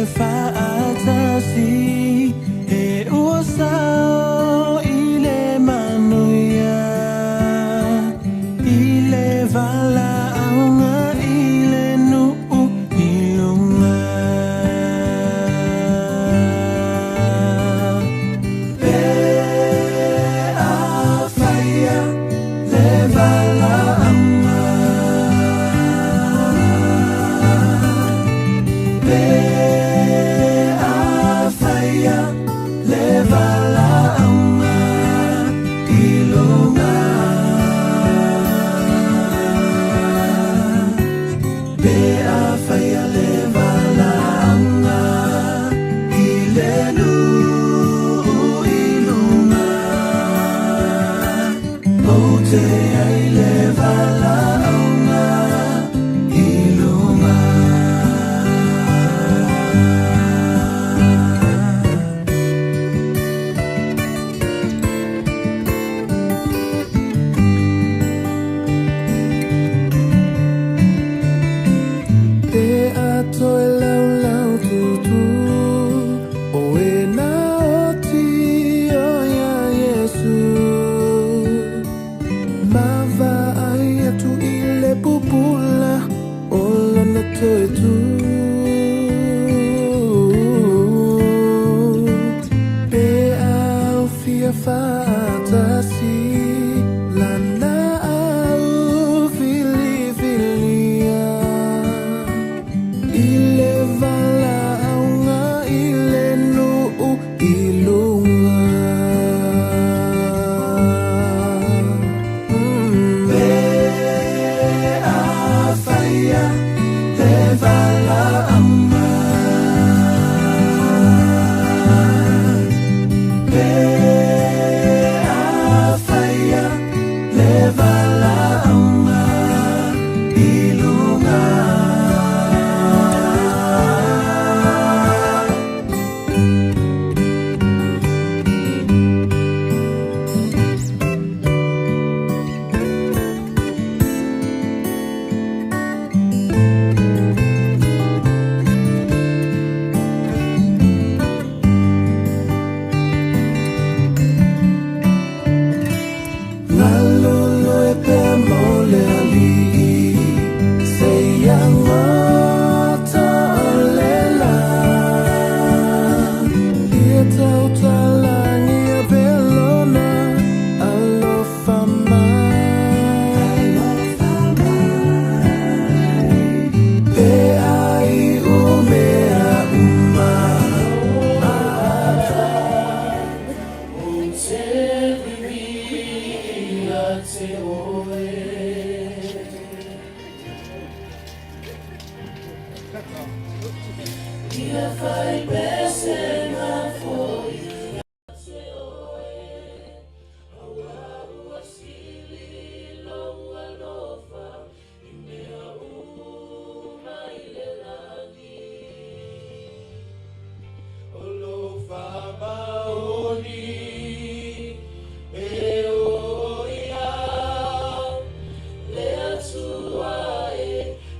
Faatasi e ua sao i le manuia i le valaauga i le nuu i luga. Pe afaia le valaauga. Pe afaia le valaauga i luga. Pe afaia le valaauga i le nuu i luga. O te ai le valaauga i luga. Pe a toe laulau tutu o e na oti o ia Iesu. Ma vaai atu i le pupula o lona toe tu. Pe au fia faatasi lana au filifilia. I le valaauga i le nuu i luga. Pe afaia le valaauga. Pe afaia le valaauga i luga. Galulue pea mo le alii seia goto o le la. Ia tautalagia pea lona alofa mai. Pe ai u mea uma. O te vivia te oe. Ia fai pesega foi te oe. Aua ua sili lou alofa i mea uma i le lagi. O lou faamaoni e o ia le Atua e,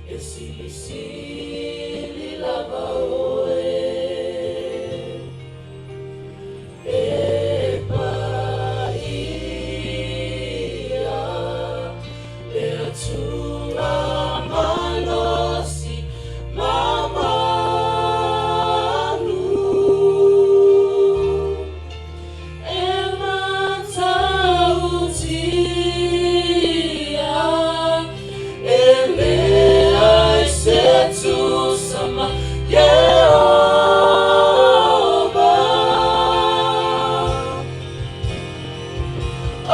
e silisili lava oe. E paia le Atua malosi ma malu. E matautia e leai se tusa ma Ieova. O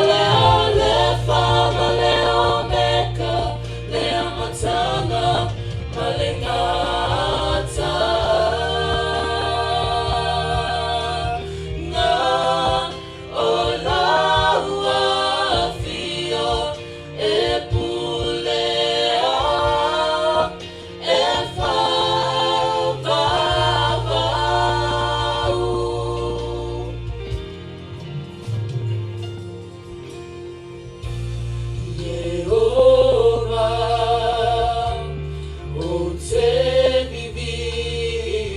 le Alefa ma le Omeka, le amataga ma le gata. Nga o lau afio e pulea e faavavau. Ieova, o te vivia.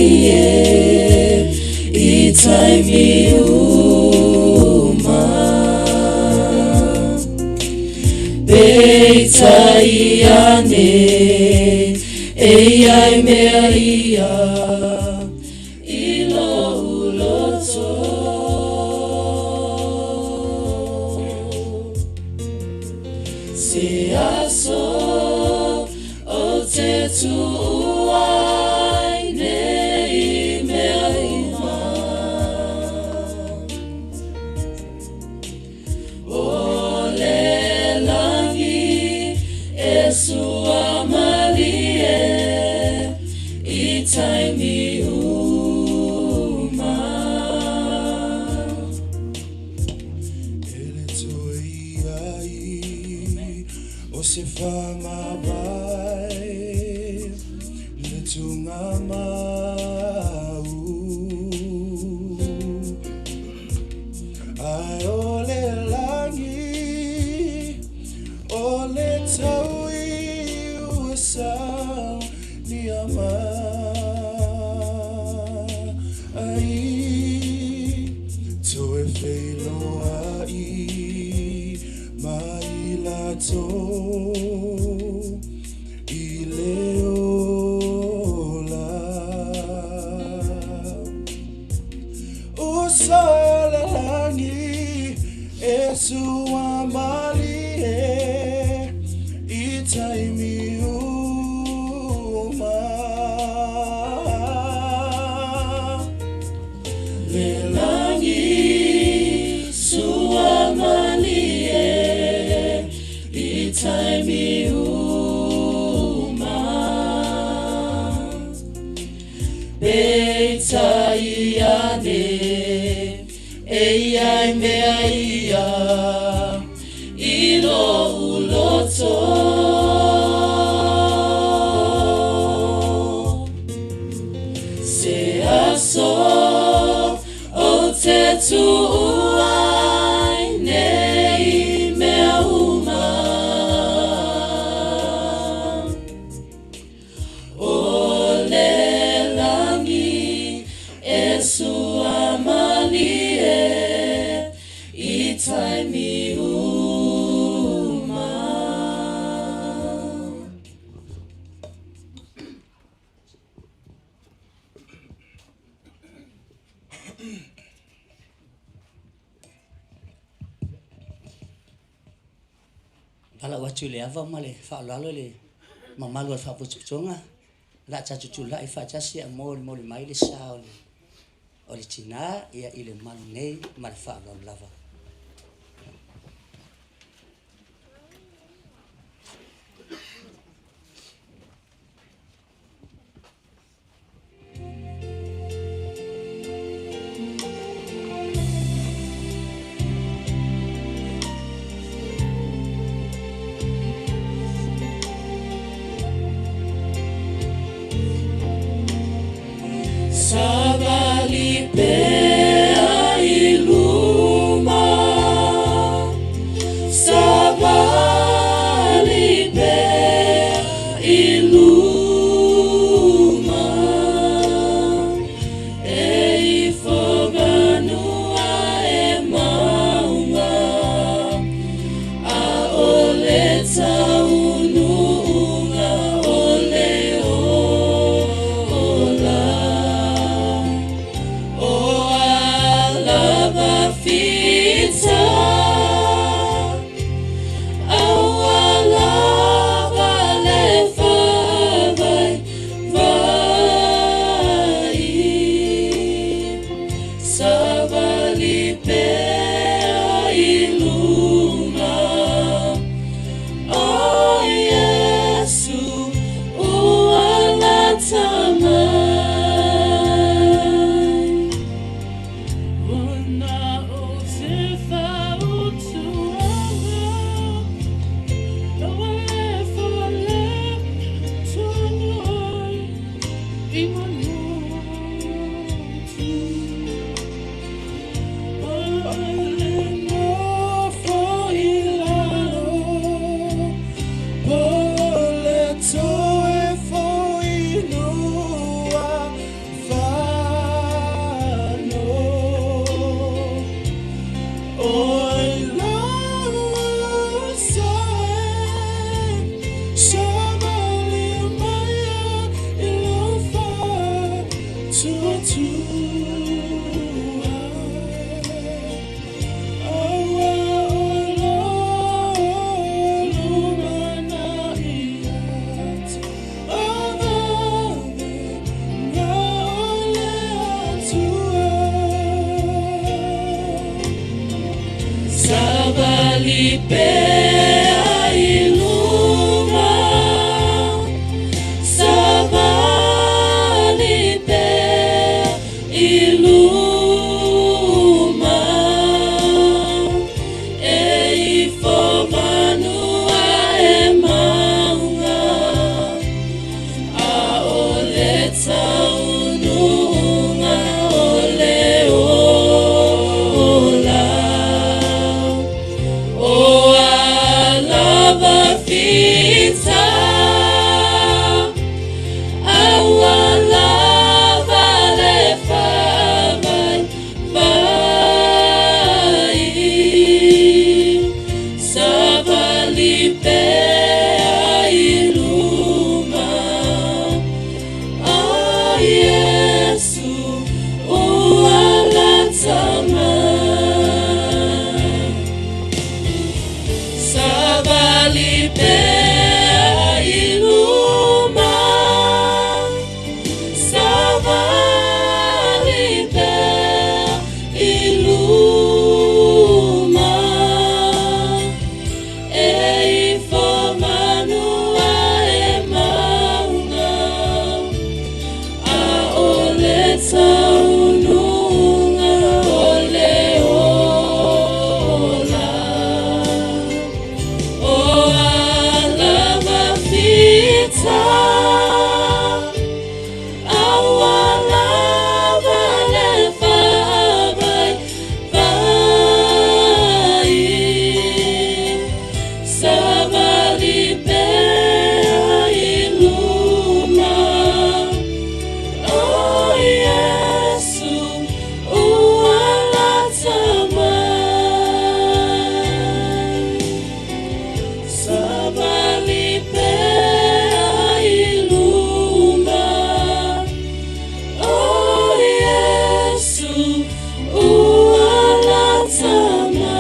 Suamalie i taimi uma. Peitai ane e ai mea ia i lou loto. Se aso o te tuuai nei mea uma. O le lagi e suamalie i taimi uma. Ele toi ai o se whamawai le tunga mau. Ai o le langi o le taui ua sau ni ama ai toe whailoa i mai latou i le ola. O sa le langi e suamalie i taimi uma. Le lagi suamalie i taimi uma. Peitai ane e ai mea ia i lou loto. Se aso o te tuuai nei mea uma. O le lagi e suamalie i taimi uma. Valaau atu i le ava ma le faaaloalo i le mamalu o le faapotopotoga la tatou tulai faatasi a molimoli mai le sa o le tinā ia i le malu nei ma le faaaloalo lava. Savali pea i luma. pea i luma, Savali pea i luma, E ifo manua e mauga, A o le taunuuga o le ola. O a lava fita, a ua lava le faavaivai, Savali pea i luma, O Iesu ua lata mai. Savali pea i luma, Savali pea i luma, E ifo manua e mauga, A o le taunuuga o le ola. O a lava fita, a ua lava le faavaivai, Savali pea i luma, O Iesu ua lata mai. Savali pea i luma, O Iesu ua lata mai.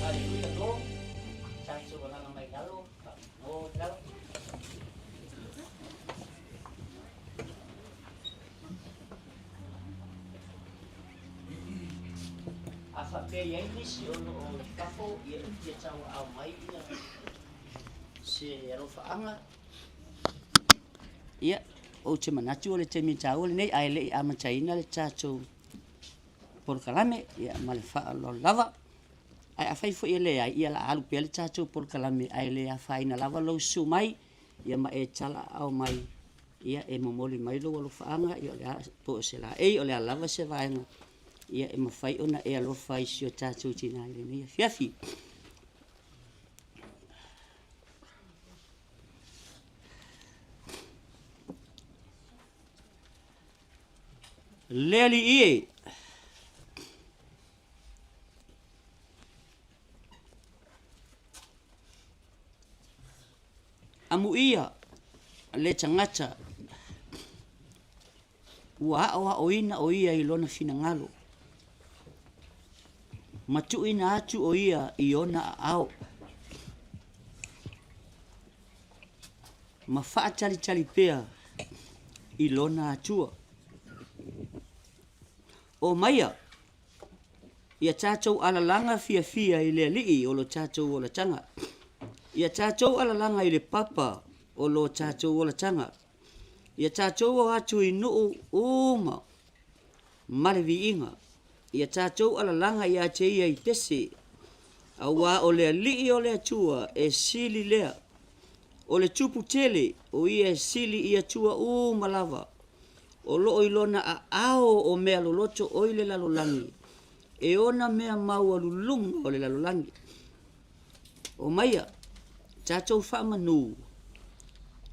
Haleluia lo tatou alaga mai lalo faamalo lalo. A faapea i ai nisi o lo o i fafo ia e fia tauaao mai ia se alofaaga, ia ou te manatu o le taimi taua lenei ae le i amataina le tatou polokalame, ia ma le faaaloalo lava. Ae afai foi e leai, ia o le a alu pea le tatou polokalame ae le afaina lava lou susu mai, ia ma e talaaao mai, ia e momoli mai lou alofaaga, ia o le a, po o se laei, o le a lava se vaega, ia e mafai ona e alofa ai i si o tatou tina i lenei afiafi. Le Alii e! Amuia le tagata ua aoaoina o ia i lona finagalo, ma tuuina atu o ia i ona aao, ma faatalitali pea i lona Atua. Omaia ia tatou alalaga fiafia i le Alii o lo tatou olataga, ia tatou alalaga i le papa o lo tatou olataga, ia tatou o atu i nuu uma ma le viiga, ia tatou alalaga ia te ia i pese, auā o le Alii o le Atua e sili lea, o le Tupu tele, o ia e sili i Atua uma lava, o loo i lona aao o mea loloto oi le lalolagi, e ona mea maualuluga o le lalolagi. Omaia, tatou faamanu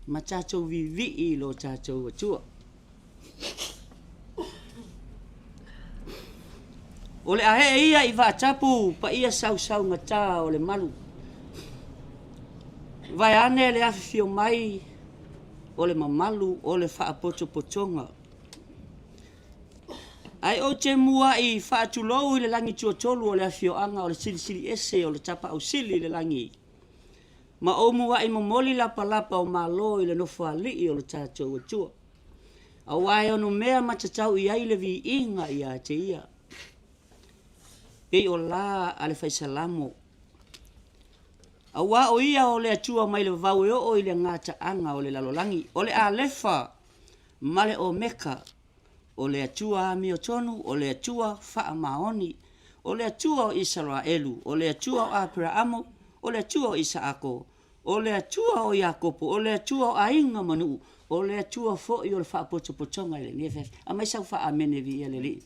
ma tatou viivii i lo tatou Atua. O le a ee ia i vaatapu paia sausaugata o le malu. Vaeane le afifio mai o le mamalu o le faapotopotoga. Ae ou te muai faatulou i le lagi tuatolu o le afioaga o le Silisili Ese o le Tapaau Sili i le lagi, ma ou muai momoli lapalapa o Malo i le Nofoalii o lo tatou Atua, aua e onomea matatau i ai le viiga ia te Ia. Pei o la a le Faisalamo, Auā o Ia o le Atua mai le vavau e oo i le gataaga o le lalolagi, o le Alefa ma le Omeka, o le Atua amiotonu, o le Atua faamaoni, o le Atua o Isaraelu, o le Atua o Aperaamo, o le Atua o Isaako, o le Atua o Iakopo, o le Atua o aiga ma nuu, o le Atua foi o le faapotopotoga i lenei afiafi. Aumai sau faa-amene viia le Alii.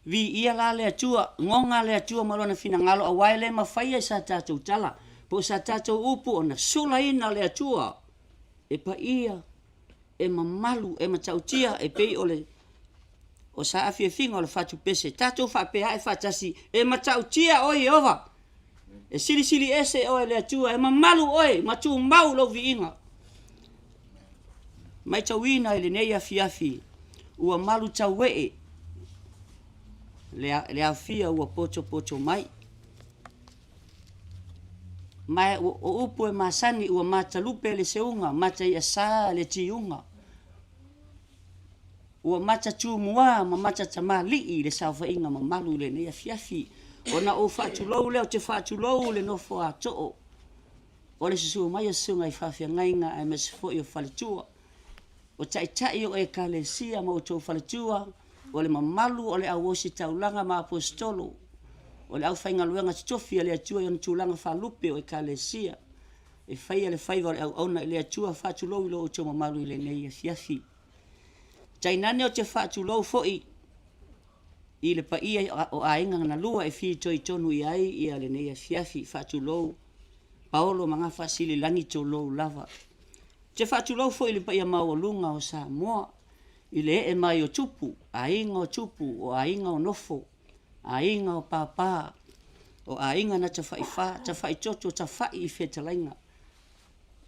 Viia la le Atua, goga le Atua ma Lona finagalo, aua e le mafaia i sa tatou tala po o sa tatou upu ona sulaina le Atua e paia, e mamalu, e matautia, e pei o le o sa afiafiga o le fatupese, tatou faapea ae faatasi, e matautia oe Ieova, e silisili ese oe le Atua, e mamalu oe ma tumau lou viiga. Matauina i lenei afiafi ua malu tauee le aofia ua potopoto mai. Ma o upu e masani ua matalupe le seuga, mataiasa le tiuga. Ua matatumua ma matatamalii le saofaiga mamalu i lenei afiafi. Ona ou faatulou lea, ou te faatulou le nofo a too o le susu mai o susuga i faafeagaiga aemaise foi o faletua, o taitai o Ekalesia ma outou faletua, o le mamalu o le au ositaulaga ma aposetolo, o le aufaigaluega totofi a le Atua i ona tulaga faalupe o Ekalesia, e faia le faiva o le auauna i le Atua. Faatulou i lo outou mamalu i lenei afiafi. Tainane ou te faatulou foi i le paia o aiga na lua e fitoitonu i ai ia lenei afiafi. Faatulou Paolo ma Gafasililagi, tulou lava. Ou te faatulou foi i le paia maualuga o Samoa i le ee mai o tupu, aiga o tupu, o aiga o nofo, aiga o pāpā, o aiga na tafaifa, tafaitoto, tafai i fetalaiga,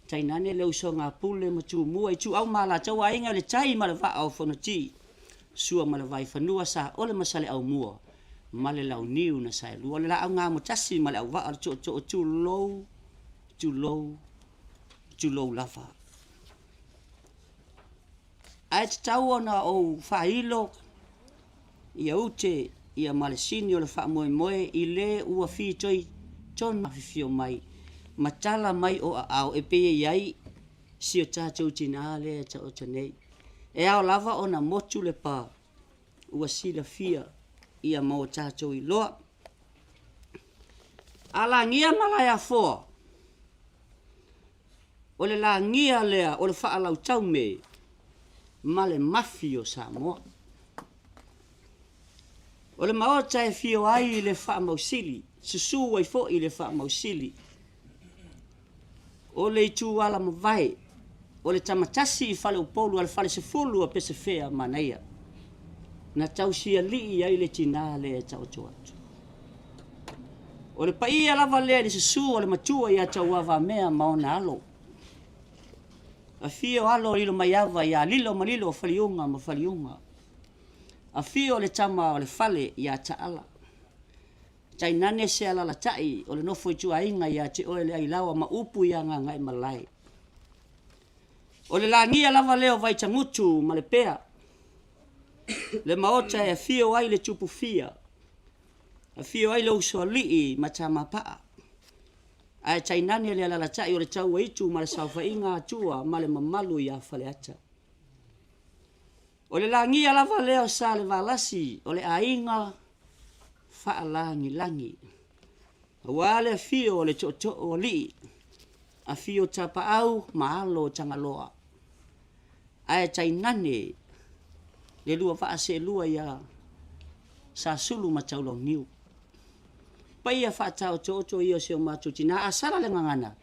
tainane le usoga a Pule ma Tumua, Ituau ma Alataua, Aiga i le Tai ma le Vaa o Fonoti, Sua ma le Vaifanua, Saole ma Saleaaumua ma le Launiu na Saelua, o le Laau Gamotasi ma le Auvaa o le Tootoo, tulou, tulou, tulou lava. Ae tatau ona ou faailo ia ute ia ma le sini o le faamoemoe i le ua fitoitonu afifio mai ma tala mai o aao e pei e i ai si o tatou tinā lea e taoto nei. E ao lava ona motu le pa ua silafia ia ma o tatou iloa. A lagia Malaeafoa, O le lagia lea o le faalautaume ma le mafi o Samoa. O le Maota e fio ai le faamausili, susu ai foi le faamausili. O le itu alamavae, o le tamatasi i Faleupolu a le falesefulu a Pesefea Manaia, na tausialii ai le tinā lea e taoto atu. O le paia lava lea i le susu o le matua ia Tauavamea ma ona alo. Afio alo o Lilomaiava ia Lilo ma Lilo, Faliuga ma Faliuga. Afio le tama o le fale ia Taala. Tainane se alalatai o le nofo ituaiga ia te oe le Ailaoa ma upu ia Gagaemalae. O le lagia lava lea o Vaitagutu ma Lepea, le maota e afio ai le Tupufia, Afio ai le Usoalii ma Tamapaa, ae tainane le alalatai o le Tauaitu ma le saofaiga a Atua ma le mamalu ia Faleata. O le lagia lava lea o Salevalasi o le aiga faalagilagi, aua le afio o le Tootoo o Alii, afio Tapaau ma alo o Tagaloa. Ae tainane le lua vaa seelua ia Sasulu ma Taulauniu. Paia faataotooto ia o si o matou tina. A sala le gagana,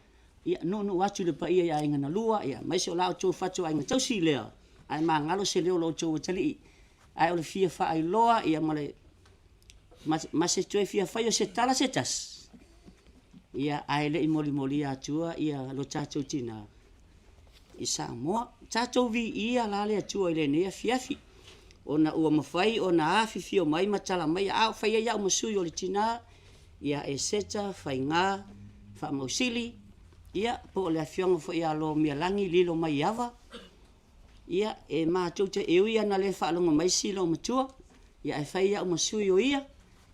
ia nuunuu atu i le paia i aiga na lua, ia aemaise o la outou fatuaiga tausi lea, ae magalo se leo o lo outou atalii. Ae o le fia faailoa ia ma le ma se toe fia fai o se tala se tasi, ia ae le i molimolia atua ia lo tatou tina i Samoa. Tatou viia la le Atua i lenei afiafi, ona ua mafai ona afifio mai ma tala mai, a o fai ai au ma sui o le tina ia Eseta Faiga Faamausili, ia po o le afioga foi ia Lomialagi Lilo Maiava, ia e matou te, e ui lava ina le faalogo mai si loomatua. Ia ae fai au ma sui o ia,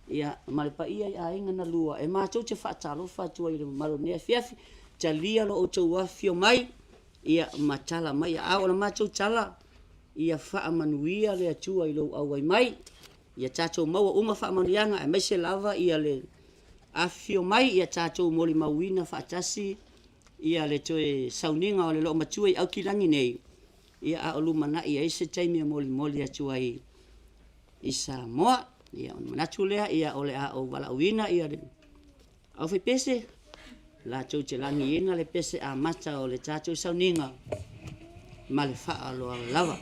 ia ma le paia i aiga na lua e matou te faatalofa atu ai i le mamalu o lenei afiafi. Talia lo outou afifio mai, ia ma tala mai aao. O le matou tala, ia faamanuia le Atua i lou auai mai, ia tatou maua uma faamanuiaga aemaise lava ia le afifio mai, ia tatou molimauina faatasi ia le toe sauniga o le loomatua i Aukilagi nei, ia a o lumanai ai se taimi e molimoli atu ai i Samoa. Ia ona manatu lea, ia o le a ou valaauina ia le aufaipese latou te lagiina le pese amata o le tatou sauniga ma le faaaloalo lava.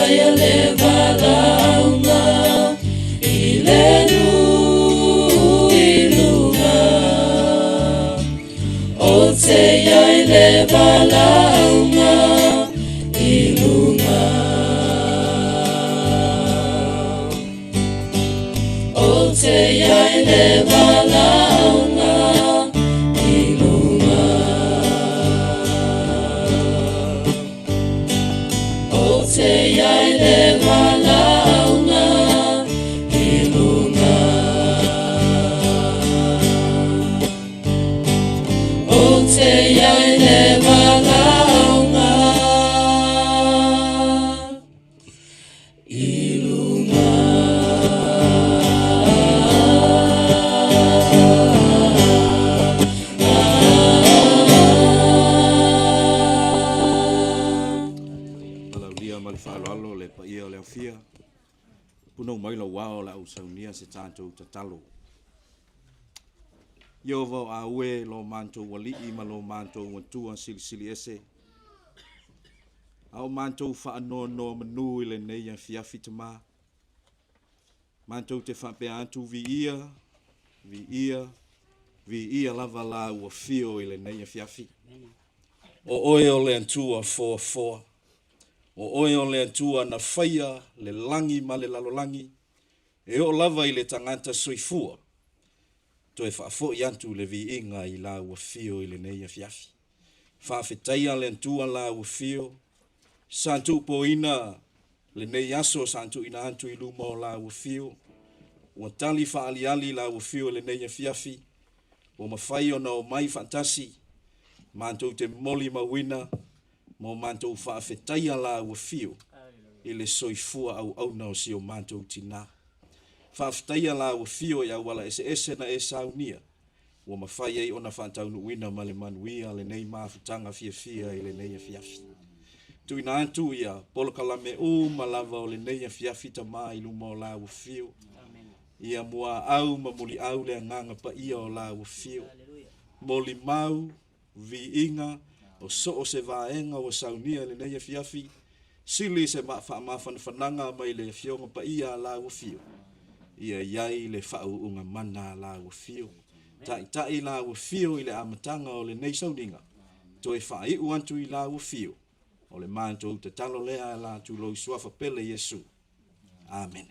faia le valaauga i le nuu i luga. Ou te iai le valaauga i luga. Ou te iai le valaauga i luga. Ou te iai le valaauga i luga. Ou te iai le valaauga i luga. Alaulia ma le faaaloalo le paia o le afia. Punou mai lou ao o le a ou saunia se tatou tatalo. Ieova o aue lo matou Alii ma lo matou Atua Silisili Ese. A o matou faanonomanu i lenei afiafi Tamā. Matou te faapea atu viia, viia, viia lava lau afio i lenei afiafi. O oe o le Atua foafoa. O oe o le Atua na faia le lagi ma le lalolagi. E oo lava i le tagata soifua, toe faafoi atu le viiga i lau afio i lenei afiafi. Faafetaia le Atua lau afio, sa tuupoina lenei aso sa tuuina atu i luma o lau afio, ua tali faaaliali lau afio i lenei afiafi, ua mafai ona omai faatasi, matou te molimauina ma matou faafetaia lau afio i le soifua auauna o si o matou tina. Faafetaia lau afio i auala eseese na e saunia, ua mafai ai ona faataunuuina ma le manuia lenei mafutaga fiafia i lenei afiafi. Tuuina atu ia polokalame uma lava o lenei afiafi Tamā i luma o lau afio. Ia muaau ma muliau le Agaga Paia o lau afio. Molimau, viiga, o so o se vaega ua saunia i lenei afiafi, sili se faamafanafanaga mai le Afioga Paia a lau afio, ia i ai le faauuga mana a lau afio. Taitai lau afio i le amataga o lenei sauniga, toe faaiu atu i lau afio, o le matou tatalo lea ala atu i lou Suafa pele Iesu. Amene.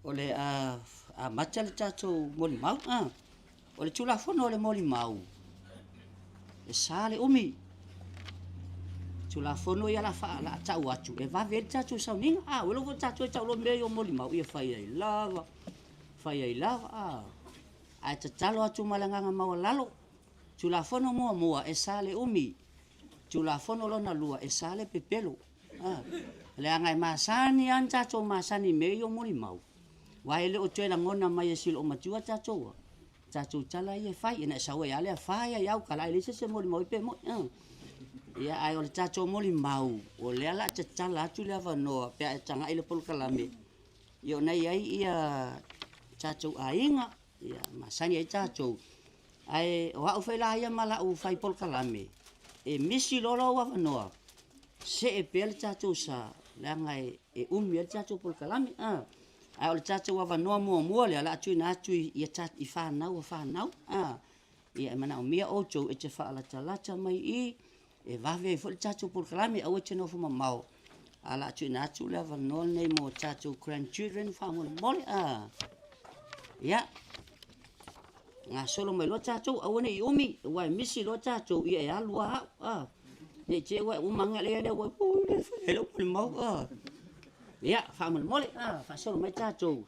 O le a amata le tatou molimau. O le Tulafono o le molimau, e sa le umi. Tulafono ia la a tau atu, e vave ai le tatou sauniga. Ua iloa foi tatou e tau loa mea ia o molimau, ia fai ai lava, fai ai lava. Ae tatalo atu ma le agaga maualalo. Tulafono muamua, e sa le umi. Tulafono lona lua, e sa le pepelo. Leaga e masani lava ona tatou masani i mea ia o molimau, aua e le o toe lagona mai e si loomatua tatou tatou tala ia e fai, ina e sau ai lava lea fa ia iau tala ae leai se isi e molimau ai pe moni. Ia, ae o le tatou molimau, o lea o le a tatala atu le avanoa pe a e tagai i le polokalame, ia ona e i ai ia tatou aiga, ia masani ai tatou. Ae o au foi la ia ma lau fai polokalame, e misi loa lou avanoa, see pea le tatou sa, leaga e umi ai le tatou polokalame. Ae o le tatou avanoa muamua lea o le a tuuina atu i fanau a fanau. Ia e manaomia outou e te faalatalata mai i i, e vave ai foi le tatou polokalame, aua e te nofo mamao. Ae o le a tuuina atu le avanoa lenei mo tatou grandchildren faamolemole. Ia, gasolo mai loa tatou, aua ne i umi, aua e misi loa tatou, ia e alu lava au. Ne i te i ua e uma ane lea ua e le molimau. Ia, faamolemole, faasolo mai tatou.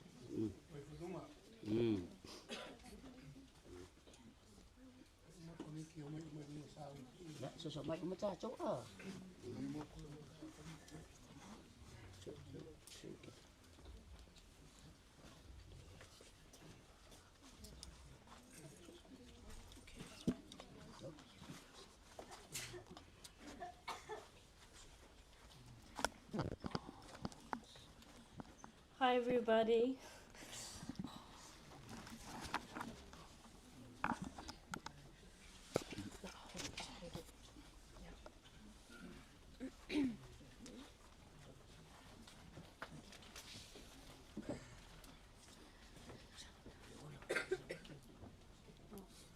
Ia, soso mai uma tatou. Hi, everybody.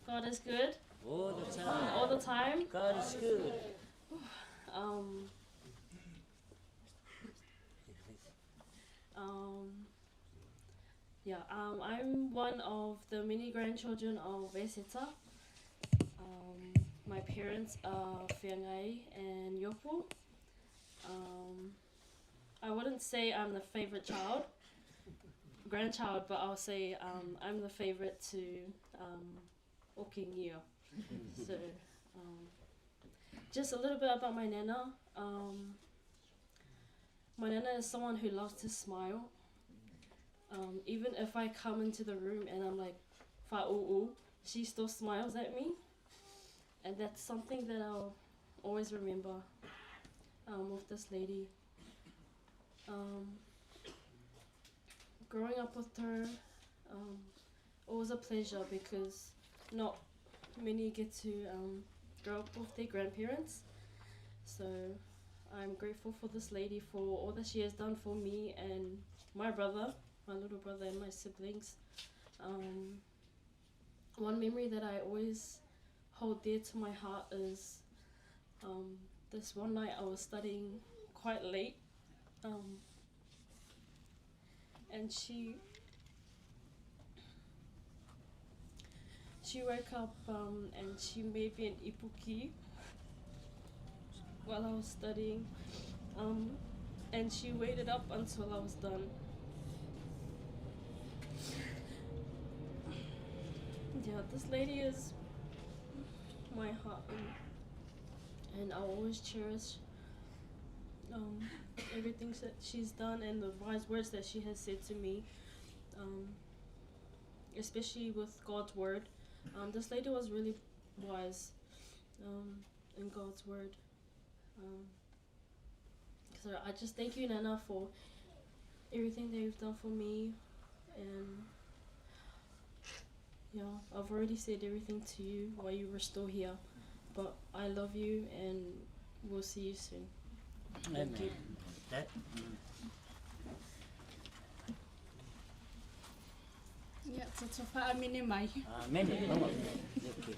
God is good All the time. all the time. God is good. Um, um, yeah, I'm one of the many grandchildren of Eseta. My parents are Feagai and Yopu. I wouldn't say I'm the favorite child, grandchild, but I'll say I'm the favorite to Okingia. So, just a little bit about my nana. My nana is someone who loves to smile. Even if I come into the room and I'm like, fa'u'u, she still smiles at me. And that's something that I'll always remember with this lady. Growing up with her, it was a pleasure because not many get to grow up with their grandparents. So I'm grateful for this lady for all that she has done for me and my brother, my little brother and my siblings. One memory that I always hold dear to my heart is this one night I was studying quite late, and she woke up and she made me an ipuki while I was studying, and she waited up until I was done. Yeah, this lady is my heart, and I'll always cherish everything that she's done and the wise words that she has said to me, especially with God's word. This lady was really wise in God's word. So I just thank you, Nana, for everything that you've done for me. And yeah, I've already said everything to you while you were still here, but I love you and we'll see you soon. Thank you. That. Yeah, so far I'm in my. Amen. Okay.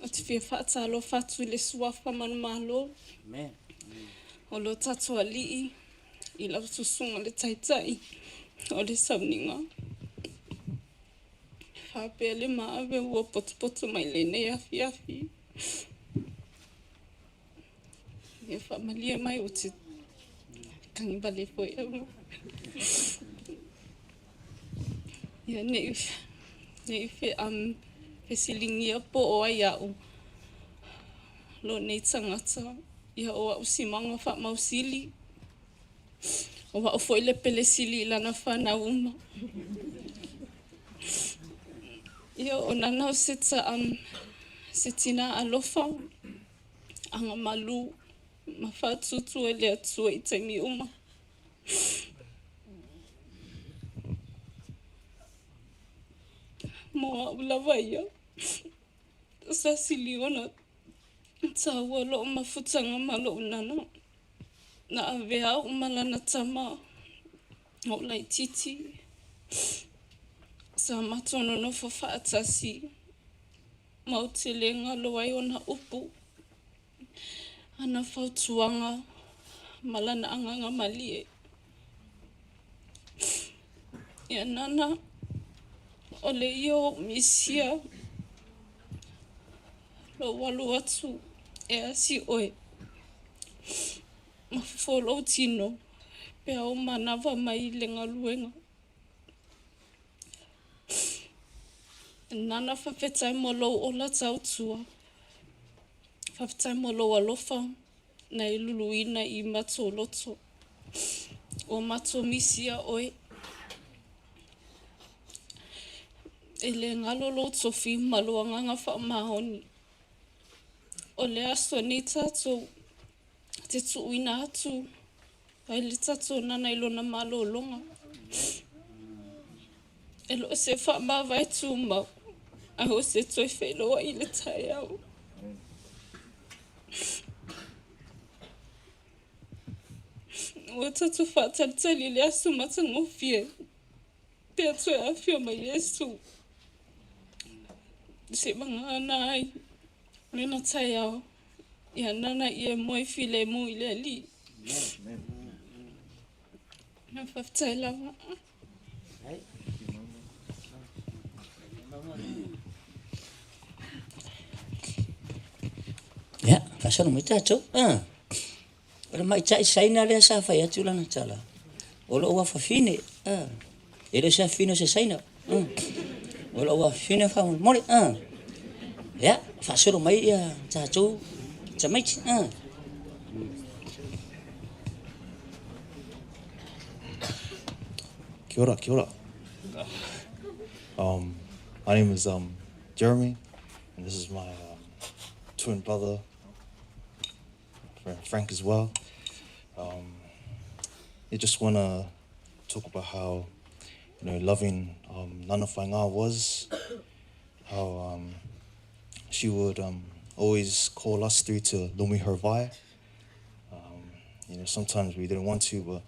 O te fia whaatalo whatu le suafa manu malo. Amen. O lo tato ali'i i lau susuga le taita'i o le sauniga. Faapea le maave ua potopoto mai lenei afiafi. Ia faamalie mai o te tagivale foi au. Ia nei nei fe fesiligia po o ai a'u lo nei tagata ia o a'u simaga faamausili. O a'u foi le pelesili i lana fanau uma. Ia o nana o se ta se tina alofa aga malu ma faatutu e le Atua i taimi uma. Mo a'u lava ia sa sili ona taua lo'u mafutaga ma lo'u nana na avea a'u ma lana tama o laititi sa matou nonofo fa'atasi ma ou te lē galo ai ona upu ana fautuaga ma lana agaga malie. Ia nana o le ia o o'u misia lou alu atu e asi oe ma fofo lou tino pe a ou manava mai le galuega. Nana faafetai mo lou ola tautua. Faafetai mo lou alofa na e luluina i matou loto. Ua matou misia oe. E le galo lou tofi ma lou agaga faamaoni. O le aso nei tatou te tuuina atu ai le tatou nana i lona malologa. E le o se faamavae tumau, ae o se toe feiloai i le taeao. Ua tatou faatalitali i le aso matagofie pe a toe afio mai Iesu. Seivagana ai lena taeao, ia nana ia e moe filemu i le Alii. Amen. Faafetai lava. Ia, faasolo mai tatou. Ah. O le maita'i Saina lea sa fai atu lana tala, o lo'u afafine, e le o se afafine o se Saina, o lo'u afafine faamolemole, Ia, faasolo mai ia tatou tamaiti. Kia ora, kia ora. My name is Jeremy, and this is my twin brother, Frank, as well. I just want to talk about how loving Nana Faiga was, how she would always call us three to lomi her vai. Sometimes we didn't want to, but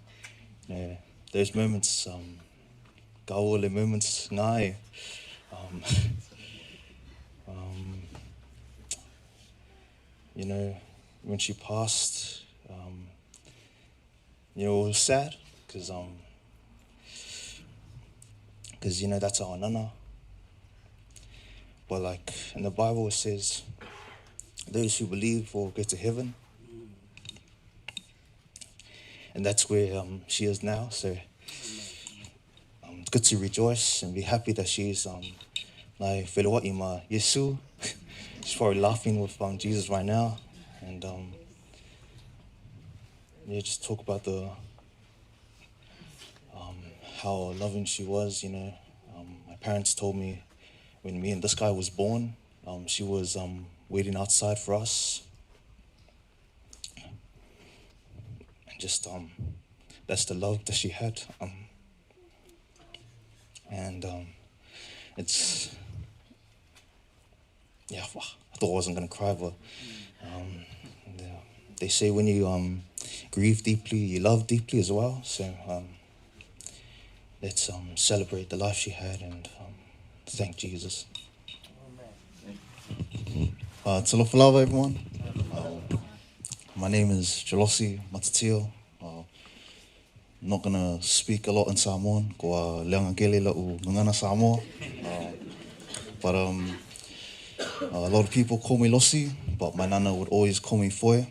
those moments, gaole moments, ngai. When she passed, it was sad because that's our nana. But like in the Bible, it says, those who believe will get to heaven. And that's where she is now. So it's good to rejoice and be happy that she's like feloa'i ma Yesu. She's probably laughing with Jesus right now. And yeah, just talk about the how loving she was. My parents told me when me and this guy was born, she was waiting outside for us. And just that's the love that she had. And it's, yeah, I thought I wasn't going to cry, but yeah. They say when you grieve deeply, you love deeply as well. So let's celebrate the life she had and thank Jesus. Talofa lava, everyone. My name is Jalosi Matatio. I'm not going to speak a lot in Samoan. Kua leaga kele la'u gagana Samoa. But a lot of people call me Losi, but my nana would always call me Foe.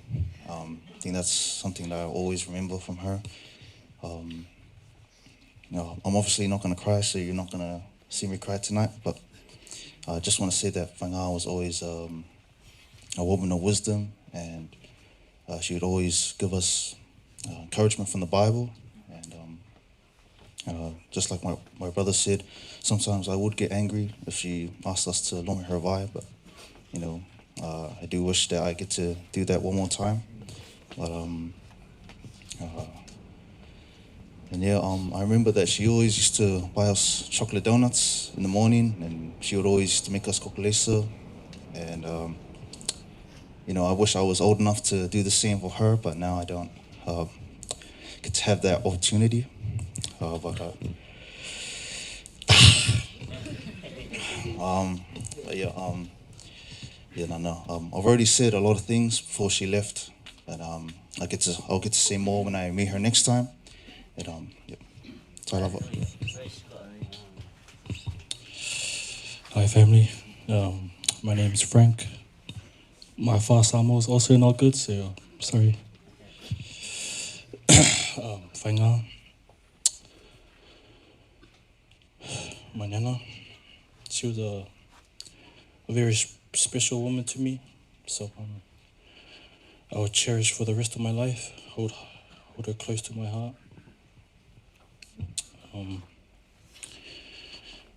I think that's something that I always remember from her. I'm obviously not going to cry, so you're not going to see me cry tonight, but I just want to say that Faiga was always a woman of wisdom, and she would always give us encouragement from the Bible. And just like my brother said, sometimes I would get angry if she asked us to lomi her vai, but I do wish that I get to do that one more time. But and yeah, I remember that she always used to buy us chocolate donuts in the morning, and she would always used to make us kokolesa. And I wish I was old enough to do the same for her, but now I don't get to have that opportunity. But yeah, yeah, no. I've already said a lot of things before she left, but I'll get to say more when I meet her next time. And yeah, so I love it. Hi family, my name is Frank. My fast Samoa is also not good, so sorry. Faiga, my nana, she was a very special woman to me, so I will cherish for the rest of my life, hold her close to my heart.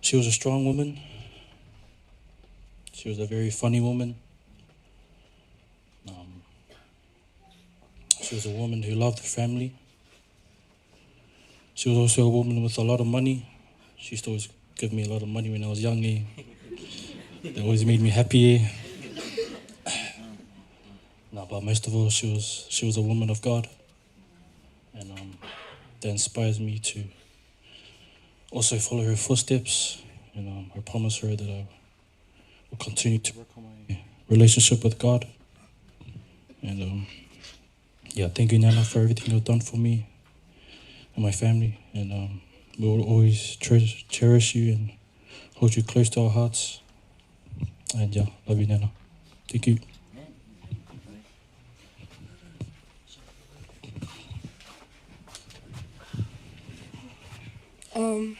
She was a strong woman. She was a very funny woman. Um, she was a woman who loved her family. She was also a woman with a lot of money. She used to always give me a lot of money when I was young. Eh? That always made me happy. Eh? No, but most of all, she was she was a woman of God, and um, that inspires me to also follow her footsteps. And um, I promise her that I will continue to work on my relationship with God. And um, yeah, thank you, Nana, for everything you've done for me and my family. And um, we will always cherish, cherish you and hold you close to our hearts. And yeah, love you, Nana. Thank you. Um,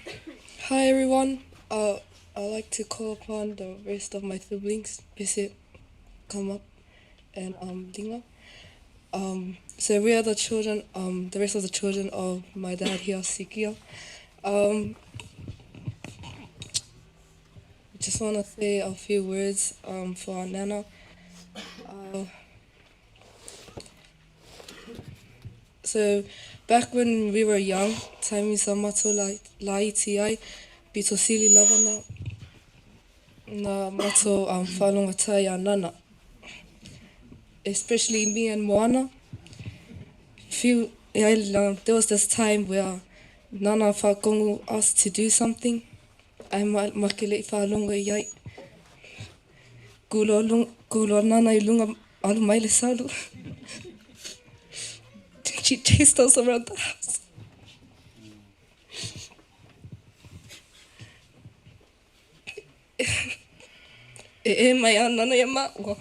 hi everyone. Uh, I'd like to call upon the rest of my siblings. Visit, come up, and Linga. Um, so we are the children. Um, the rest of the children of my dad here, Sikia. Um, just want to say a few words um for our nana. Uh, so back when we were young, taimi sa mato laiti ai, pito sili lava na na mato um, whalongatai a nana. Especially me and Moana. Few, yeah, there was this time where Nana whakongu us to do something. Ai ma, ma ke lei whalonga i ai. Kulo, kulo nana i lunga alu mai le salu. She chased us around the house. E e mai a nana ia maua.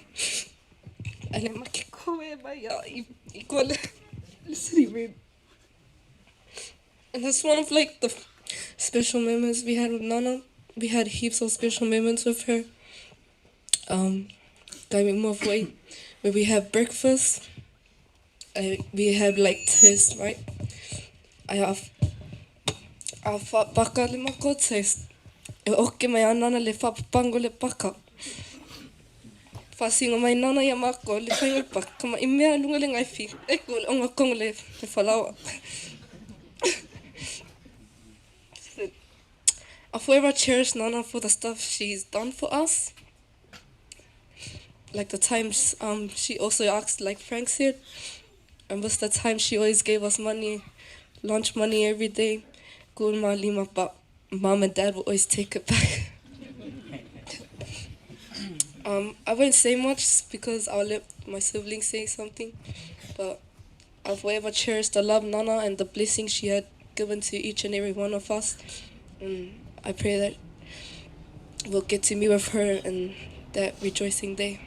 Ale ma ke koe mai a i, i koa le, le city room. And that's one of like the special moments we had with Nana. We had heaps of special moments with her. Um, where we have breakfast. I, we have like toast, right? I have a whapaka le mako toast. E oke mai a nana le whapapango le paka. Whasinga mai nana ia mako le whainga le paka. Ma i mea lunga le ngai fi. E ko le onga kongo le, le whalawa. I forever cherish Nana for the stuff she's done for us. Like the times um, she also asked, like Frank said, and was the time she always gave us money, lunch money every day. Gulma lima, but mom and dad would always take it back. um, I won't say much because I'll let my siblings say something, but I've forever cherished the love Nana and the blessing she had given to each and every one of us. And I pray that we'll get to meet with her in that rejoicing day.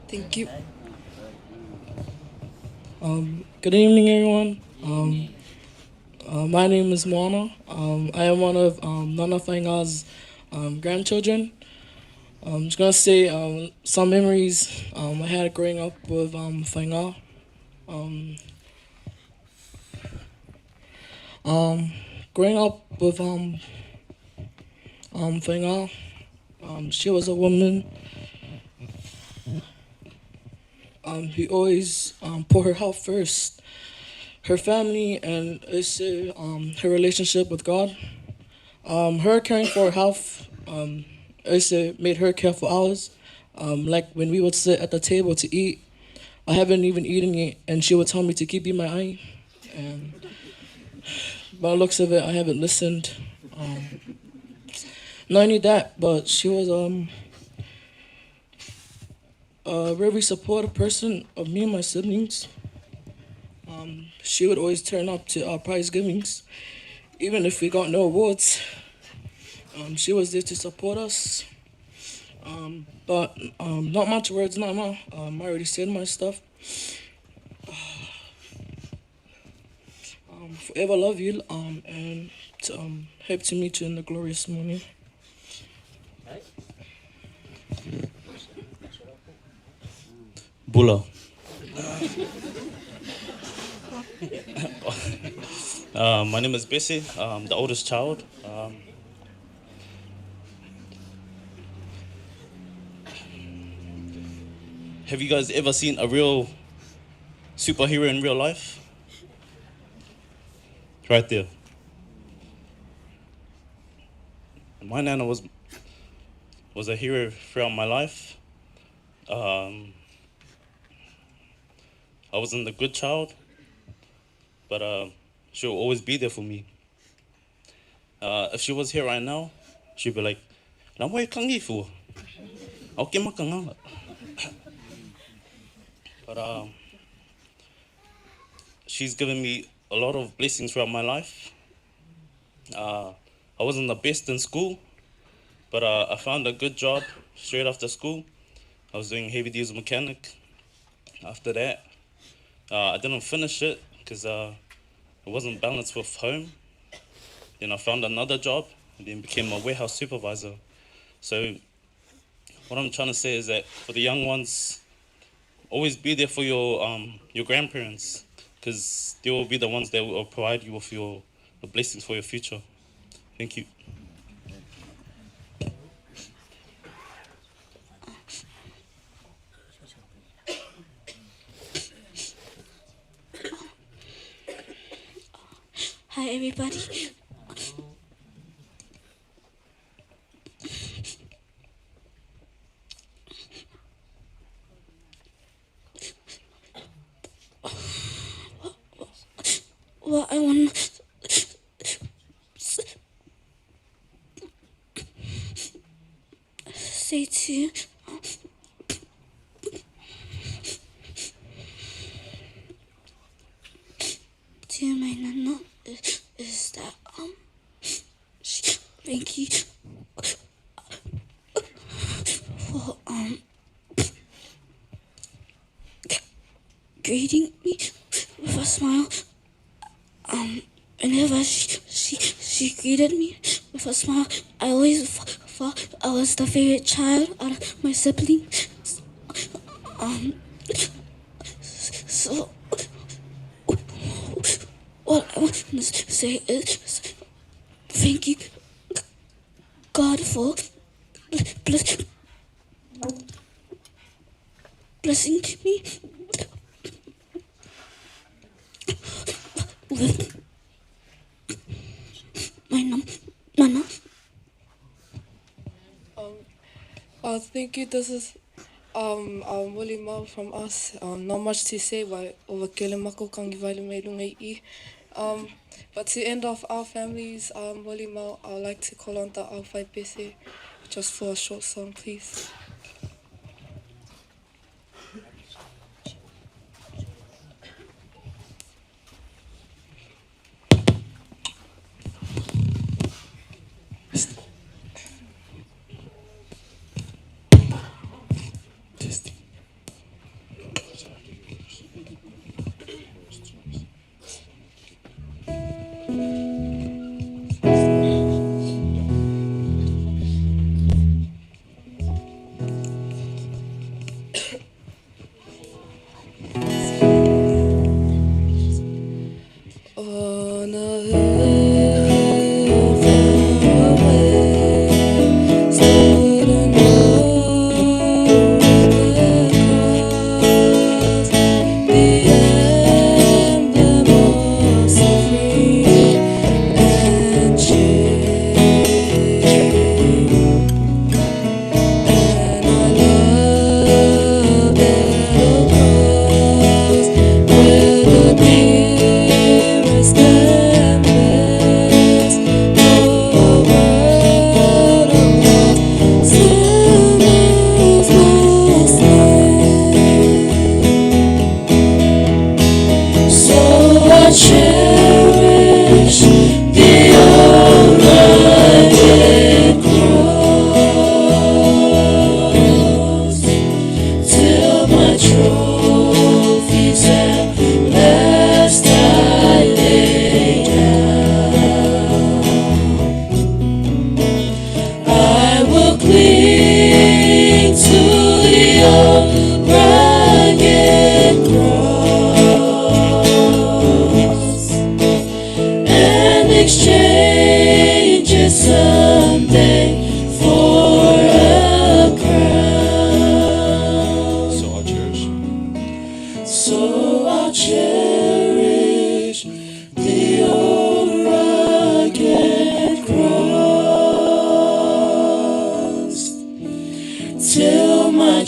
Thank you. Um, good evening, everyone. Um, uh, my name is Moana. Um, I am one of um, Nana Fainga's um, grandchildren. I'm just gonna say um, some memories um, I had growing up with um, Fainga. Um, um, growing up with um, um, Fainga, um, she was a woman um, who always um, put her health first, her family, and also um, her relationship with God. Um, her caring for her health um, also made her care for ours. Um, like when we would sit at the table to eat, I haven't even eaten yet, and she would tell me to keep in my eye. And by the looks of it, I haven't listened. Um, not only that, but she was um, a very supportive person of me and my siblings. Um, she would always turn up to our prize givings, even if we got no awards. Um, she was there to support us. Um, but um, not much words, not no. Um, I already said my stuff. Um, forever love you um, and um, hope to meet you in the glorious morning. Bula. My name is Bessie. I'm the oldest child. Um, Have you guys ever seen a real superhero in real life? Right there. My nana was a hero throughout my life. I wasn't a good child, but she'll always be there for me. If she was here right now, she'd be like, "Na mo e kangi fu. Au ke makanga." But she's given me a lot of blessings throughout my life. I wasn't the best in school, but I found a good job straight after school. I was doing heavy diesel mechanic. After that, I didn't finish it because it wasn't balanced with home. Then I found another job and then became a warehouse supervisor. So what I'm trying to say is that for the young ones, always be there for your grandparents, because they will be the ones that will provide you with the blessings for your future. Thank you. Hi, everybody. What I want to say to my nana is that she, thank you for greeting me with a smile. Whenever she greeted me with a smile, I always thought I was the favorite child out of my siblings. So what I want to say is thank you, God, for blessing me with my nana. Thank you. This is Willie Mau from us. Not much to say, but over kele mako kangi vale mai lunga i. But to end off our family's Willie Mau, I'd like to call on the Alfai Pese just for a short song, please. Testing. On a hill far away stood an old cross, the emblem of suffering and shame. And I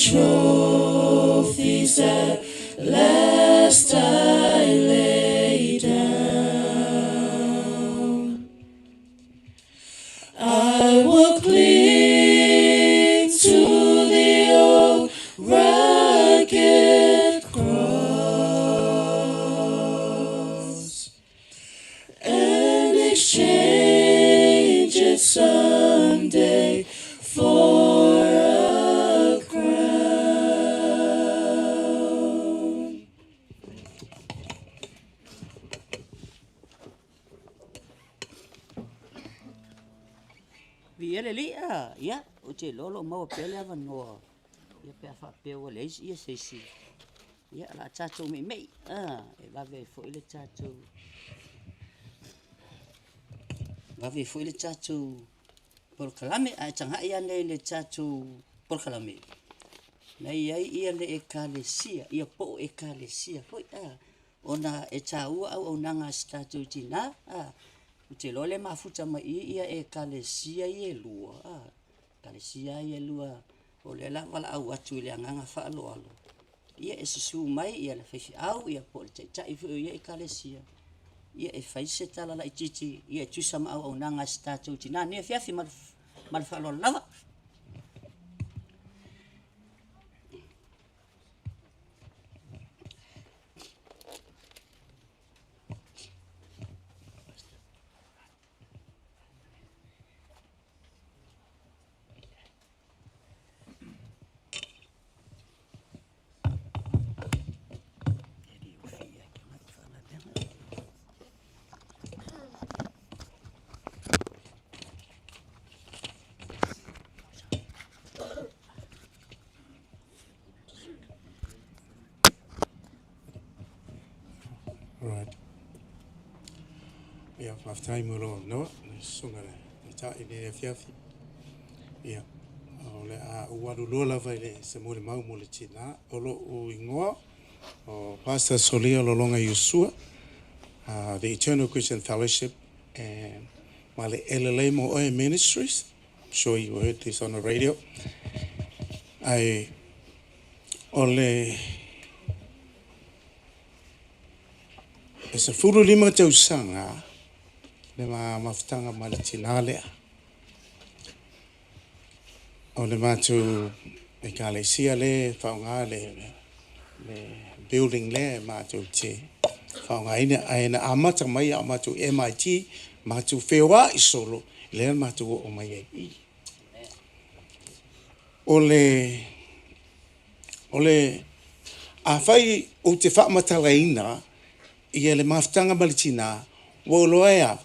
trophies at last I lay down, I will cling to the old rugged cross and exchange it someday for a crown. Viia le Alii a, ia, ou te iloa o lo o maua pea le avanoa, ia pe a faapea ua leai ia se isi, ia o le a tatou meimei, a, e vave ai foi le tatou, vave ai foi le tatou polokalame. Ae tagai ane i le tatou polokalame, na i ai ia le ekalesia, ia po o ekalesia foi, a, ona e taua auaunaga a si tatou tina, a, ou te iloa o lea e mafuta mai i i ia ekalesia ia e lua, a, ekalesia ia e lua, o lea o le a valaau atu i le agaga faaaloalo, ia e susu mai ia le faifeau ia po o le taitai foi o ia ekalesia, ia e fai se tala laitiiti ia e tusa ma auaunaga a si tatou tina i lenei afiafi ma le faaaloalo lava. Right. Ia, faafetai mo lou avanoa, le susuga i le Taitai i lenei afiafi. Ia, o le a ou alu loa lava i le se molimau mo le tina. O lou igoa, o Pastor Solia Lolonga Iosua, the Eternal Christian Fellowship and ma le Elelei Mo Oe Ministries. I'm sure you heard this on the radio. Ae o le e 15 tausaga le ma mafutaga ma le tinā lea. O le matou ekalesia lea e faaaoga le, le building lea e matou te faaaogaina ae na amata mai a matou MIT matou feoai solo lea matou oo mai ai i. O le o le afai ou te faamatalaina ia le mafutaga ma le tinā, ua ou iloa e a,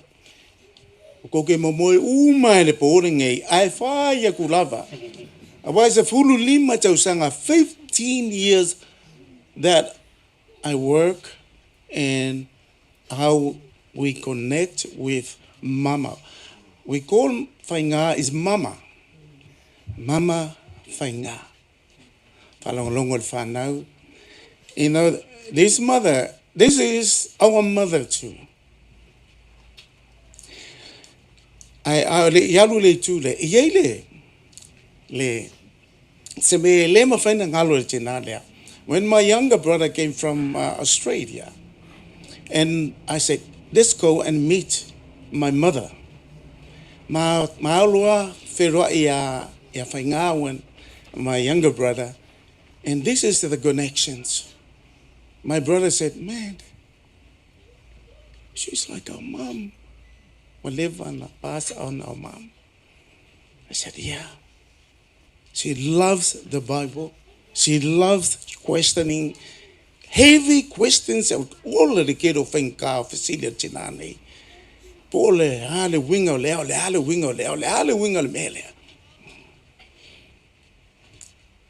tou te momoe uma lava i le po lenei, ae fai atu lava. Aua e 15 tausaga, 15 years that I work and how we connect with mama. We call Faiga is mama. Mama Faiga. Faalogologo i le fanau. You know, this mother, this is our mother too. Ae a o le i alu i le itu lea, e i ai le, le, se mea e le mafai ona galo e le tinā lea. When my younger brother came from Australia, and I said, let's go and meet my mother. Ma, ma aloa feiloai ia, ia Faiga when my younger brother, and this is the connections. My brother said, man, she's like our mom. We live on the pass on our mom. I said, yeah. She loves the Bible. She loves questioning heavy questions all le kelo whainga fesili a tinā nei. Po o le a le uiga o le a, o le a le uiga o le a, o le a le uiga o le mea lea.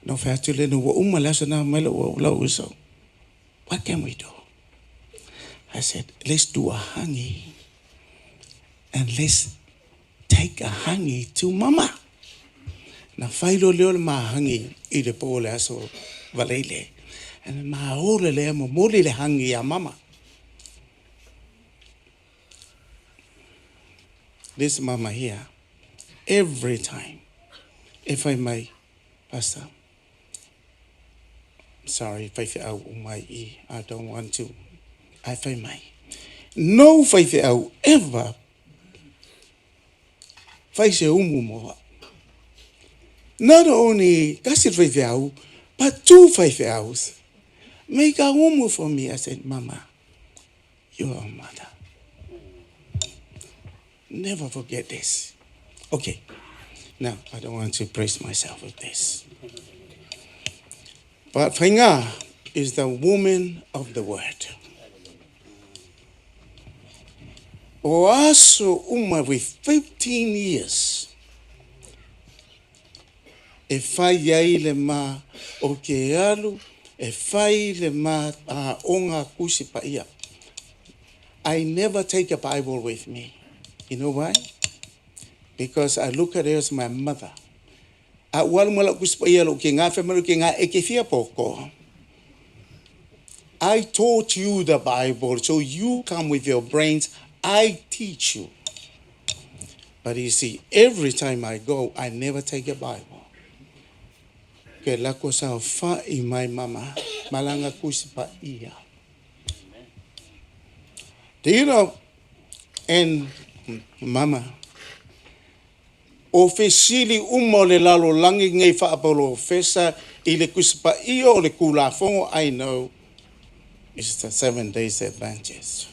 Na ou fai atu lea ina ua uma le aso na mai lou lau uso. What can we do? I said, let's do a hangi and let's take a hangi to mama. Na fai loa lea o le ma hangi i le po o le aso Valeile. And ma ola lea momoli le hangi iā mama. This mama here, every time, e fai mai, Pastor, Sorry, faifeau uma i. I don't want to. I fai mai. No faifeau ever fai se umu mo a'u. Not only tasi le faifeau, but two faifeaus make a umu for me. I said, Mama, you are a mother. Never forget this. Okay. Now, I don't want to praise myself with this. But Fainga is the woman of the word. O aso uma with 15 years e fai ai le ma o ke alu e fai le ma aoga Tusi Paia. I never take a Bible with me. You know why? Because I look at her as my mother. A ua alu ma lau Tusi Paia lou ke gafe ma lou ke ga e ke fia poko. I taught you the Bible, so you come with your brains. I teach you. But you see, every time I go, I never take a Bible. Ke lako sa fa i mai mama, malanga kusi pa ia. Do you know? And mama, o fesili uma o le lalolagi nei faapolofesa i le Tusi Paia o le Tulafono, I know it's the Seven Days Adventist.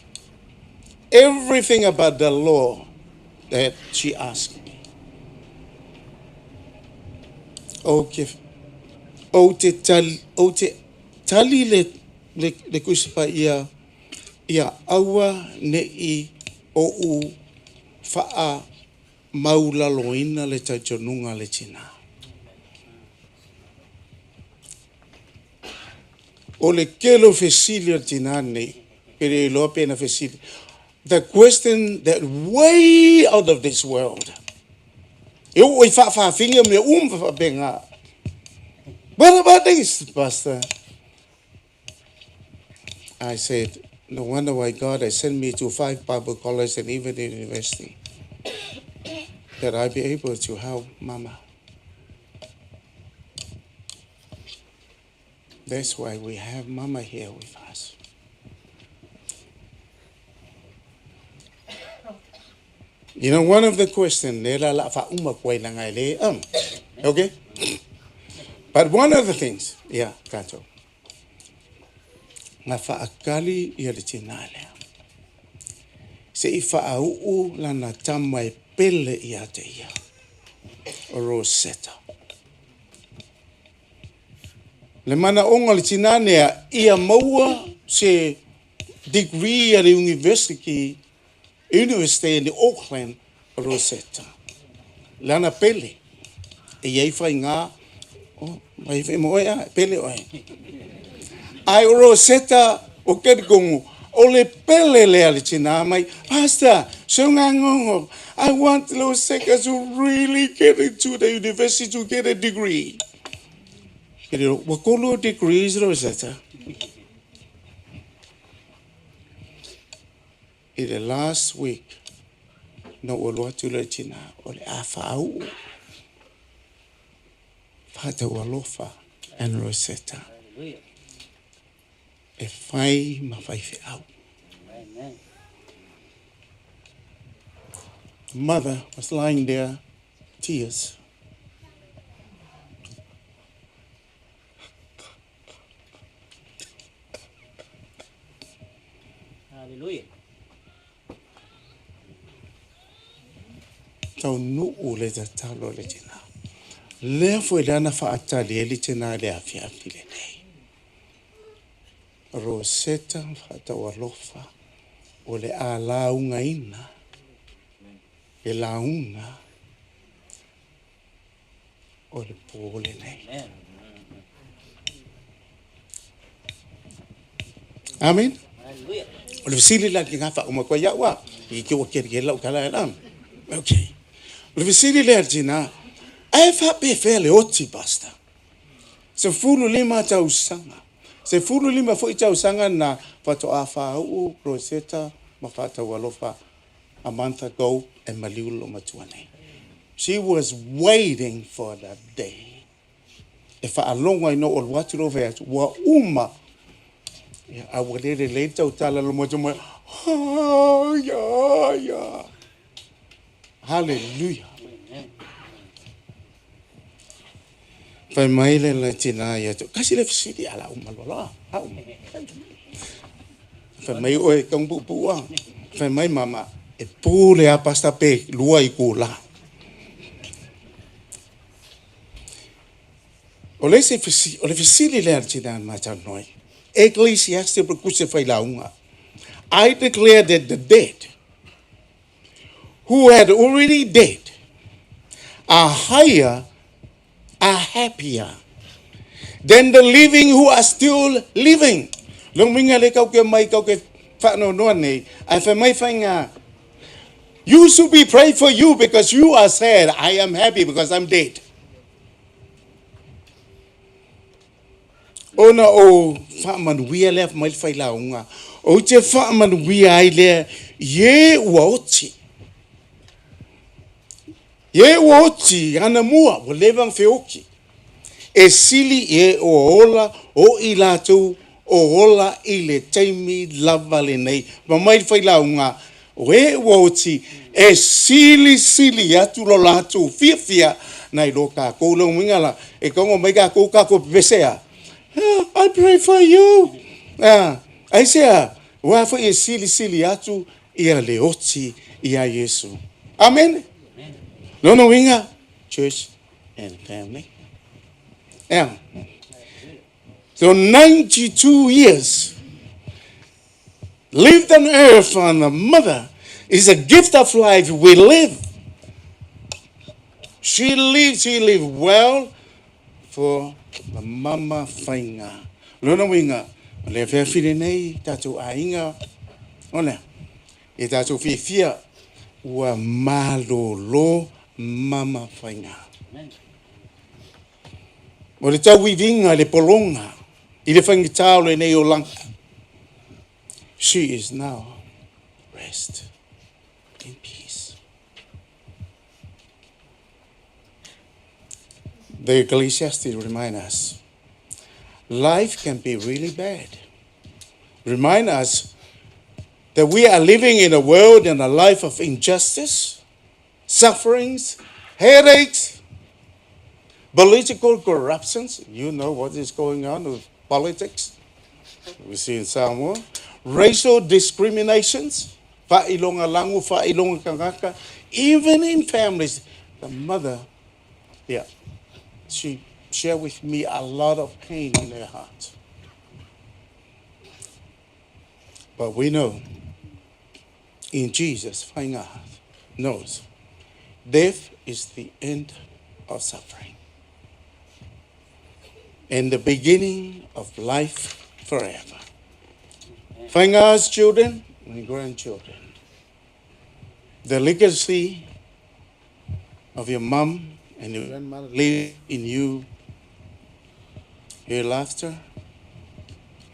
Everything about the law that she asked me. Ou te, ou te tali, ou te tali le, le, le Tusi Paia ia aua ne'i o'u fa'a maulaloina le talitonuga a le tinā. O le tele o fesili a le tinā lenei, pe le iloa pe na fesili. The question that way out of this world. E oo i faafaafine mea uma faapena. What about this, Pastor? I said, no wonder why God has sent me to five Bible colleges and even the university, that I be able to help Mama. That's why we have Mama here with us. You know, one of the questions, okay? But one of the things, yeah, Kato, na faakali ia le tinā lea. Se i faauu lana tama e pele ia te ia, o Rosetta. Le manaoga o le tinā nea, ia maua se degree a le university, University in Auckland, o Rosetta. Lana pele, e iai faigā, oh, mai whae mo oe a, pele oe. Ai o Rosetta o Kerikongo, o le pele lea le tinā mai, Pastor, so ngā ngongo, I want Rosetta to really get into the university to get a degree. Ke reo, ua kolu o degrees Rosetta. I le last week, na ua alu atu le tinā, o le a faauu, faatau alofa and Rosetta. E fai ma faifeau. Mother was lying there, tears. Hallelujah. Taunuu le tatalo a le tinā. Lea foi lana faatali ai le tinā i le afiafi lenei. Rosetta faataualofa o le a laugaina le lauga o le po lenei. Amen. O le fesili la ki ngā whauma koe iau a, i ki ua keri keri lau kala e la. Okay. O le fesili lea tinā, e whapewhea le oti, Pastor? 15 tausaga. 15 foi tausaga na faatoa fāuu Rosetta ma Faataualofa a month ago e maliu lo matua nei. She was waiting for that day. E faalogo ai na ou alu atu lea ou fai atu, ua uma. Ia, a ua le lelei le tautala lo motu mai, ah, ia, ia. Hallelujah. Fai mai le la tina ia te, kasi le fesili ala uma loa loa, a uma. Fai mai oe kaunga puupuu a. Fai mai mama, e pu le a pasta pe lua i kula. O le isi fesili, o le fesili lea a le tina na ma talanoa ai. Ecclesiastes pe kuse failauga. I declare that the dead who had already dead are higher, are happier than the living who are still living. Lona uiga le kau ke mai kau ke whaanoanoa nei, ai whai mai whainga. You should be pray for you because you are sad. I am happy because I'm dead. Ona o faamanuia lea mai le failauga, ou te faamanuia ai lea i e ua oti. I e ua oti anamua ua leva ona feoki. E sili i e ua ola o i latou o ola i le taimi lava lenei. Ma mai le failauga, o e ua oti e silisili atu lo latou fiafia nai lo kākou. Lona uiga la, e tago mai kākou kākou pepese a. Ah, I pray for you. Ah, aisea, ua foi e silisili atu ia le oti ia Iesu. Amen. Lona uiga, church and family. Yeah. So 92 years lived on earth on a mother is a gift of life we live. She lived, she lived well for the mama whainga. Lona uiga, o le afiafi lenei tatou aiga, ona, e tatou fiafia, ua malolo mama whainga. O le tauiviga le pologa i le faigata o lenei olaga. She is now rest in peace. The Ecclesiastes remind us life can be really bad. Remind us that we are living in a world and a life of injustice, sufferings, headaches, political corruptions. You know what is going on with politics. We see in Samoa. Racial discriminations, fa'ailonga lago, fa'ailonga tagata, even in families. The mother, yeah, she shared with me a lot of pain in her heart. But we know in Jesus, Fainga knows death is the end of suffering and the beginning of life forever. Fainga's children and grandchildren, the legacy of your mom and your grandmother live in you. Her laughter,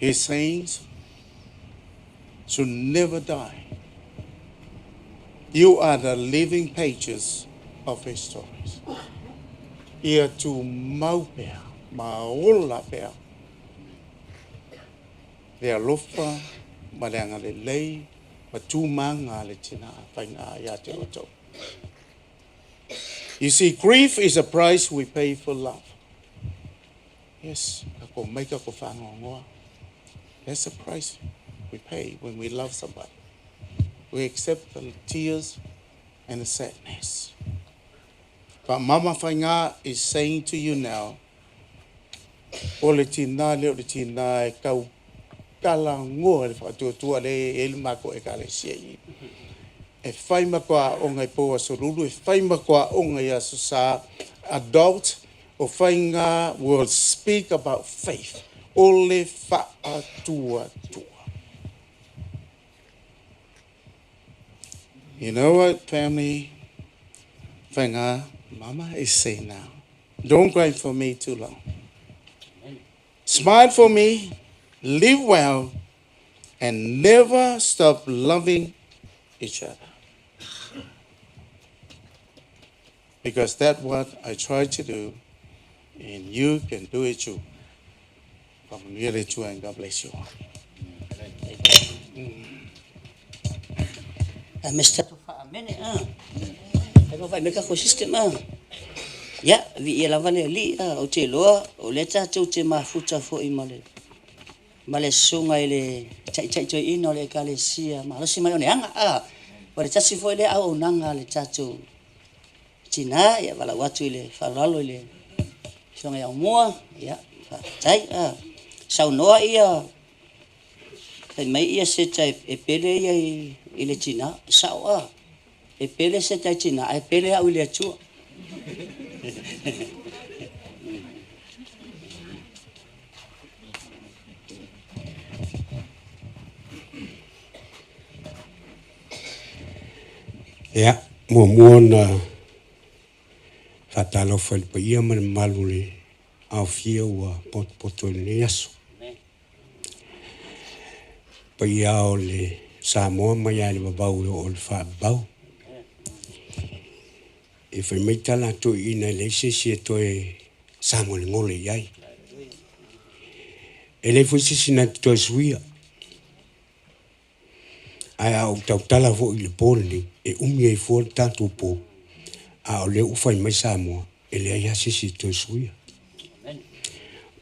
her sayings should never die. You are the living pages of her stories. Ia tumau pea, ma ola pea. Le alofa ma le agalelei ma tūmāga le tina faiga ia te outou. You see, grief is a price we pay for love. Yes, ka ko mai ka ko whangongoa. That's the price we pay when we love somebody. We accept the tears and the sadness. But Mama Whainga is saying to you now, o le tina le o le tina e kau kala ngoa le whaatuatua le e le mako e kale sia i. E whai ma koa o ngai pō aso lulu, e whai ma koa o ngai aso sa, adult o Whainga will speak about faith. O le whaatuatua. You know what, family? Whainga, Mama is saying now, don't cry for me too long. Smile for me, live well, and never stop loving each other. Because that's what I try to do, And you can do it too. Faamanuia le Atua and God bless you all. Mr. Amene a. Ai ma vai me ka ko system a. Ia, viia lava le Alii a, ou te iloa o lea tatou te mafuta foi ma le ma le susuga i le Taitai Toeaina o le Ekalesia malosi mai o Neaga a. O le tasi foi lea auaunaga a le tatou tinā, ia valaau atu i le faaaloalo i le Afioga ia Aumua, ia faafetai a. Saunoa ia fai mai ia Seta e pele ia i le tinā, e sao a. E pele Seta i tinā, ae pele au i le Atua. Ia, muamua ona faatalofa i le paia ma le mamalu o le aofia ua potopoto i lenei aso. Paia o le Samoa mai lava i le vavau e oo i le faavavau. E fai mai tala a toeaiina e leai se isi e toe sagolegole i ai. E leai foi se isi na te toe suia. Ae a ou tautala foi i le po lenei, e umi ai fua le tatou po, a o lea ua fai mai Samoa, e leai lava se isi e toe suia.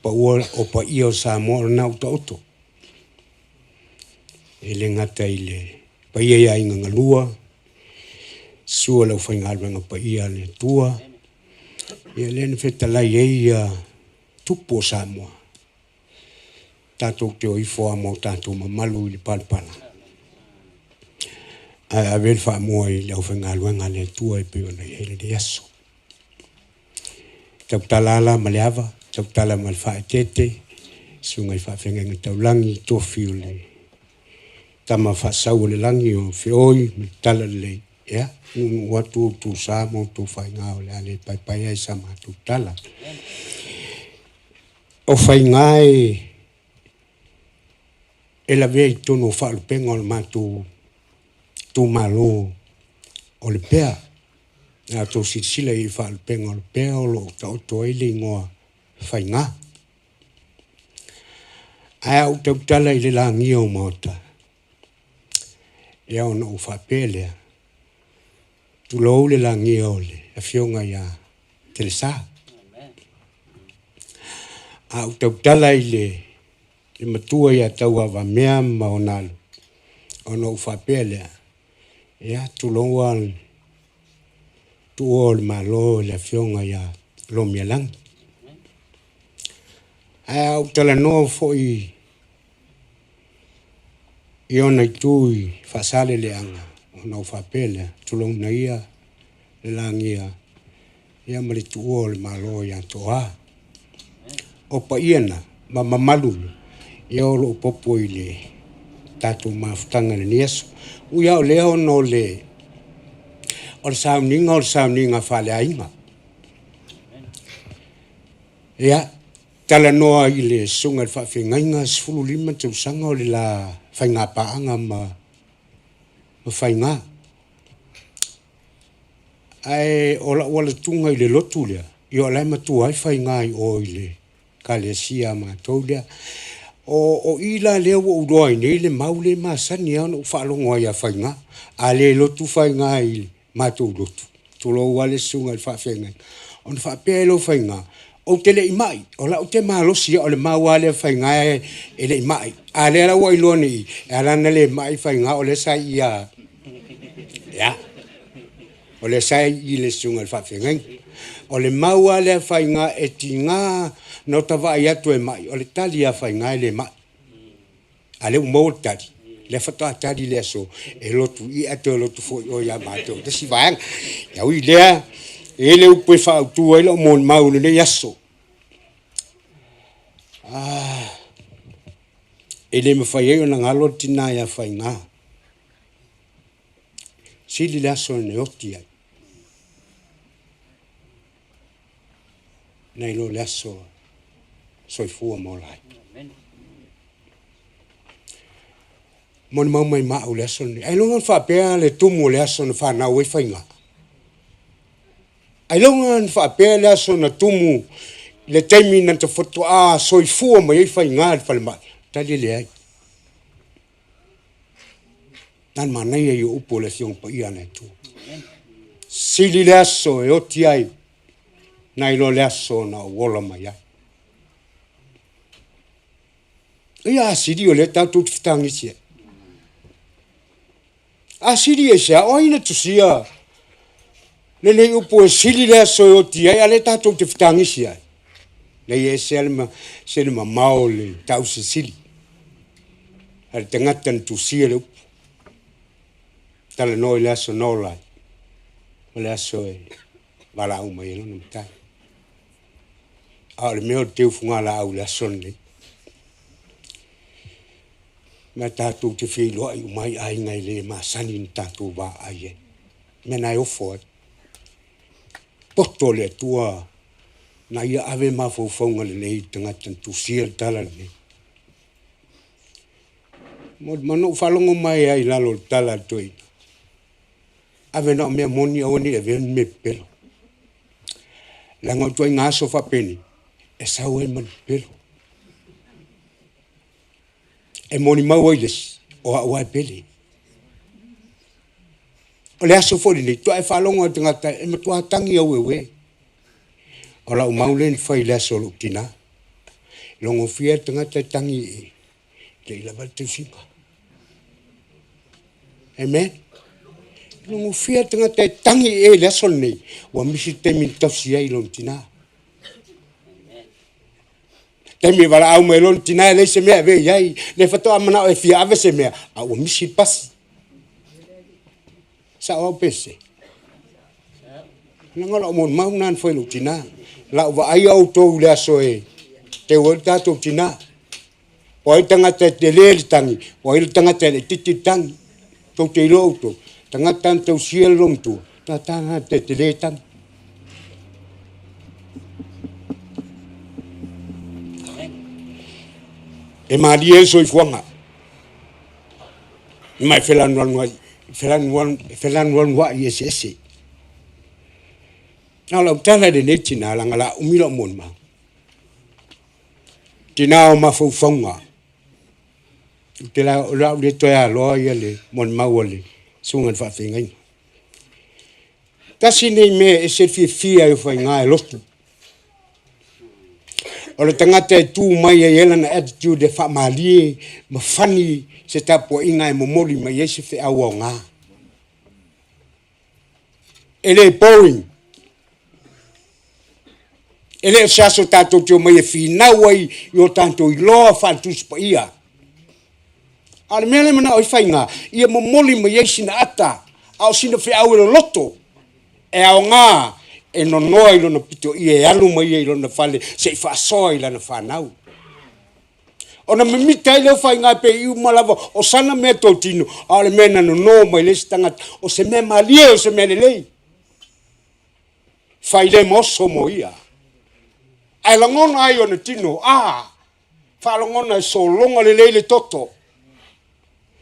Paua o paia o Samoa o lena ua taoto. E le gata i le paia i aiga galua, susu o le aufaigaluega paia a le Atua, ia lea na fetalai ai ia tupu o Samoa. Tatou te o ifo lava ma o tatou mamalu i le palapala, ae ave le faamua i le aufaigaluega a le Atua e pei ona i ai lenei aso. Tautala ala ma le ava, tautala ma le faaeteete, susuga i faafeagaiga taulagi, tofi o le tama faasau o le lagi o feoi ma le talalelei, ia, nuunuu atu outou sa ma outou faiga o le a le paepaea i sa matou tala. O faiga e lavea i totonu o faalupega o le matou itumalo o Lepea. A outou silasila i faalupega o Lepea o lo o taoto ai le igoa Faiga. Ae a ou tautala i le lagia o maota, ia ona ou faapea lea, tulou le lagia o le afioga ia Telesa. A ou tautala i le matua ia Tauavamea ma ona alo, ona ou faapea lea, ia tulou le tuua o le Malo i le afioga ia Lomialagi. Ae a ou talanoa foi i ona itu i Faasaleleaga, ona ou faapea lea, tulouna ia le lagia ia ma le tuua o le Malo ia Toa. O paia na ma mamalu ia o lo o popo i le tatou mafutaga i lenei aso. Ui lava o lea ona o le sauniga o le sauniga faaleaiga. Ia, talanoa i le susuga i le faafeagaiga, 15 tausaga o le la faigapaaga ma Faiga. Ae o lau alatuga i le lotu lea, ia o la e matua ai Faiga i o i le ekalesia a matou lea. O i la lea ua ou iloa ai nei le mau lea e masani lava ona ou faalogo ai ia Faiga. A le lotu Faiga i le matou lotu, tulou lava le susuga i le faafeagaiga, ona faapea ai lea o Faiga, ou te le i mai, o la ou te malosi lava, o le mau lava lea a Faiga e le i mai. A lea la ua iloa nei, e ala ona le mai Faiga o lea sa i ia, ia, o lea sa i i le susuga i le faafeagaiga. O le mau lava lea a Faiga e tiga ona ota vaai atu e mai, o le tali a Faiga e le mai. A lea ua maua le tali, lea faatoa tali le aso e lotu i ae toe lotu foi oe ia matou le isi vaega. Ia ui lea, e i ai le upu e faaautu ai lau molimau i lenei aso. Ah, e le mafai ai ona galo le tina ia Faiga. Sili le aso na e oti ai, nai lo le aso soifua ma ola ai. Molimau mai ma au le aso lenei. Ailoga na faapea le tumu o le aso na fanau ai Faiga. Ailoga na faapea le aso na tumu Le taimi na te faatoa soifua mai ai faiga i le falemai, tali e leai. Na le manaia ia o upu o le Afioga Paia a le Atua. Sili le aso e oti ai, nai lo le aso na ou ola mai ai. Ia a sili o lea tatou te fetagisi ai. A sili aisea? O ai na tusia lenei upu e sili le aso e oti ai, a lea tatou te fetagisi ai? Leai, e ese lava le, le mamao o le tausilisili a le tagata na tusia le upu. Talanoa i le aso na ola ai, ma le aso e valaau mai ai lona Matai. A o le mea o le teu fugalaau i le aso lenei. Ma tatou te feiloai uma ai i aiga e le masani ona tatou vaai ai. Mea na e ofo ai. Poto le Atua na ia ave mafaufauga lelei i le tagata na tusia le tala lenei. Ma na ou faalogo mai ai i lalo o le tala a le toeaina, ave na o mea moni aua ne i avea ni mea pepelo. Leaga o ituaiga aso faapenei, e sau ai ma le pepelo. E molimau ai le isi, o au lava e pele. O le aso foi lenei, faatoa e faalogo lava i le tagata e matua tagi aueue. O lau mau lea na fai i le aso o lou tinā. Logofia le tagata e tagi e le i lava le tausiga. Amen. Logofia le tagata e tagi e i le aso lenei, ua misi le taimi na tausi ai lona tinā. Taimi e valaau mai lona tinā e leai se mea e ave i ai, le faatoa manao e fia ave se mea, a ua misi le pasi. Sao au pe sese? Leaga o lau molimau lena na fai i lou tinā. Lau vaai outou i le aso e teu ai le tatou tinā. O ai le tagata e tele le tagi, o ai le tagata e laitiiti le tagi. Tou te iloa outou, tagata na tausia le lomatua, tagata na te tele tagi. E malie le soifuaga, ma e felanuanuai, felanuanuai eseese. Na o lau tala i lenei tinā, leaga o le a umi lau molimau. Tinā o mafaufauga, ou te o le a ou le toe aloa ia le molimau a le susuga i le faafeagaiga. Tasi lenei mea e ese le fiafia ai o faiga e lotu. O le tagata e tu mai e i ai lana attitude e faamalie ma fani se tapuaiga e momoli mai ai se feau aoga. E le boring. E le o se aso tatou te omai e finau ai i o tatou iloa faale-Tusi Paia. A o le mea lea e manao ai faiga, ia momoli mai ai sina ata, a o sina feau e loloto, e aoga e nonoa i lona pitoia e alu mai ai i lona fale se i faasoa i lana fanau. Ona mimita ai lea o faiga pe i uma lava o sana mea totino, a o le mea na nono mai le isi tagata, o se mea malie, o se mea lelei. Fai le ma oso mo ia. Ae lagona ai ona tino, a, faalogona e sologa lelei le toto,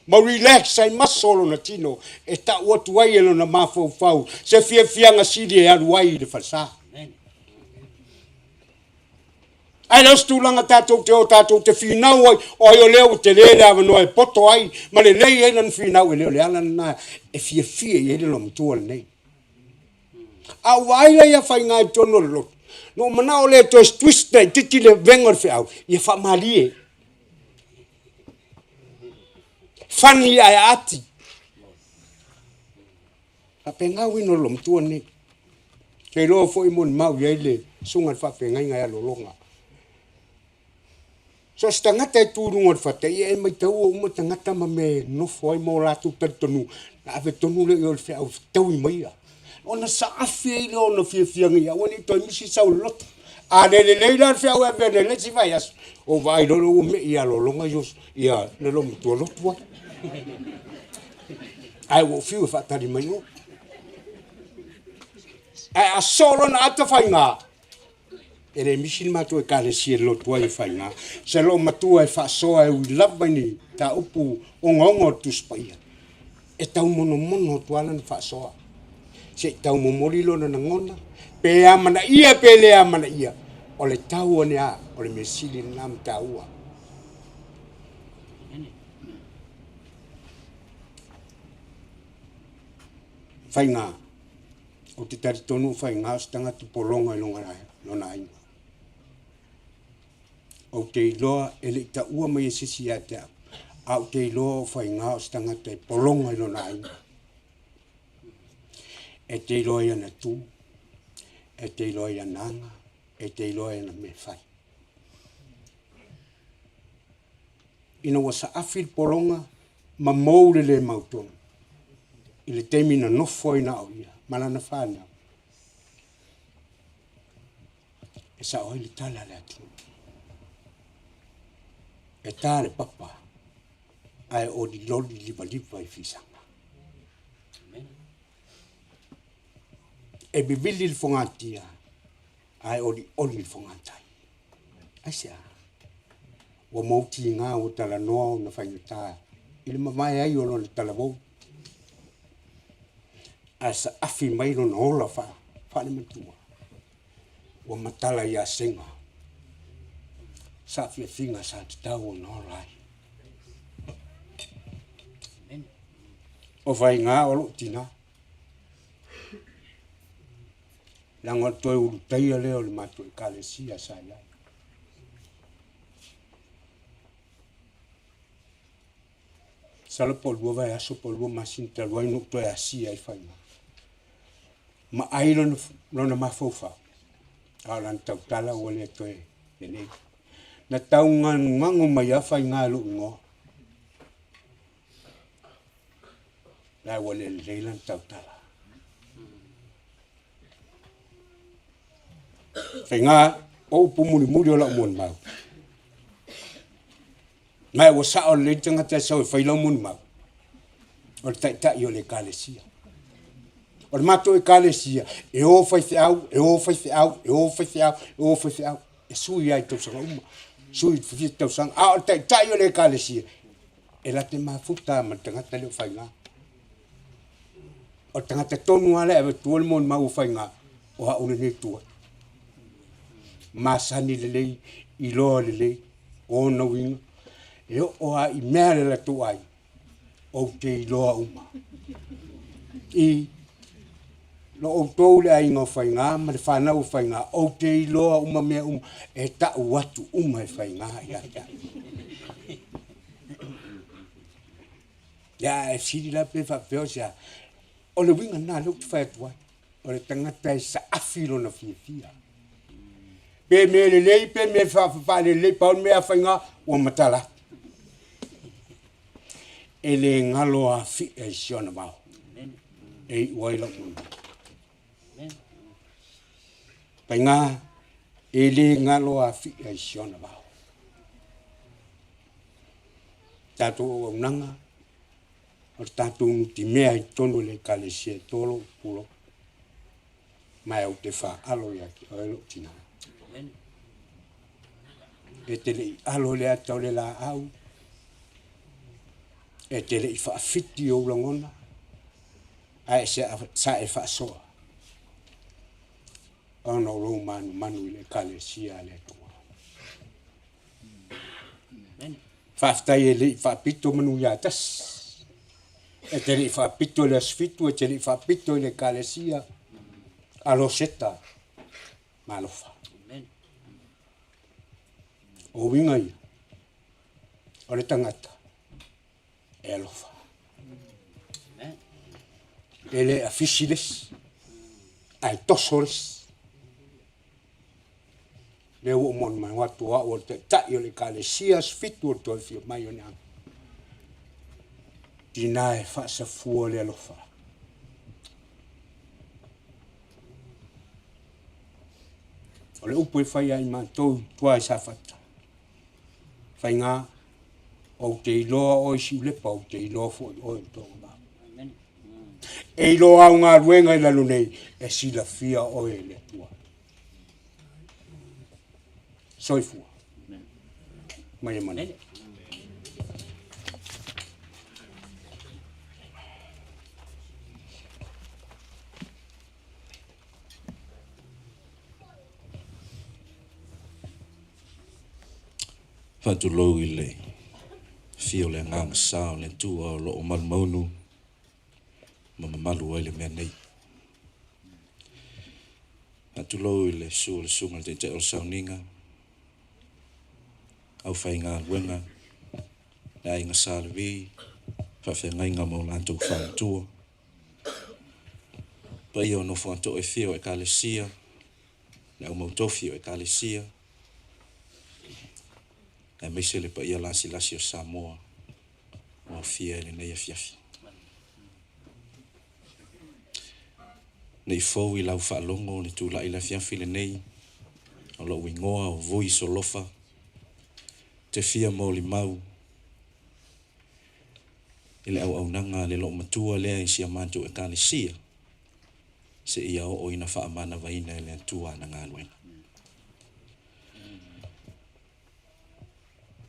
ma relax ai maso o lona tino e tau atu ai e lona mafaufau se fiafiaga sili e alu ai i le falesa. Ae le o se tulaga tatou te o tatou te finau ai, o ai o lea ua tele le avanoa e poto ai ma lelei ai lana finau, e le o le ala lena e fiafia i ai le loomatua lenei. A ou vaai la ia faiga i totonu o le lotu, na ou manao lea e toe twist laitiiti le vega o le feau, ia faamalie. Fani ae aati. Faapena uiga o le loomatua lenei. Ou te iloa foi molimau i ai le susuga i le faafeagaiga ia Lologa. So o se tagata e tu i luga o le fata, ia e maitaua uma tagata ma mea e nofo ai ma o latou talitonuga, ona ave tonu lea i o i le feau e fetaui mai ia. Ona saafi ai lea o ona fiafiaga ia aua ne i toe misi sau i le lotu. A le lelei la le feau e ave nei i le isi vaiaso, ou vaai loa lea ua me'i ia Lologa ia le loomatua lotu ai. Ae ua ou fiu e faatali mai o. Ae a soo lona ata faiga, E le misi le matou Ekalesia i le lotu ai e faiga. Se loomatua e faasoa e ui lava i ni mataupu ogaoga o le Tusi Paia, e taumonomono atu lava lana faasoa, se i taumomoli lona lagona, pe amanaia pe le amanaia. O le tau o le a, o le mea sili lena ma taua. Faiga, ou te talitonu o Faiga o se tagata pologa i lona aiga. Ou te iloa e le i taua mai e se isi ia te au, a ou te iloa o Faiga o se tagata e pologa i lona aiga. E te iloa i ana tu, e te iloa i ana aga, e te iloa i ana mea e fai. Ina ua saafi le pologa ma mou le le mautonu, i le taimi na nofo ai na o ia ma lana whanau, e sao ai le tala le atunuu. E tā le papa, ae o liloli livaliva i fisaga. E vivili le fogatia, ae olioli le fogatai. Aisea? Ua mautiga ua talanoa ona faigata i le mavae ai o lona talavou. Ae saafi mai lona ola faalematua, ua matala ia sega, saafiafiga sa tatau ona ola ai. O Faiga o lou tina, leaga o le toe ulutaia lea o le matou ekalesia sa i ai. Masalo po o 2 vaiaso po o 2 masina talu ai na ou toe asia ai Faiga. Ma ai lona mafaufau, a o lana tautala ua le toe lelei. Na tauganugagu mai lava Faiga i lou igoa. La ua le lelei lana tautala. Faiga o upu mulimuli o lau molimau. Ma ua sao lelei le tagata e sau e fai lau molimau. O le taitai o le ekalesia. O le matou ekalesia, e o faifeau, e o faifeau, e o faifeau, e o faifeau. E sui lava i tausaga uma. Sui i fia tausaga. A o le taitai o le ekalesia, e late mafuta ma le tagata lea o Faiga. O le tagata tonu lava lea e avatua le molimau o Faiga, o au lenei tu atu. Masani lelei, iloa lelei, o ona uiga, e oo lava i mea le latou aiga, ou te iloa uma. I lo outou le aiga o Faiga ma le whanau o Faiga, ou te iloa uma mea uma, e tau atu uma e Faiga ia te au. Ia e sili la pe faapea o se a. O le uiga lena lea ou te fai atu ai. O le tagata e saafi lona fiafia. Pe mea lelei, pe mea faalelei, pau le mea a Faiga, ua matala atu. E le galo afia i si ona vao. E iu ai lau molimau. Faiga, e le galo afia i si ona vao. Tatou auaunaga, o le tatou nutimea i totonu o le ekalesia e tolo pulou. Ma ou te faalo ia te oe lou tina. E te le i alo le ata o le laau, e te le i faafiti ou lagona, ae sa e faasoa ona o lou manumanu i le ekalesia a le Atua. Faafetai e le i faapito manu ia tasi. E te le i faapito i le aso 7, e te le i faapito i le ekalesia. Alo seta, malofa. O uiga ia, o le tagata e alofa. E le afisi le isi, ae toso le isi. Lea ua ou molimau atu o au o le taitai o le ekalesia aso 7 o le toe afio mai o le aga. Tina e faasafua le alofa. O le upu e fai ai matou i tua i Safata. Faiga, ou te iloa oe i Siulepa, ou te iloa foi oe i Togavao. E iloa au galuega i lalo nei, e silafia oe e le Atua. Soifua. Mai e manu. Faatulou i le afio o le Agaga Sa o le Atua o lo o malumaunu ma mamalu ai le mea nei. Faatulou i le susu o le Susuga i le Taitai o le Sauniga, aufaigaluega, le Aiga Sa Levi, faafeagaiga ma o latou faletua, paia o nofo a too e fia o Ekalesia, le au mautofi o Ekalesia, aemaise le paia lasilasi o Samoa ua aofia i lenei afiafi. Nei fou i lau faalogo le tulai i le afiafi lenei, o lou igoa o Vui Solofa, te fia molimau i le auaunaga a le loomatua lea i si a matou Ekalesia, seia oo ina faamanavaina e le Atua ana galuega.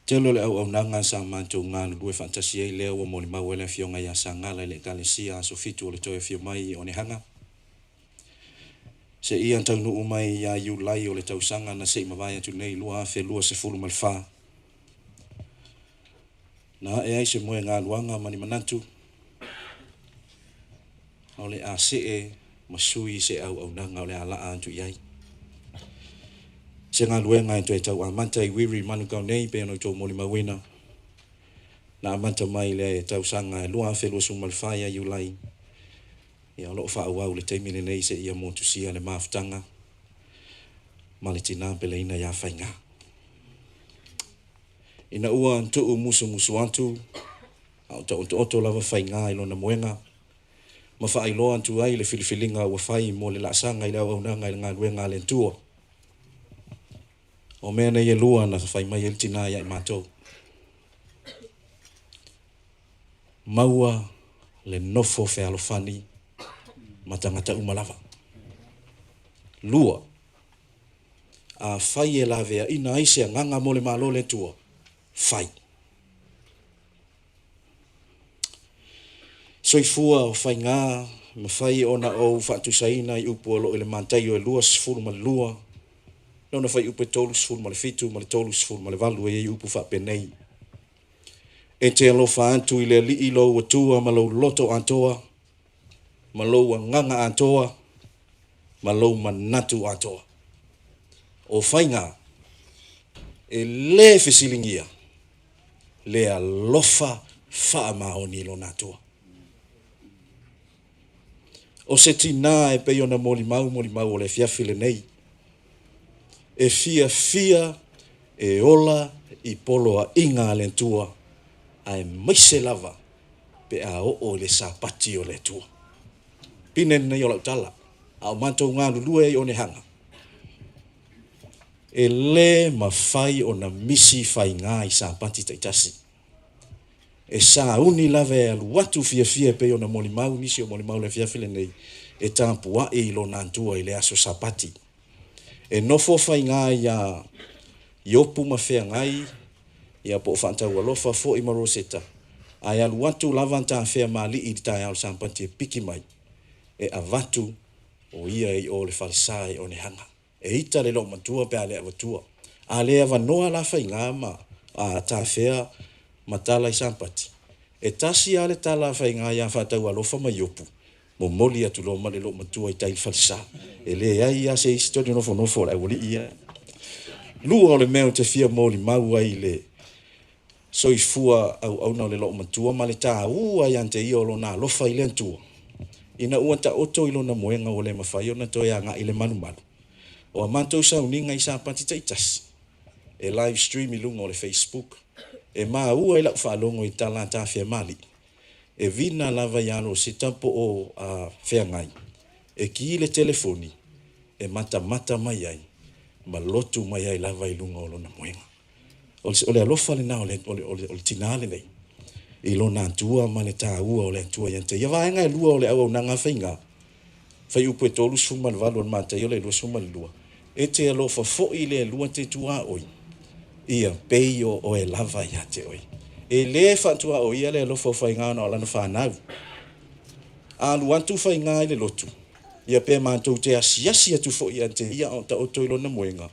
Tele o le auaunaga sa matou galulue faatasi ai lea ua molimau ai le Afioga ia Sagala i le Ekalesia Aso Fitu o le toe afio mai i Onehana, seia taunuu mai ia Iulai o le tausaga na se i mavae atu nei 2024. Na ae ai se moegaluaga ma ni manatu, o le a see ma sui se auaunaga o le a laa atu i ai. Se galuega e toe tau amata i Wiri i Manukau nei pei ona outou molimauina, na amata mai le tausaga e 2024 ia Iulai, ia o lo o faaauau i le taimi lenei seia motusia le mafutaga ma le tina peleina ia Faigā. Ina ua tuu musumusu atu, a o taotooto lava Faigā i lona moega, ma faailoa atu ai le filifiliga ua fai mo le laasaga i le auaunaga i le galuega a le Atua. O mea nei e lua na fai mai ai le tina ia i matou. Maua le nofo fealofani ma tagata uma lava. Lua, afai e laveaina ai se agaga mo le Malo o le Atua, fai. Soifua o faigā mafai ona ou faatusaina i upu o lo o i le Mataio e 22, lona fuaiupu e 37 ma le 38 e i ai upu faapenei. E te alofa atu i le Alii lou Atua ma lou loto atoa, ma lou agaga atoa, ma lou manatu atoa. O faigā, e le fesiligia le alofa faamaoni i lona Atua. O se tinā e pei ona molimau molimau o le afiafi lenei, e fiafia e ola i poloaiga a le Atua, aemaise lava pe a oo i le Sapati o le Atua. Pine lenei o lau tala, a o matou galulue ai i Onehana, e le mafai ona misi faigā i Sapati taitasi. E sauni lava e alu atu fiafia e pei ona molimau nisi o molimau i le afiafi lenei, e tapuai i lona Atua i le aso Sapati. E nofo faigā iā Iopu ma Feagai, ia po o Faataualofa foi ma Roseta, ae alu atu lava Tafea ma Alii i le taeao o le Sapati e piki mai, e avatu o ia e i o i le falesa i Onehana. E ita le loomatua pe a le avatua. A le avanoa la Faigā ma Tafea ma Tala i Sapati, e tasi lava le tala a Faigā ia Faataualofa ma Iopu, momoli atu loa ma le loomatua i tai i le falesa. E leai lava se isi tonu e nofonofo o le aualii ia. Lua o le mea ou te fia molimau ai i le soifua auauna o le loomatua ma le taua ia te ia o lona alofa i le Atua, ina ua taoto i lona moega ua le mafai ona toe agai i le malumalu. O a matou sauniga i Sapati taitasi, e live stream i luga o le Facebook, e maua i lau faalogo i tala a Tafea ma Alii, e vina lava ia Roseta po o Feagai, e ki le telefoni e matamata mai ai ma lotu mai ai lava i luga o lona moega. O le alofa lena o le tinā lenei i lona Atua ma le taua o le Atua ia te ia. Vaega e lua o le auaunaga a Faigā, fuaiupu e 38 o le Mataio le 22, e te alofa foi i le Alua te tuaoi, ia pei o oe lava ia te oe. E le faatuaoia le alofa o Faigā ona o lana fanau. A alu atu Faigā i le lotu, ia pe matou te asiasi atu foi ia te ia a o taoto i lona moega,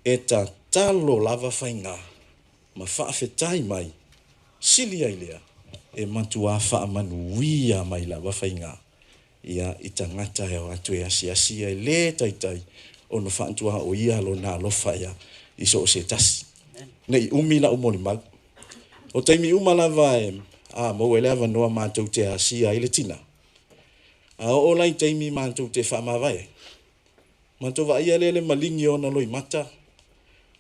e tatalo lava Faigā. ma faafetai mai, sili ai lea, e matuā faamanuia mai lava faigā ia i tagata e o atu e asiasi ia e lē taitai ona faatuaoia lona alofa ia i so o se tasi. Ne i umi la'u molimau. O taimi uma lava e a maua ai le avanoa matou te asia ai le tinā. A oo la i taimi matou te faamavae ai, matou vaaia lea le maligi o ona loimata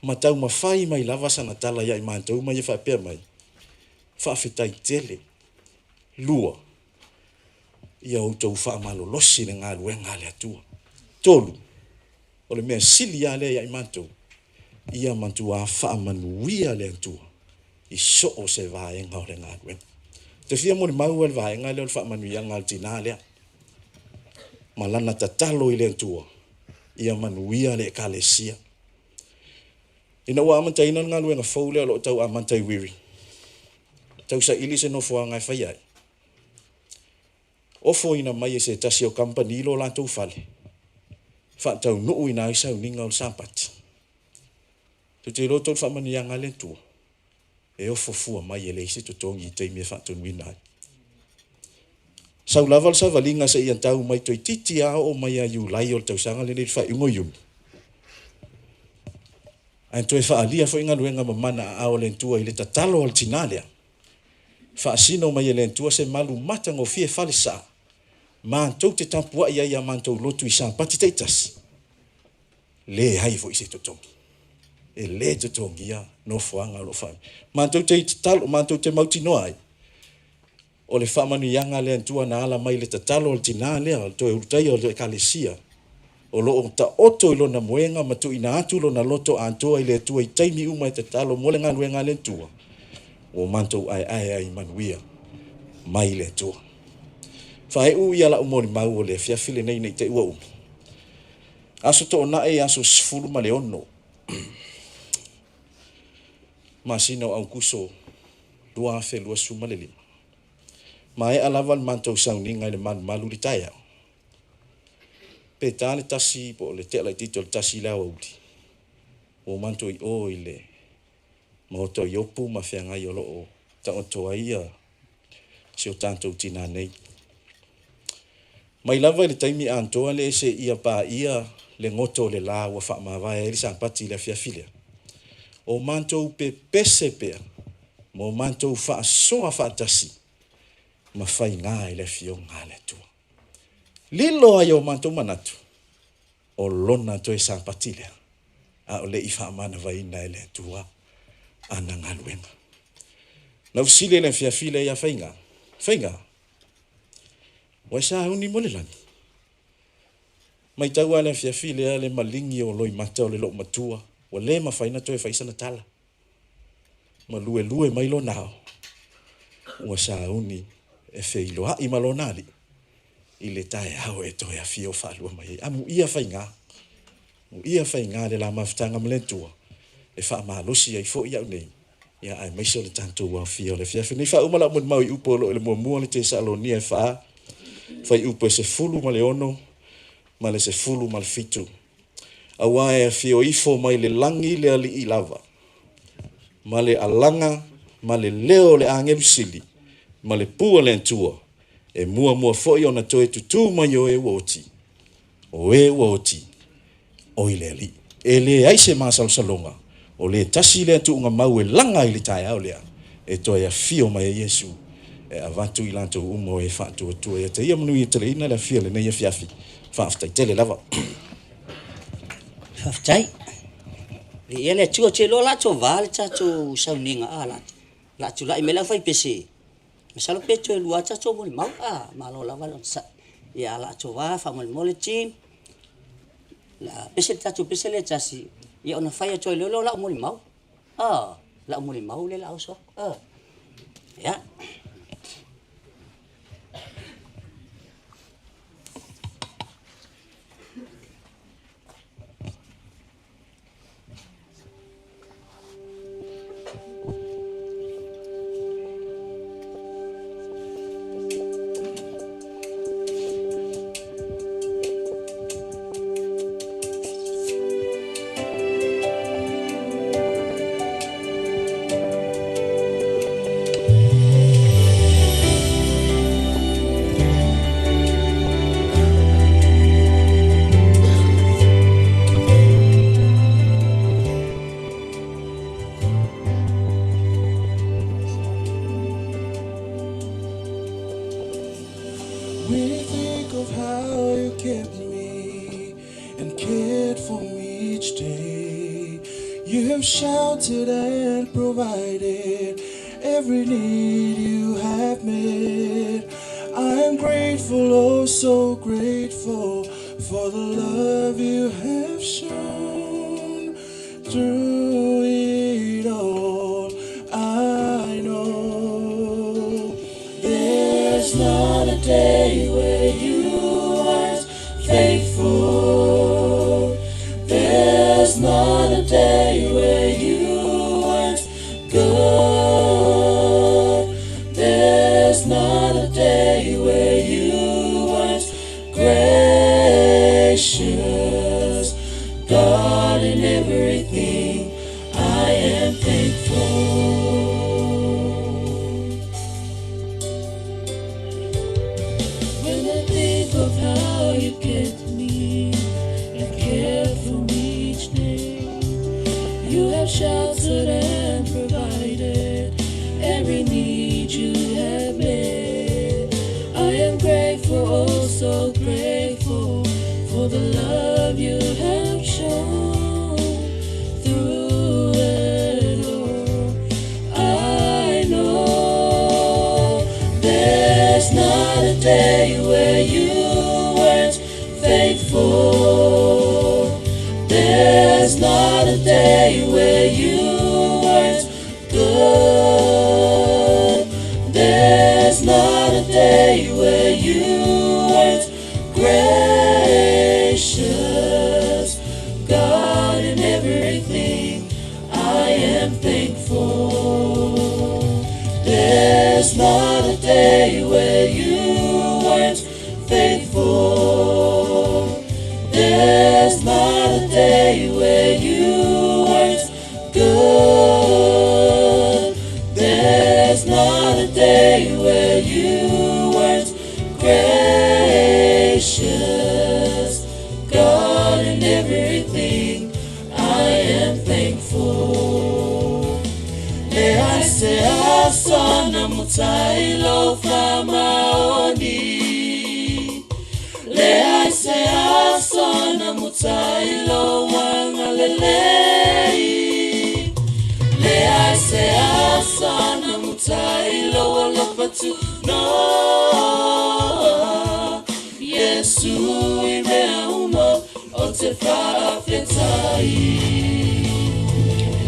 ma taumafai mai lava sana tala ia i matou ma ia faapea mai, Faafetai tele. Lua, ia outou faamalolosi i le galuega a le Atua. Tolu, o le mea sili lava lea ia i matou, ia matuā faamanuia le Atua i so o se vaega o le galuega. Ou te fia molimau le vaega lea o le faamanuiaga a le tinā lea ma lana tatalo i le Atua ia manuia le Ekalesia. Ina ua amataina le galuega fou lea o lo o tau amata i Wiri, tausaili se nofoaga e faia ai. Ofoina mai e se tasi o kamupani lo latou fale, faataunuuina ai sauniga o le Sapati. Tou te iloa tou le faamanuiaga a le Atua, e ofo fua mai e leai se totogi i taimi e faatonuina ai. Sau lava le savaliga seia tau mai toeitiiti lava oo mai ia Iulai o le tausaga lenei i le faaiuga o Iuni, ae toe faaalia foi galuega mamana aao a le Atua i le tatalo a le tinā lea, faasino mai e le Atua se malu matagofie falesa, matou te tapuai ai i a matou lotu i Sapati taitasi, leai foi se totogi. E le totogia nofoaga o lo o faa. Matou te tatalo, matou te mautinoa ai, o le faamanuiaga a le Atua na ala mai i le tatalo a le tinā lea, o le toe Ulutaia o le Ekalesia, o lo o taoto i lona moega ma tuuina atu lona loto atoa i le Atua i taimi uma e tatalo mo le galuega a le Atua, ua matou aeae ai i manuia mai le Atua. Faaiu ia lau molimau o le afiafi lenei ne i te i ua umi. Aso Toonai aso 16 masina o Aukuso 2025. Maea lava le matou sauniga i le malumalu i le taeao. Pe ta le 1 po o le tea laitiiti o le 1 i le aoauli, ua matou i o i le maota o Iopu ma feagai o lo o taoto ai ia si o tatou tinā nei. Mai lava i le taimi atoa lea seia paia le goto o le la ua faamavae ai le Sapati i le afiafi lea, o matou pepese pea ma o matou faasoa faatasi ma faigā i le afioga a le Atua. Lilo ai o matou manatu, o lona toe Sapati lea, a o le i faamanavaina e le Atua ana galuega. Na ou fesili i le afiafi lea ia Faigā, Faigā, ua e sauni mo le lagi? Matau lava i le afiafi lea le maligi o loimata o le loomatua, ua le mafai ona toe fai sana tala. Ma luelue mai lona ao, ua sauni e feiloai ma lona alii i le taeao e toe afio faalua mai ai. Amuia faigā, amuia faigā le la mafutaga ma le Atua, e faamalosi ai foi au nei, ia aemaise o le tatou aofia o le afiafi nei. Faauma lau molimau i upu o lo o i le muamua le Tesalonia e 4, fuaiupu e 16 ma le 17. Auā e afio ifo mai le lagi le Alii lava, ma le alaga ma le leo o le agelu sili, ma le pū a le Atua, e muamua foi ona toe tutū mai o e ua oti, o e ua oti, o i le Alii. E leai se masalosaloga, o le tasi lea tuuga mau e laga i le taeao lea, e toe afio mai ai Iesu, e avatu i latou uma o e faatuatua ia te ia. Manuia teleina le afio i lenei afiafi. Faafetai tele lava. Faafetai. Viia le Atua, ou te iloa o le a tova le tatou sauniga a, o le a tulai mai le aufaipese, masalo pe toe lua lava tatou molimau a, malo lava le onosai. Ia, ae o le a tova faamolemole team, o le a pese le tatou pese lea e tasi, ia ona fai atu ai loa lea o lau molimau. A, lau molimau lea o le a oso atu. A, ia. When I think of how you kept me and cared for me each day, you have sheltered and provided every need you have met. I am grateful, oh so grateful, for the love you have shown through it all. I know there's not a day where you aren't faithful. There's not a day where you weren't good. There's not a day where you weren't gracious. God in everything, I am thankful. When I think of how you kept me and cared for me each day, you have sheltered and provided every need you have met. I am grateful, oh so grateful, for the love you have shown through it all. I know there's not a day where you weren't faithful. There's not a day where you weren't good. There's not a day where you weren't gracious. God in everything, I am thankful. There's not a day where you weren't faithful. There's not a day where you weren't good. There's not a day where you weren't gracious. God in everything, I am thankful. Le se asona mutailo famaoni. Le se asona mutailo wangalelei. Le se asona mutailo walopatu no. Yesu imea uma o te whaafetai.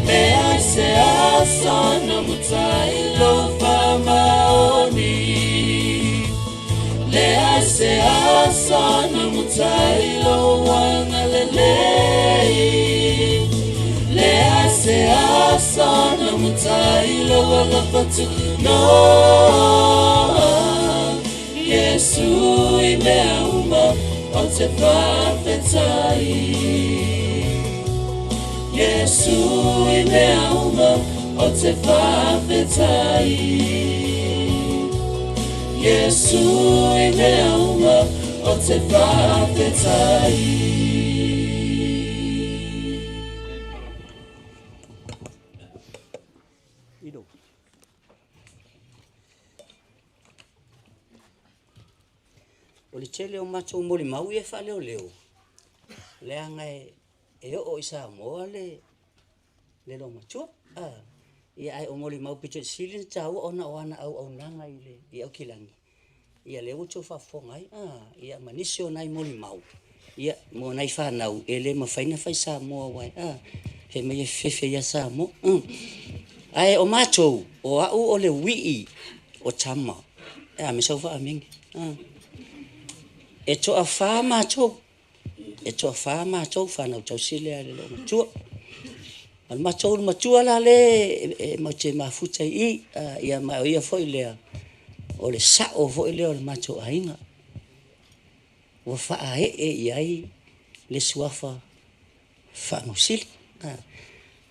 Le se asona mutailo famaoni. Le se asona mutailo wangalelei. Le se asona mutailo walopatu no. Yesu imea uma o te whaafetai. Yesu imea uma o te whaafetai. Yesu imea uma o te whaafetai. Ido. O le tele o matou molimau ia e faaleoleo, leaga e oo i Samoa le le loomatua. Ia ae o molimau pito i sili ona taua ona o ana auaunaga i le i Aukilagi. Ia lea ua outou faafofoga ai, ia ma nisi o nai molimau, ia mo nai fanau e le mafai ona fai Samoa aua e fai mai e fefe ia Samoa. Ae o matou, o au o le uii o tama. E a me sau faamene. E toafa matou, e toafa matou fanau tausi lea a le loomatua. O le matou le matua la le e matou te mafuta i i, ia ma o ia foi lea, o le sao foi lea o le matou aiga. Ua faaee i ai le suafa Faamausili.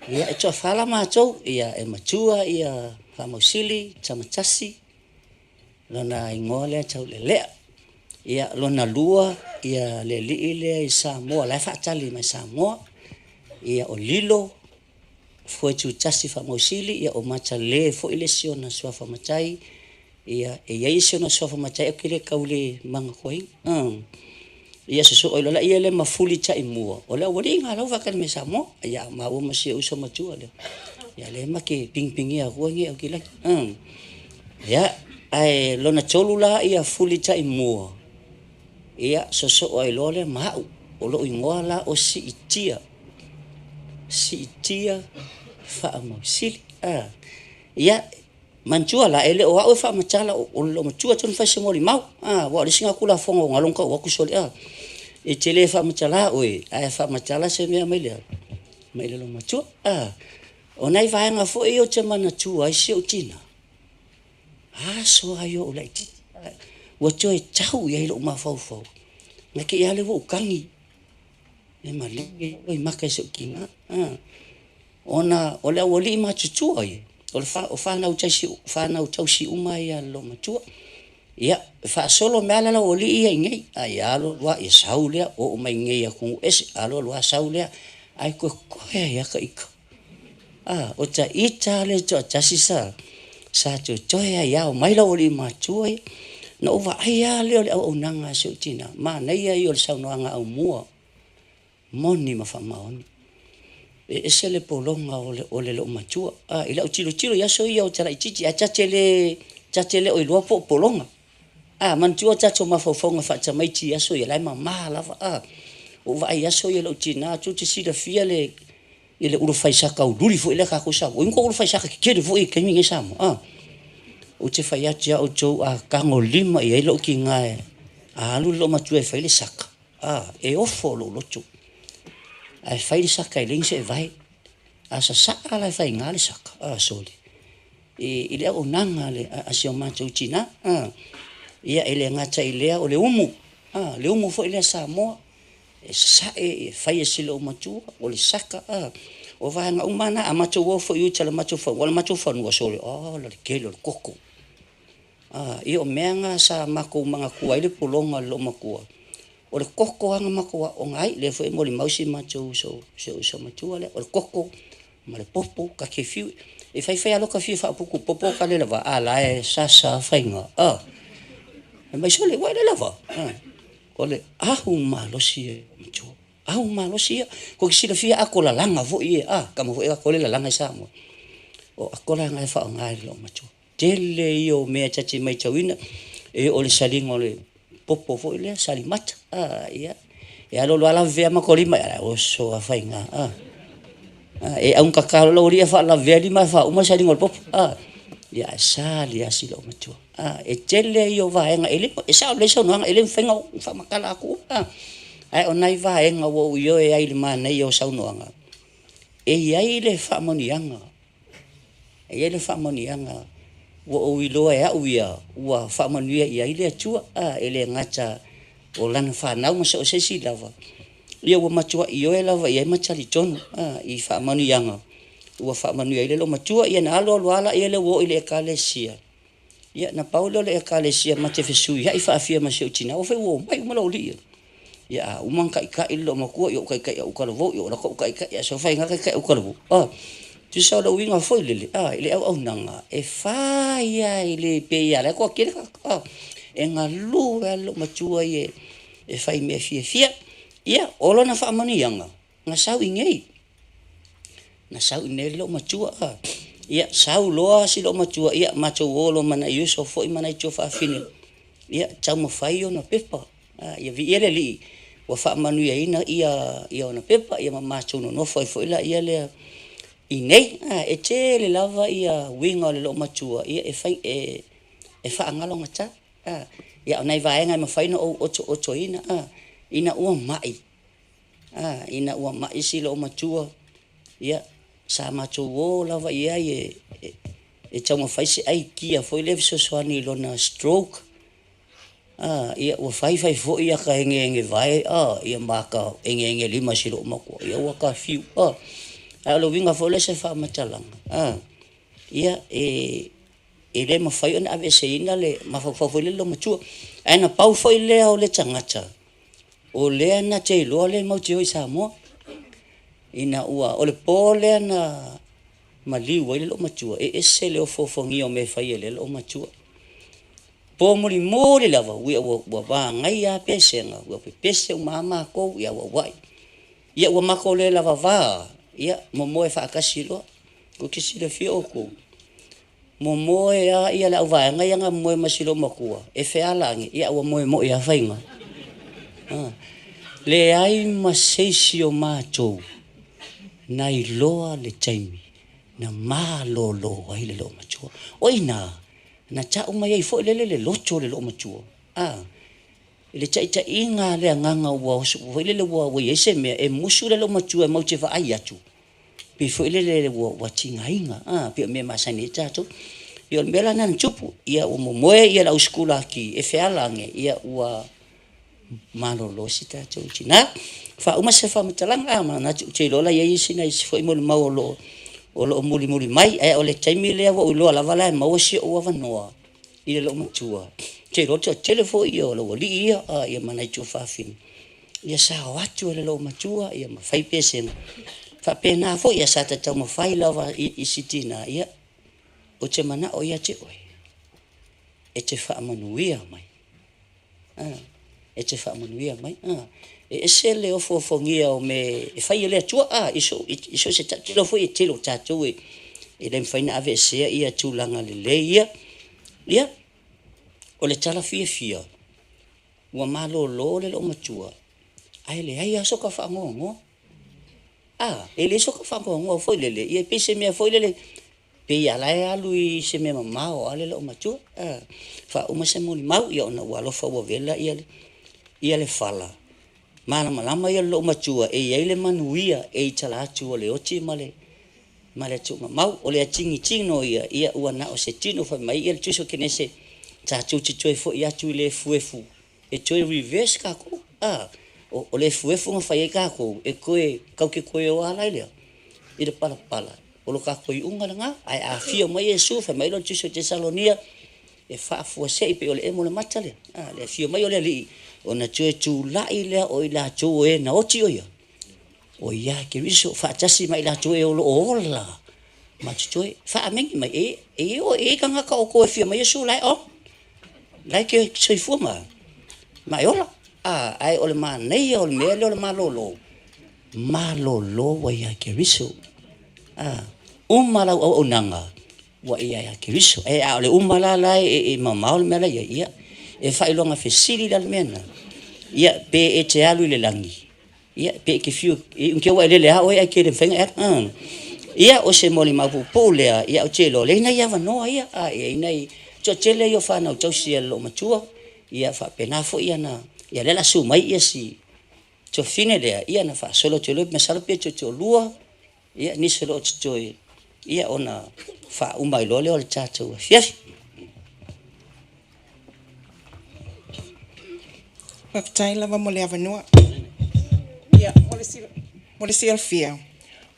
Ia e toafa la matou, ia e matua ia Faamausili Tamatasi, lona igoa lea Taulelea. Ia lona lua ia le alii lea i Samoa, la e faatali mai Samoa. Ia o Lilo Fuaitutasi Faamausili, ia o Matale foi le isi ona suafa matai. Ia, e i ai si ona suafa matai ou te le tau le magatoaina. Ia sosoo ai loa laia lea ma Fulitaimua, o le aualii na o la ua faatali mai Samoa. Ia maua ma si ou uso matua lea. Ia lea ma te pigipigia atua nei Aukilaki. Ia, ae lona tolu la ia Fulitaimua, ia sosoo ai loa lea ma au. O lou igoa la o Siitia. Siitia Faamausili. Ia, Manatua la, e le o au e faamatala, o le loomatua tonu e fai se molimau. A, aua o le isi lena Tulafono ua galo ona tau atu sole, a. E te le faamatala oe, ae faamatala se mea mai le a? Mai le loomatua. A, o nai vaega foi ia ou te manatua ai si ou tina, aso lava ia o ou laitiiti, ua toe tau i ai lou mafaufau, na te i lava lea ua ou tagi, e maligi loimata i si ou tina. A. Ona o le aualii matutua ia, o fanau tausi uma ia a le loomatua. Ia, e faasolo mai lava le aualii ia i inei, ai alu alu lava, ia sau lea, oo mai i inei i atunuu ese, alu alu lava sau lea, ae toetoe ai lava ita. A, o ita lea e toatasi sa toetoe ai lava, omai le aualii matutua ia. Na ou vaai lava lea o le auaunaga a si ou tina, manaia ia o le saunoaga aumua, moni ma faamaoni. E ese le pologa o le loomatua. I lau tilotilo i aso ia o ta laitiiti, ae ta te le, ta te le o iloa po o pologa. A, manatua tatou mafaufauga faatamaiti i aso ia, o la e mama lava. A, ua ou vaai i aso ia i lou tina, tou te silafia le i le ulufaisaka uliuli foi lea a tatou i Samoa. Ua i ai ni tou ulufaisaka tetele foi i le taimi lenei i Samoa? A, ou te fai atu ia outou, a tagolima i ai lou tina a alu le loomatua e fai le saka, A, e ofo lou loto. Ae fai le saka e leai ni seevae. A sasaa la e faiga le saka, a, sole, i le auaunaga a si o matou tina. A, ia e le gata i lea o le umu, a, le umu foi lea Samoa, e sasae, e fai e si loomatua, o le saka, a, o vaega uma na. A matou o foi i uta i le matou fanua, o le matou fanua, sole, ola le tele o le koko. A, ia o mea na sa matou manatua ai le pologa o le loomatua, o le koko lava na matou aooga ai, lea foi e molimau si matou uso, si ou uso matua lea, o le koko ma le popo, ta te fiu, e fai fai lava lota fia faaputu popo ta le lava, a la e sasa lava faiga, a. Fai mai, sole, ua e le lava? A, o le ahu malosi ia o matua, ahu malosi ia. Tou te silafia ato lalaga foi ia, a, tama foi ato lea e lalaga i Samoa. O ato la na e faaaoga e le loomatua. Tele ia o mea ta te matauina, e oo i le saliga o le popo foi lea, salimata, a, ia, e alu alu lava lavea ma lima, ia oso lava faiga, a. E augata loa lau alii ae faalavea lima ae faauma le saliga o le popo, a. Ia ae sali lava si loomatua. A, e tele ia o vaega, e le, e sao lelei saunoaga, e le mafai ona faamatala atu uma, a. Ae o nai vaega ua ou ioe ai i le manaia o saunoaga, e i ai le faamanuiaga E i ai le faamanuiaga ua ou iloa e au ia ua faamanuia i ai le Atua, a, e le gata o lana fanau ma so o se isi lava, ia ua matuai ioe lava i ai ma talitonu, a, i faamanuiaga ua faamanuia ai le loomatua. Ia na alu alu lava laia lea ua oo i le Ekalesia, Ia, na pau lea o le Ekalesia ma te fesuiai faafia ma si ou tina, aua foi ua omai uma lau alii ia. Ia, a uma ona taitai le loomatua, ia ou taitai i au talavou, ia o la ta taitai, ae so faiga taitai au talavou. A, tusa o le uiga foi lele, a, i le auaunaga, e fai lava e le pei lava o la e toatele tagata, a, e galue lava le loomatua ia e fai mea fiafia. Ia, o lona faamanuiaga, na sau i inei, na sau i inei le loomatua, a. Ia, sau loa si loomatua, ia matou o loa ma nai uso foi ma nai tuafafine, ia taumafai ona pepa, a, ia viia le Alii ua faamanuiaina ia ona pepa, ia ma matou nonofo ai foi laia lea i inei. A, e tele lava ia uiga o le loomatua, ia e fai e faagalogata, a. Ia o nai vaega e mafai ona ou otootoina, a, ina ua mai, A, ina ua mai si loomatua, ia, sa matou o lava i ai e taumafai se aikia foi lea e fesoasoani i lona stroke. A, ia, ua fai fai foi ata egeegevae, a, ia ma ata egeengelima e si loomatua, ia ua ta fiu, a. Ae o le uiga foi lea o se faamatalaga, a, ia, e le mafai ona aveeseina le mafaufau foi lea i le loomatua. Ae na pau foi lea o le tagata O lea na te iloa lea matou te o i Samoa, ina ua, o le po lea na maliu ai le loomatua, e ese le ofoofogia o mea e fai e lea loomatua. po mulimuli lava, ua ua vagaia lava pesega, ua pepese uma lava matou, ia auauai. Ia ua matou le lavava, ia momoe faatasi loa. Tou te silafia outou, momoe lava le auvaega ia na momoe ma si loomatua, e feala ane, a ua moe moi lava Faiga. Leai ma se isi o matou na iloa le taimi na malolo ai le loomatua. O i ina na tau mai ai foi lele le loto o le loomatua, i le taitaiga a le agaga ua foi lele ua i ai se mea e musu le loomatua e matou te vaai atu, pei foi lele ua tigaina, pei o mea e masani ai tatou. Ia o le mea la lena na tupu, ia ua momoe le au sikulaki e feala ane, ia ua malolo si tatou tina. Faauma se faamatalaga, a manatu ou te iloa la e i ai isi nai isi foi molimau o lo o mulimuli mai, ae o le taimi lea ua ou iloa lava la e maua si ou avanoa i le loomatua. Ou te iloa o le toatele foi ia o laualii ia, ia ma nai tuafafine, ia sa o atu e le loomatua ia ma fai pesega. Faapena foi, ia sa ta taumafai lava i si tina, ia, ou te manao ia te oe, e te faamanuia mai. E te faamanuia mai. E ese le ofoofogia o mea e fai e le Atua, i so o se tino foi e tele o tatou e le mafai ona aveesea ia tulaga lelei ia. Ia, o le tala fiafia, ua malolo le loomatua, ae leai lava soka faanoanoa. E leai soka faanoanoa foi lele, ia pei se mea foi lele, pei lava la e alu i se mea mamao lava le loomatua. Faauma se molimau, ia ona ua alofa ua vela ia le fala, malamalama ia le loomatua e i ai le manuia e i tala atu o le oti ma le tuugamau. O le atigitino ia, ia ua na o se tino fai mai ia le Tusi o Kenese, tatou te toe foi atu i le efuefu e toe reverse tatou. O le efuefu na fai ai tatou, e toe tatou te toe o lava la i i le palapala, o lo tatou iuga lena. Ae a afio mai Iesu, fai mai lea o le Tusi o Tesalonia, e faafuasei pei o le emo o le mata lea. Le afio mai o le Alii, ona toe tulai lea o i latou o e na oti o ia, o ia Keriso, faatasi ma i latou e o lo o ola ma totoe. Faameni mai, e i ai tagata o outou e afio mai Iesu la e on, la e te soifua ma e ola. Ae o le manaia o le mea lea o le malolo, malolo ua ia Keriso. Uma lau auaunaga ua ia ia Keriso. E a o le uma la la e mamao le mea la ia, ia, e faailoga fesili la le mea na. Ia, pe e te alu i le lagi, ia, pe e te fiu, e te ua e lele a oe ai te le mafai ona e alu. Ia, o se molimau puupuu lea, ia, ou te iloa, lea e i nai avanoa ia, e i nai, toatele ia o fanau tausi a le loomatua, ia faapena foi ia na, ia lea o le a susu mai ia si tuafafine lea, ia na faasolo atu ai loa, masalo pe toalua, ia nisi o lo o totoe, ia ona faauma ai loa lea o le tatou afiafi. Faafetai lava mo le avanoa. Ia, mo le silafia,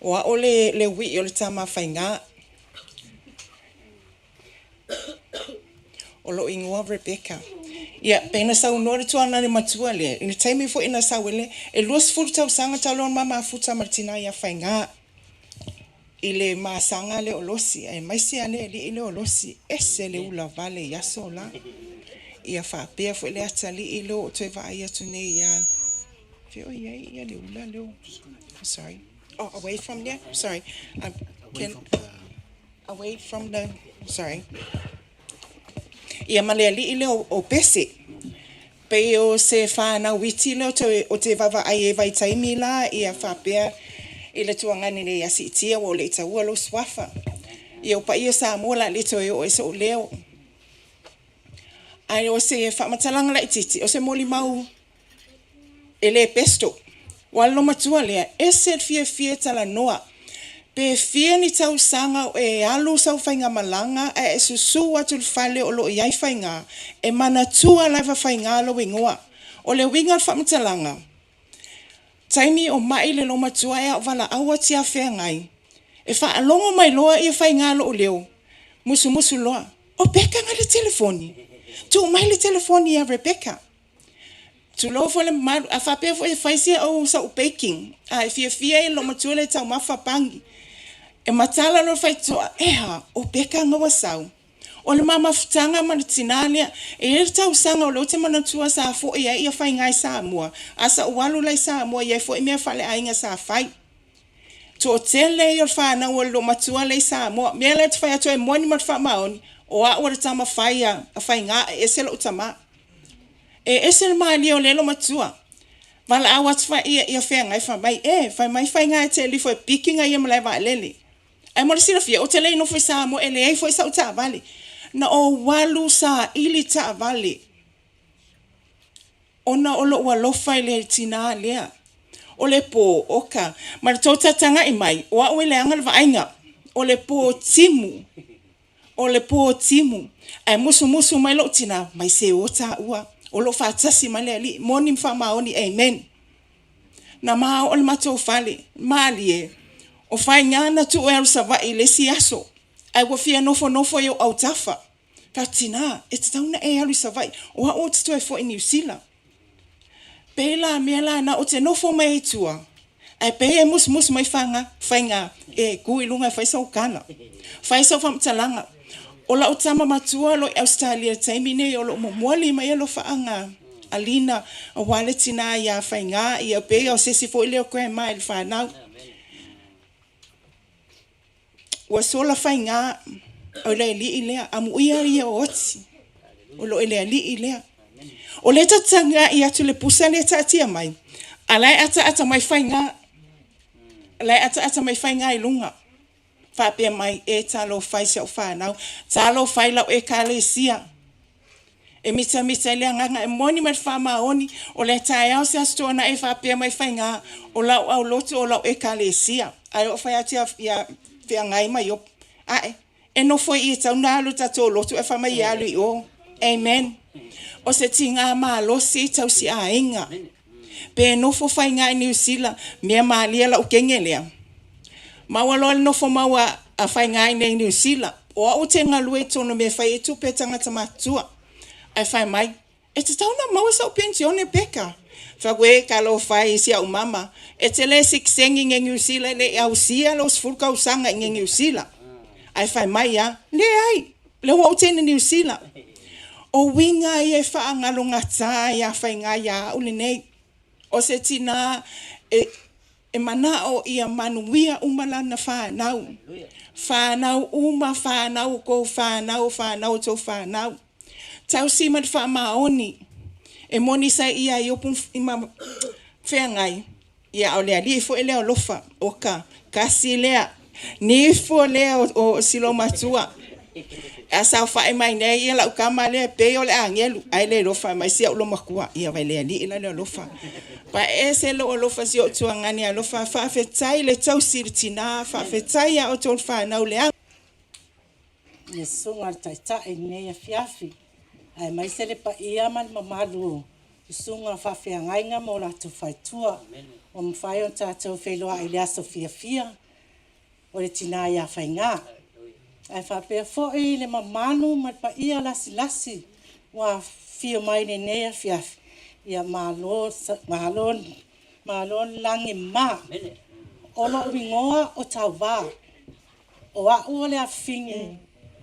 o a'u le ui'i o le tama a Faiga. O lo'u igoa o Rebecca. Ia, pei ona saunoa le tuana le matua lea, i le taimi foi na sau ai e 20 tausaga talu ona ma mafuta ma le tina ia Faiga i le masaga lea o Losi, aemaise lava le alii lea o Losi, ese le ulavale i aso la. Ia faapea foi le atalii lea ua ou toe vaai atu nei ia, fea o i ai ia le ula lea, sorry. Oh, away from there? Sorry. Can, away from the, sorry. Ia ma le alii lea o Pese. Pei o se whānau iti lea o te vaavaai e vaitaimi la, ia faapea i le tuagani le ia siitia ua o le i taua lou suafa. Ia o paia Samoa la le toe oo e so'u leo. Ae o se faamatalaga laitiiti, o se molimau e le pesto. Ua le matua lea, ese le fiafia e talanoa. Pe fia ni tausaga o e alu sau faigamalaga ae e susū atu i le fale o lo o i ai faiga, e manatua lava Faiga lou igoa. O le uiga o le faamatalaga, taimi o mai le loomatua ae a o valaau atu ia feagai, e faalogo mai loa ia Faiga i lou leo, musumusu loa, o Peka na le telefoni, tuu mai le telefoni ia Rebecca. Tulou foi le mamalu, a faapea foi e fai si au sa'u baking, a e fiafia ia le loomatua lea e taumafa pani, e matala loa le faitotoa, e a, o Peka na ua sau. O le ma mafutaga ma le tinā lea. E i ai le tausaga o lea ou te manatua sa fo'i ai ia faiga i Samoa, a sa ou alu la i Samoa e i ai foi mea faaleaiga sa fai. Toatele ia o le fanau a le loomatua lea i Samoa. Mea lea ou te fai atu ai e moni ma le faamaoni, o au o le tama fai a Faiga e ese lou tama. E ese le malie o lea loomatua. Valaau atu faia ia feagai fai mai, e, fai mai Faiga e te alu ifo e piki ia malae vaalele. Ae mo le silafia, ou te le i nofo i Samoa e leai foi sau taavale. Na ou alu saili taavale ona o lou alofa i le tinā lea. O le pō, oka, ma le tou tataga'i mai, o au e leaga le vaaiga. O le pō timu, o le pō timu, ae musumusu mai lou tinā, mai se o tāua, o lo o faatasi mai le Alii, moni ma faamaoni, amen. Na ma oo i le matou fale, malie, o Faiga na tuu e alu i Savaii i le isi aso, ae ua fia nofonofo i ou autafa. Fai atu, Tina, e tatau ona e alu i Savaii, o au ou te toe foi i Niu Sila. Pei la mea la ou te nofo mai ai i tua, ae pei e musumusu mai Faiga, Faiga, e tu i luga e fai sau tala, fai sau faamatalaga. O lau tama matua o lo o i Ausetalia i le taimi nei o lo o momoli mai alofaaga a Lina aua le tina ia Faiga, ia pei o se isi foi lea o grandma i le fanau. Ua sola Faiga, o le alii lea, amuia ia o oti, o lo o i le alii lea. O lea ta te tagai atu i le pusa lea e taatia mai, a la e ataata mai Faiga, la e ataata mai Faiga i luga, faapea mai, e talofa e i si au fanau, talofa e i lau ekalesia. E mitamita ai le agaga, e moni ma le faamaoni, o le taeao se Aso Toonai e faapea mai Faiga, o lau aulotu o lau ekalesia. Ae ou fai atu ia Feagai ma Iopu, ae, e nofo i i e tatau ona alu i le tatou lotu ae fai mai e alu i o. Amen. O se tiga malosi tausi aiga. Pe nofo Faiga i Niu Sila, mea malie lau kenge lea. Maua loa le nofo mau a Faiga i nei Niu Sila. O au ou te galue i totonu o mea e fai ai tupe a tagata matutua. Ae fai mai, e tatau ona maua sau penisione Peka. Fai atu, e talofa e i si au mama, e te le sitiseni i nei Niu Sila e le i ausia lou 10 tausaga i nei Niu Sila. Ae fai mai a, leai, lea ua ou teine Niu Sila. O uiga ia e faagalogata ai a Faiga ia au lenei. O se tinā e E manao ia manuia uma lana fanau. Fanau uma, fanau o kou fanau, o fanau o tou fanau. Tausi ma le faamaoni. E moni sa ia Iopu ma feagai, ia a o le Alii foi lea alofa, o ka kasi lea, nifo lea o Silomatua. A saofai mai nei ia lau tama lea e pei o le agelu, ae le alofa mai si au lomatua. Ia vai le Alii la le alofa. Paese lou alofa si ou tuagani alofa, faafetai le tausi i le tina, faafetai ia outou le fanau le Le susuga i le Taitai i lenei afiafi, aemaise le paia ma le mamalu o susuga faafeagaiga ma o latou faletua, ua mafai ona tatou feiloai i le aso fiafia o le tina ia Faigā. Ae faapea foi le mamalu ma le paia lasilasi ua afifio mai i lenei afiafi, ia malo, malo, malo le lagi ma. O lou igoa o Tauvā, o au o le afifine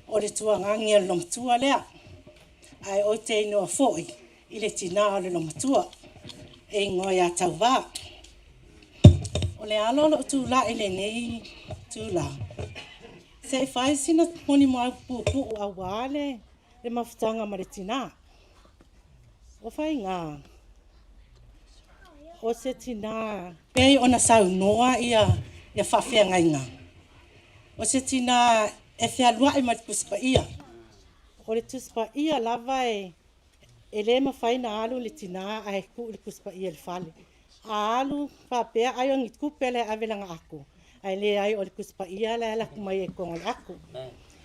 o le tuagagi a le lomatua lea, ae ou te igoa foi i le tina o le lomatua e igoa ia Tauvā. O le ala o lou tulai i lenei itula, se i fai sina molimau puupuu aua le mafutaga ma le tina. O Faigā, o se tina pei ona saunoa ia faafeagaiga, o se tina e fealuai ma le Tusi Paia. O le Tusi Paia lava e E le mafai ona alu le tina ae tuu le Tusi Paia i le fale. A alu faapea ai o ni tupe la e ave i lana ato, ae leai o le Tusi Paia la e alu atu mai ai i totonu o le ato.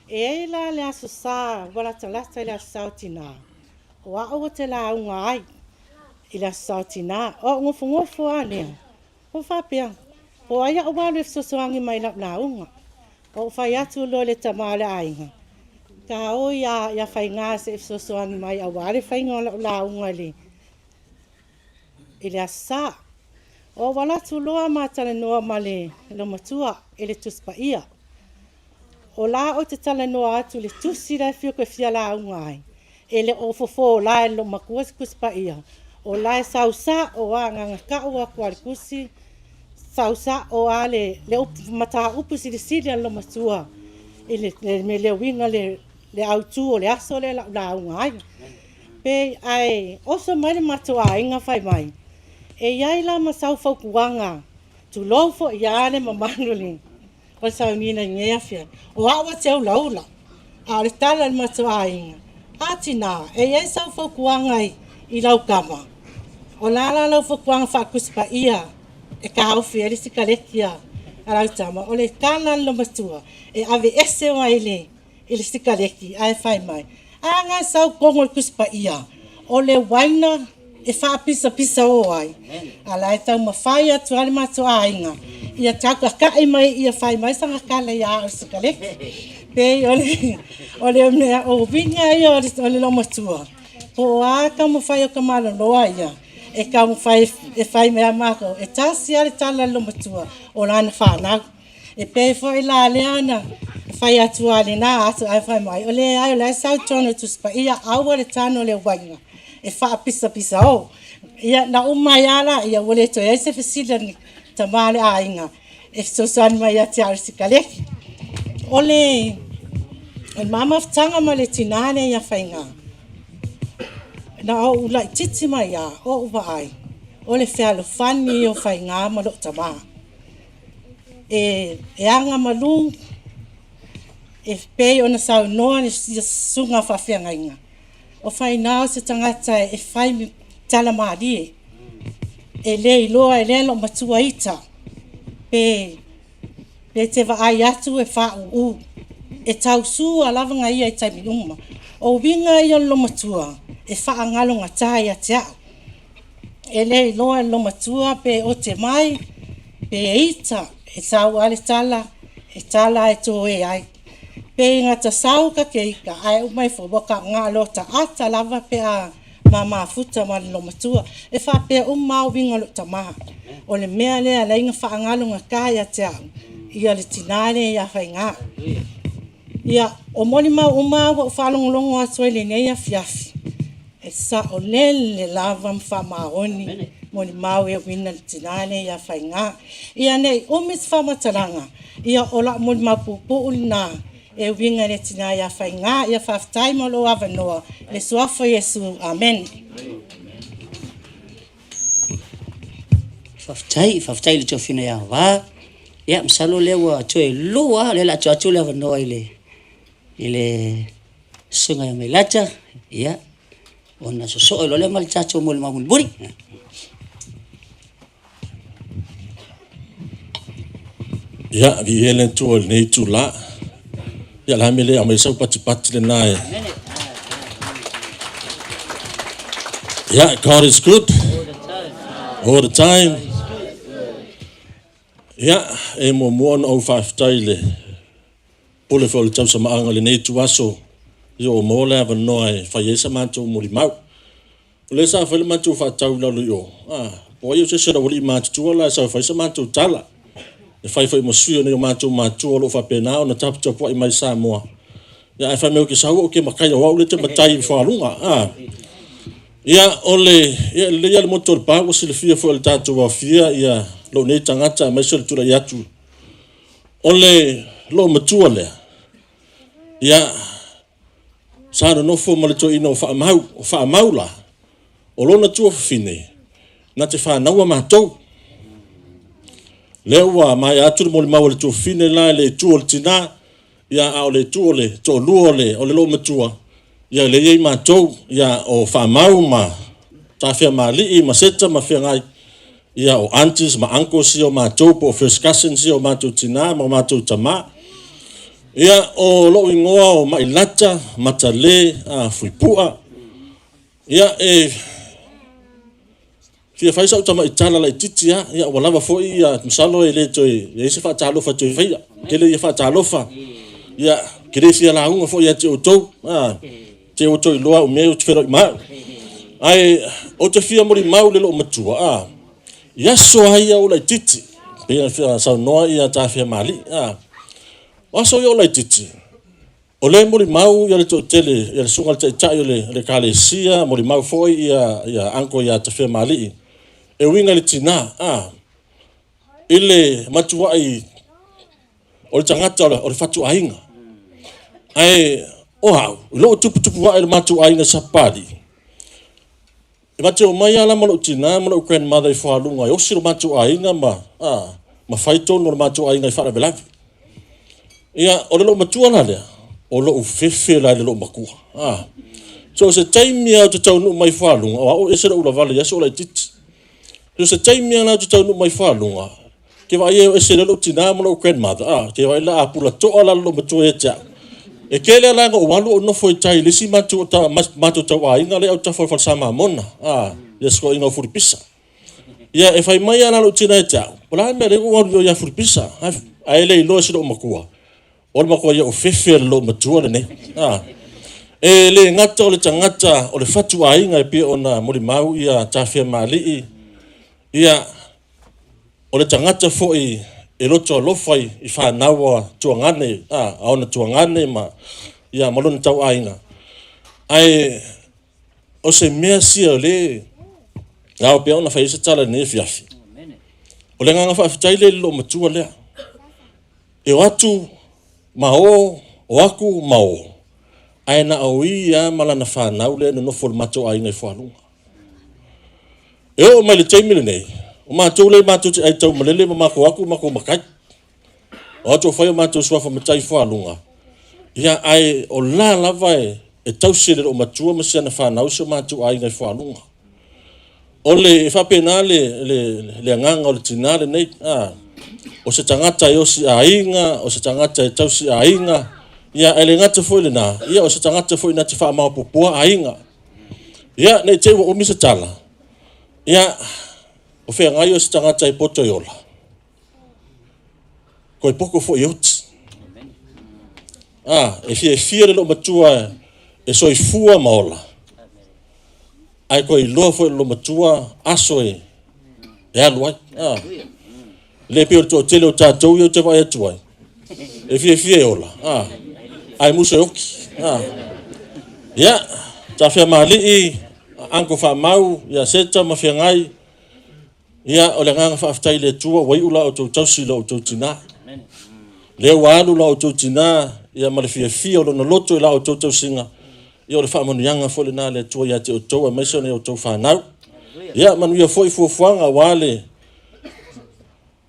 E i ai la le Aso Sa ua latalata i le Aso Sa o Tina, o au ou te lauga ai i le Aso Sa o Tina. O au nofonofo lava lea, Ou faapea, Po o ai au alu e fesoasoani mai i lau lauga. Ou fai atu loa i le tama o le aiga, Ta o ia Faigā se i fesoasoani mai aua le faiga o lau lauga i le Aso Sa. Ou alu atu loa ma talanoa ma le loomatua i le Tusi Paia. O la ou te talanoa atu i le tusi la e fiu e fia lauga ai, e le o fofo la e le loomatua se Tusi Paia, o la e sau sa'o a na ta'u atu a le tusi, sau sa'o a le upu mataupu silisili a le loomatua i le le uiga le autū o le aso lea la'u lauga ai. Pe ae oso mai le matou aiga fai mai, e iai la ma sau fautuaga, tulou fo'i a le mamalu o le sauniga i lenei afiafi, o a'u e te ulaula, a o le tala i le matou aiga, a tinā e iai sau fautuaga i lau tama, o la la lau fautuaga faaTusi Paia e taofi ai le sikaleki a lau tama? O le tala a le loomatua e aveese ai i le sikaleki ae fai mai, a ga sau togo le Tusi Paia, o le uaina e faapisapisa o ai a la e taumafai atu a le matou aiga ia tautata'i mai ia fai mai sana tala ia o le sikaleki. Pei o le mea o uiga ia o le loomatua, po o a taumafai o tamaloloa ia e taumafai e fai mai a matou, e tasi a le tala a le loomatua o lana fanau. E pei foi la lea na fai atu a lena aso ae fai mai, o leai, o la e sau tonu e Tusi Paia, aua le tano le uaina e faapisapisa o ia na uma ai ala ia ua le toe ai se fesili a le tamā le aiga e fesoasoani mai ia te au i le sikaleki. O le ma mafutaga ma le tinā lea ia Faigā, na ou laititi mai a ou vaai o le fealofani o Faigā ma loo tamā e aga malū e pei ona saunoa le susuga faafeagaiga o Faigā o se tagata e fai tala malie e le iloa e lea loomatua ita pe te vaai atu e faauu e tausua lava na ia i taimi uma. O uiga ia o le loomatua e faagalogatā ia te a'u, e le iloa e le loomatua pe ote mai pe ita, e sau a le tala e tala e toe ai pe gata sau ka ke ika ae uma ifo ua galo ta'ata lava pe a mamafuta ma le loomatua e faapea uma a uiga o loo tamā. O le mea lea laiga faagalogatā ia te a'u ia le tinā lea ia Faigā. Ia o molimau uma ua ou faalogologo atu ai lenei afiafi, e sa'o lele lava ma faamaoni molimau e uiga le tinā lea ia Faigā. Ia nei umi se faamatalaga, ia o la'u molimau puupuu lenā e uiga i le tinā ia Faigā. Ia faafetai mo lou avanoa le suafa o Iesu. Amene. Faafetai, faafetai i le toafina ia Va. Ia, masalo lea ua toe lua, lea la atu atu le avanoa i le susuga ia Mailata, ia, ona sosoo loa lea ma le tatou molimau mulimuli. Ia, viia le Atua i lenei itulā. Ia, la mea le aumai sau patipati lena e. Yeah, God is good. All the time. Ia, e muamua ona ou faafetai i le pule foi o le tausamaaga i lenei ituaso ia ua maua le avanoa e fai ai sa matou molimau. O lea sa fai le matou faatau i lalo i o, a, po ai o se isi o le aualii matutua la e sau e fai sa matou tala. E fai foi ma sui o nei o matou matua o lo o faapena ona taputapuai mai Samoa. Ia, ae fai mai ou te sau ou te matai o au le te matai i fualuga. A. Ia, o le, ia, lelei lava le moto o le pa ua silafia foi e le tatou aofia ia lou nei tagata aemaise o le tulai atu. O le loomatua lea, ia, sa nonofo ma le toeaina o Faamau, o Faamau la, o lona tuafafine, na te fanaua matou. Lea ua maea atu le molimau a le tuafafine la i le itu o le tinā, ia a o le itu o le toalua o le loomatua, ia lea e i ai matou, ia o Faamau ma Tafeamalii ma Seta ma Feagai, ia o aunties ma uncles ia o matou po o first cousins ia o matou tinā ma o matou tamā. Ia, o lou igoa o Mailata Matale a Fuipua. Ia, e fia fai sau tamaitala laititi a, ia ua lava foi ia masalo e le toe i ai se faatalofa toe faia. Tele ia faatalofa. Ia, ke le fia lauga foi ia te outou. A, te outou iloa au mea ou te feiloai ma au. Ae, ou te fia molimau le loomatua, a, i aso ai ia o laititi, pei ona saunoa ia Tafeamalii, a. O aso ia o laitiiti, o lea e molimau le toatele ia le susuga i le Taitai o le Ekalesia, molimau foi ia uncle ia Tafemalii, e uiga i le tina, i le matuai o le tagata o le fatuaiga. Ae o au, i lou tuputupu ae i le matou aiga i Sapapalii, e matou te omai lava la ma lou tina ma lou grandmother i Fualuga e osi lo matou aiga ma fai tonu o le matou aiga i faalavelave. Ia, o le loomatua la lea, o lou fefe la i le loomatua. So, o se taimi lava ou te taunuu mai Fualuga, o au e ese lou ulavale i aso o laitiiti. So, se taimi lava ou te taunuu mai Fualuga, ke vaai e o ese lea lou tina ma lou grandmother, ke vaai la a pula toa la loomatua ia te au. E tele la na ou alu ou nofo i tai i le isi matou tauaiga lea e autafa o le falesa Mamona, ia sikoiga o Fulipisa. Ia, e fai mai lava lou tina e te au, o la mea lea ua alu ia Fulipisa, ae le iloa e si loomatua, o le matua ia o fefe le loomatua lenei. E le gata o le tagata o le fatuaiga e pei ona molimau ia Tafemalii, ia, o le tagata foi e loto alofa i fanau a tuagane, a ona tuagane ma, ia, ma lona tauaiga. Ae o se mea sia o le ao pea ona fai ai se tala i lenei afiafi. O le agaga faafetai lea i le loomatua lea. E o atu ma o, o atu ma o, ae na o ia ma lana fanau lea e nonofo i le matou aiga i Fualuga. E oo mai le taimi lenei, o matou lea matou te aitaumalele ma matou atu matou matai. O atu o fai o matou suafa matai i Fualuga, ia, ae o la lava e tausi e le loomatua ma si ana fanau si o matou aiga i Fualuga. O le faapena le agaga o le tina lenei. O se tagata e osi aiga, o se tagata e tausi aiga, ia, ae le gata foi lena, ia, o se tagata foi na te faamaopoopoa aiga. Ia, nei te i ua umi se tala, ia, o feagai o se tagata e poto e ola, koe poto foi e oti. E fiafia le loomatua e soifua ma ola, ae koe iloa foi le loomatua aso e alu ai. Le pei o le toatele o tatou ia ou te vaai atu ai, e fiafia e ola, ae musu e oki. Ia, Tafemalii, Uncle Faamau, ia Seta ma Feagai, ia, o le agaga faafetai i le Atua ua iu la outou tausi i la outou tina. Lea ua alu la outou tina, ia, ma le fiafia o lona loto i la outou tausiga, ia, o le faamanuiaga foi lena a le Atua ia te outou aemaise o nai outou fanau. Ia, manuia foi fuafuaga aua le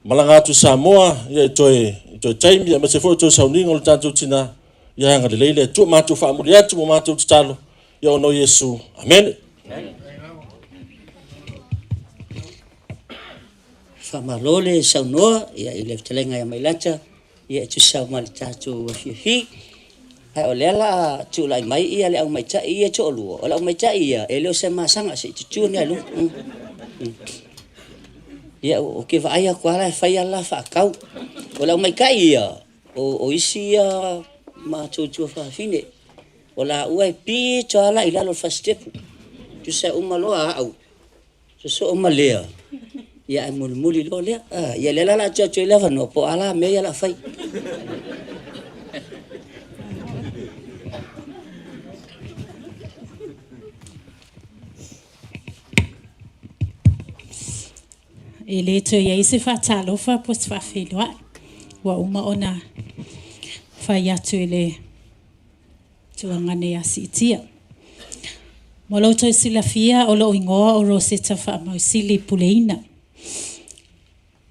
malaga atu i Samoa, ia, i toe taimi, aemaise foi o toe sauniga o le tatou tina, ia agalelei le Atua. Matou faamuli atu ma matou tatalo, ia ona o Iesu. Amene. Faamalo le saunoa ia i le fetalaiga ia Mailata ia e tusa ma le tatou afiafi. Ae o lea la tulai mai ia le aumaitai ia toalua. O le aumaitai ia e le o se masaga se i tutu ni alu. Ia o ke vaai atu ala e fai ala faakau. O le aumaitai ia o isi ia matou tuafafine. O la ua e pito ala i lalo o le fasitepu. Tusa uma loa au. Sosoo ma lea, ia ae mulimuli loa lea. Ia lea la la atu atu ai le avanoa, po o a la mea ia la fai. E le toe i ai se faatalofa po o se faafeiloai. Ua uma ona fai atu e le tuagane ia Siitia. Mo lo outou silafia o lou igoa o Roseta Faamausili Puleina.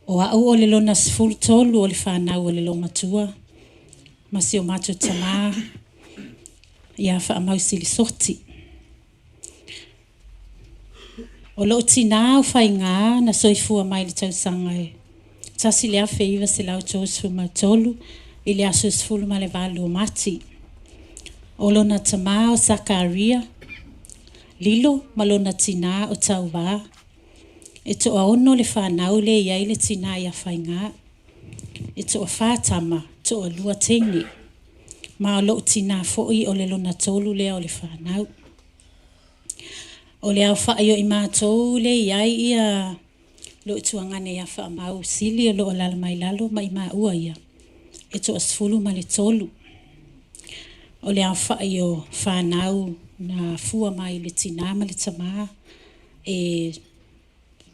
O au o le lona 13 o le fanau o le loomatua ma si o matou tamā ia Faamausili Soti. O lou tinā o Faigā na soifua mai i le tausaga e 1933 i le aso 18 o Mati. O lona tamā o Sakaria Lilo ma lona tinā o Tauvā. E toaono le fanau le i ai le tinā ia Faigā. E toafa tama, toalua teine. Ma o lou tinā foi o le lona tolu lea o le fanau. O le aofa'i o i matou le i ai ia lou tuagane ia Faamausili o loo alaala mai lalo ma i maua ia. e 13. O le aofa'i o fanau na afua mai le tinā ma le tamā e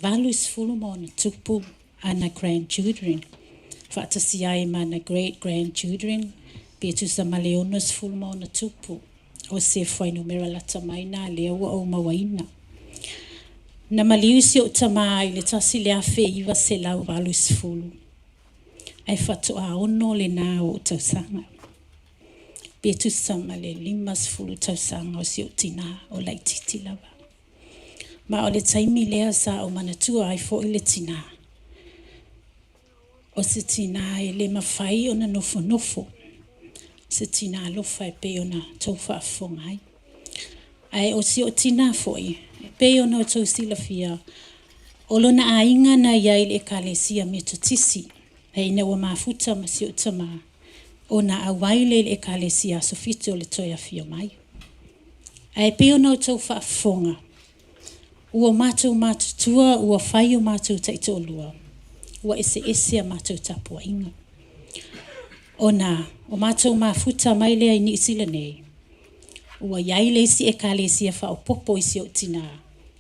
80+ ana grandchildren. Faatasi ai ma ana great grandchildren pe tusa ma le 60+. O se fuainumera lata mai na lea ua ou mauaina. Na maliu si ou tamā i le 1980 ae faatoa 6 lenā o ou tausaga. Pe tusa ma le 50 tausaga o si ou tinā o laitiiti lava. Ma o le taimi lea sa ou manatua ai fo'i le tinā. O se tinā e le mafai ona nofonofo. Se tinā alofa e pei ona tou faafofoga ai. Ae o si ou tinā foi, e pei ona outou silafia, o lona aiga na iai i le Ekalesia Metotisi, ae ina ua mafuta ma si ou tamā, ona auai lea i le Ekalesia Aso Fitu o le Toe Afio Mai. Ae pei ona outou faafofoga, ua matou matutua ua fai o matou taitoalua, ua eseese a matou tapuaiga. Ona o matou mafuta mai lea i Niu Sila nei, ua i ai le isi Ekalesia faaopoopo i si ou tinā,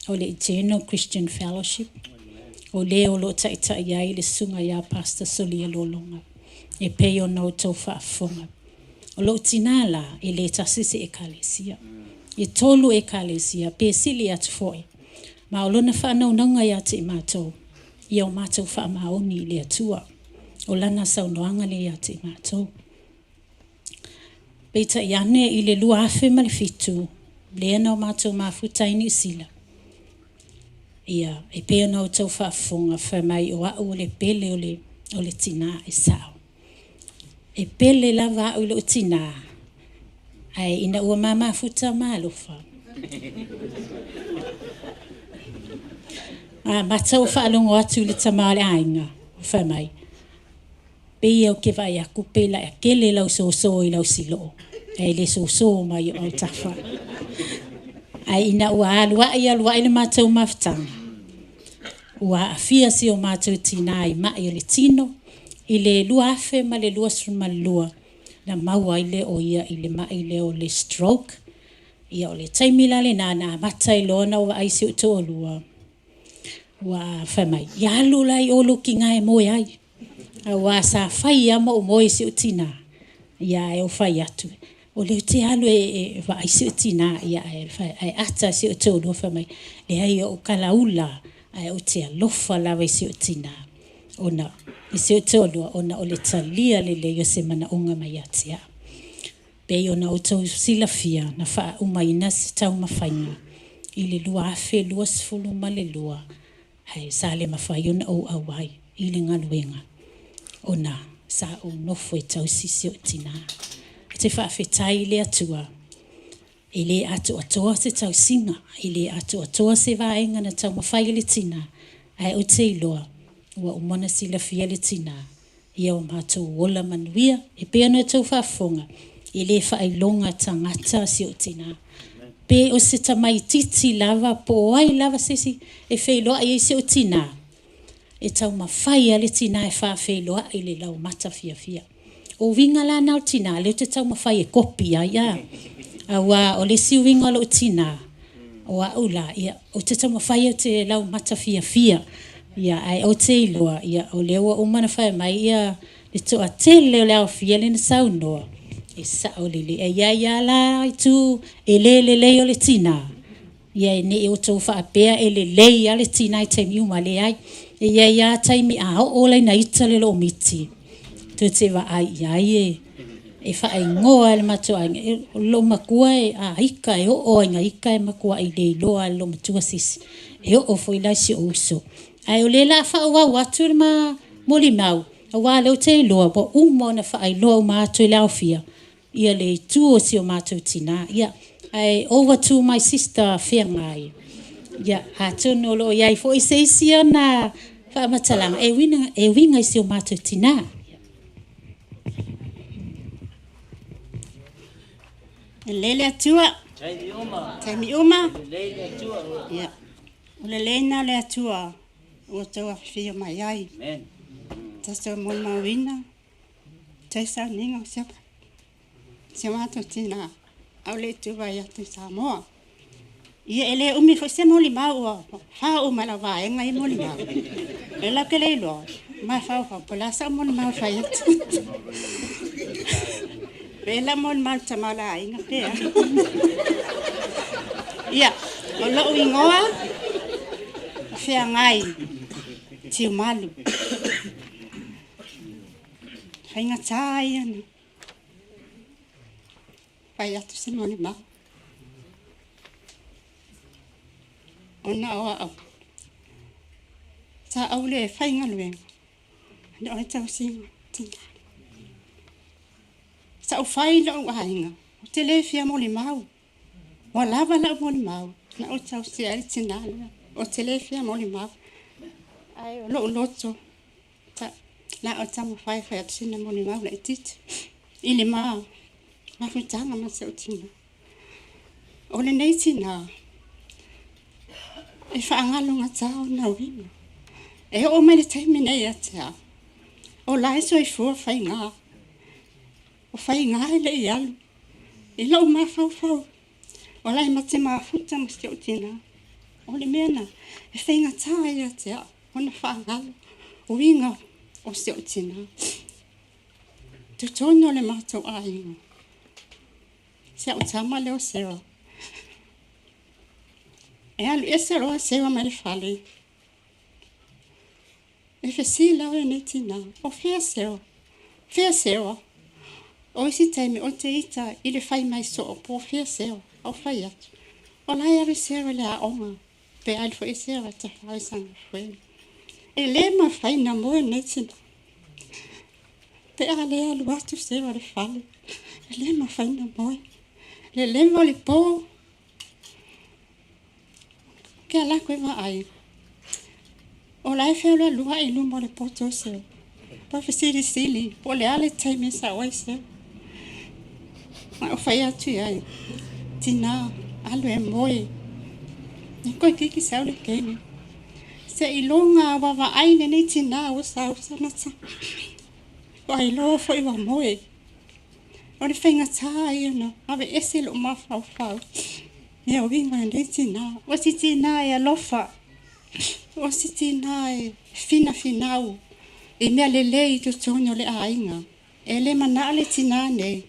o le Eternal Christian Fellowship, o le o lo o taitai ai le susuga ia Pastor Solia Lologa, e pei ona outou faafofoga. O lou tinā la, e le tasi se Ekalesia. E 3 Ekalesia, pe sili atu foi. Ma o lona faanaunauga ia te i matou, ia o matou faamaoni i le Atua. O lana saunoaga lea ia te i matou. Peitai ane i le 2007, lea na o matou mafuta ai i Niu Sila. Ia, e pei ona outou faafofoga, fai mai o au o le pele o le tinā e sa'o. E pele lava au i lou tinā, ae ina ua ma mafuta ma alofa. Amata ou faalogo atu i le tamā o le aiga, fai mai, pei ou te vaai atu pe laatele lau soso i lau siloo, ae le soso mai o autafa. Ae ina ua alu ai alu ai le matou mafutaga, ua aafia si o matou tinā i ma'i o le tino, i le 2022, na maua ai lea o ia i le ma'i lea o le stroke. Ia o le taimi la lenā na amata ai loa ona ou vaai i si ou toalua, ua fai mai, ia alu la i o lou tinā e moe ai. Auā sa fai lava ma ou moe i si ou tinā, ia ae ou fai atu, o lea ou te alu e vaai si ou tinā, ia ae ata si ou toalua fai mai, leai o ou kalaula, ae ou te alofa lava i si ou tinā, ona i si ou toalua, ona o le talia lelei o se manaoga mai ia te au. Pei ona outou silafia na faaumaina se taumafaiga i le 2022, ae sa le mafai ona ou auai i le galuega, ona sa ou nofo e tausi si ou tinā. Ou te faafetai i le Atua, e le atoatoa se tausiga, e le atoatoa se vaega na taumafai e le tinā, ae ou te iloa ua uma ona silafia le tinā, ia o matou ola manuia. E pei ona outou faafofoga, e le faailoga tagata si ou tinā. Pe o se tamaitiiti lava, po o ai lava se isi e feiloai ai si ou tinā, e taumafai lava le tinā e faafeiloai le laumata fiafia. O uiga la na o le tinā, lea ou te taumafai e kopi ai, a. Auā o le isi uiga o lou tinā, o au la, ia, ou te taumafai ou te laumata fiafia. Ia, ae ou te iloa, ia, o lea ua uma ona fai mai ia le toatele o le aofia lea na saunoa, e sa'o lelei. E i ai lava la itu e le lelei o le tinā, ia e ne i outou faapea e lelei lava le tinā i taimi uma, leai. E i ai lava taimi a oo la ina ita le loomiti, tou te vaai i ai e faaigoa e le matou aiga, o lou matua e a ika e oo lava ina ika e matuai le iloa lava e le loomatua se isi. E oo foi la i si ou uso. Ae o lea o le a faaauau atu le ma molimau, auā o lea ou te iloa ua uma ona faailoa uma atu e le aofia ia le itu o si o matou tinā. Ia, ae over to my sister Feagai. Ia, atonu o lo o i ai foi se isi ona faamatalaga e uiga i si o matou tinā. E lelei le Atua. Taimi uma. Ia, o le lelei lena o le Atua ua outou afifio mai ai. Tatou molimauina. Tai sauniga o si o matou tinā, a o le i tuvae atu i Samoa. Ia e le umi foi se molimau ua fao uma e lau vaega ia molimau. E lau ke le iloa, mafaufau po o le a sau molimau e fai atu. Pe la molimau i le tama o le aiga pe a. Ia, o lou igoa, o Feagai Tiumalu. Faigata ia ona fai atu se molimau. Ona o a'u, sa ou le faigaluega, na o le tausiga o tinā. Sa ou fai i lo'u aiga, ou te le fia molimau. Ua lava la'u molimau, na ou tausia ai le tinā lea. Ou te le fia molimau. Ae o lo'u loto, la o taumafai e fai atu sina molimau laitiiti. I le mafutaga ma si ou tinā. O lenei tinā, e faagalogatā ona uiga. E oo mai le taimi nei ia te au. O la e soifua faigā. O faigā e le i alu. I lou mafaufau, o la e ma te mafuta ma si ou tinā. O le mea na, e faigata ai ia te au, ona faagalo, uiga o si ou tinā. Totonu o le matou aiga. Si au tama lea o Sarah. E alu ese loa Sarah mai le fale. E fesili au e lenei tinā, o fea Sarah? Fea Sarah? O isi taimi o te ita i le fai mai soo po o fea Sarah, au fai atu. O la e alu Sarah i le aoga, pe alu foi Sarah e tafao i Sagafueni. E le mafai ona moe lenei tinā. Pe a le alu atu Sarah i le fale, e le mafai ona moe. Le leva o le po, ke ala atu e vaai. O la e fealualua'i i luma o le poto o Sarah. Pa fesilisili, po o le a le taimi e sao ai Sarah. Ma ou fai atu i ai, tinā, alu e moe. E koe kiki sau le keni. Seiloga ua vaai lenei tinā ua sau sana tama. Ua iloa foi ua moe. O le faigata ia ona aveese lou mafaufau ia uiga o lenei tinā. O si tinā e alofa. O si tinā e finafinau i mea lelei i totonu o le aiga. E le manao le tinā nei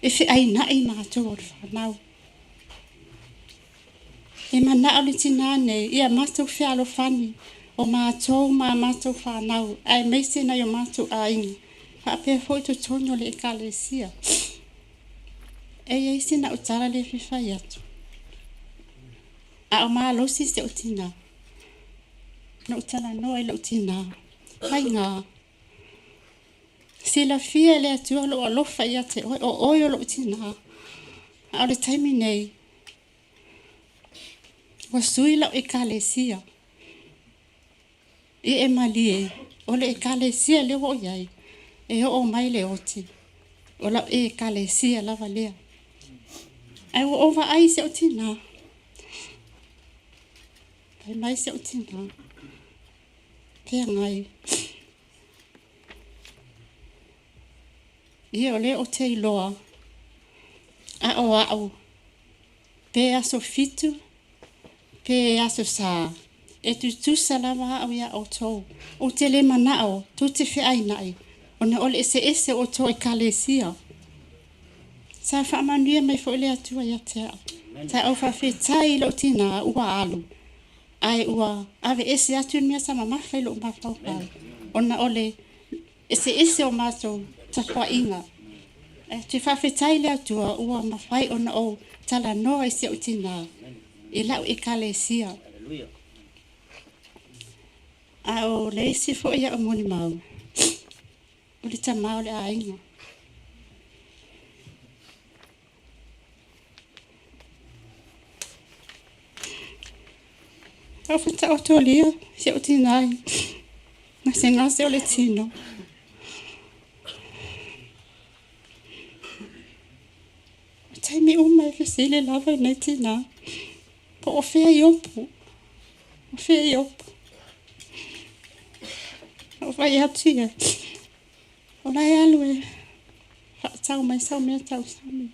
e feaina'i matou o le fanau. E manao le tinā nei ia matou fealofani o matou ma matou fanau aemaise nai o matou aiga faapea foi totonu o le ekalesia. E i ai sina au tala lea e fia fai atu. A o malosi si ou tinā, na ou talanoa i lou tinā, faigā, silafia e le Atua lou alofa ia te oe, o oe o lou tinā. A o le taimi nei, ua sui lau ekalesia. Ia e malie, o le ekalesia lea ua ou i ai, e oo mai le oti, o lau ekalesia lava lea. Ae ua ou vaai i si ou tinā. Fai mai si ou tinā, feagai. Ia o lea ou te iloa, a o a'u, pe aso 7, pe aso Sa, e tutusa lava a'u iā outou. Ou te le mana'o tou te fe'aina'i, ona o le eseese o outou ekalesia. Sa faamanuia mai foi le Atua ia te a'u. Sa ou faafetai i lou tinā ua alu, ae ua aveese atu le mea sa mamafa i lou mafaufau, ona o le eseese o matou tapua'iga. Ae ou te faafetai i le Atua ua mafai ona ou talanoa i si ou tinā i la'u ekalesia. A o le isi foi a'u molimau, o le tamā o le aiga. Au faataotolia si ou tinā i gasegase o le tino. O taimi uma e fesili lava i lenei tinā, po o fea Iopu, o fea Iopu. Ou fai atu ia, O la e alu e faatau mai sau mea tausami.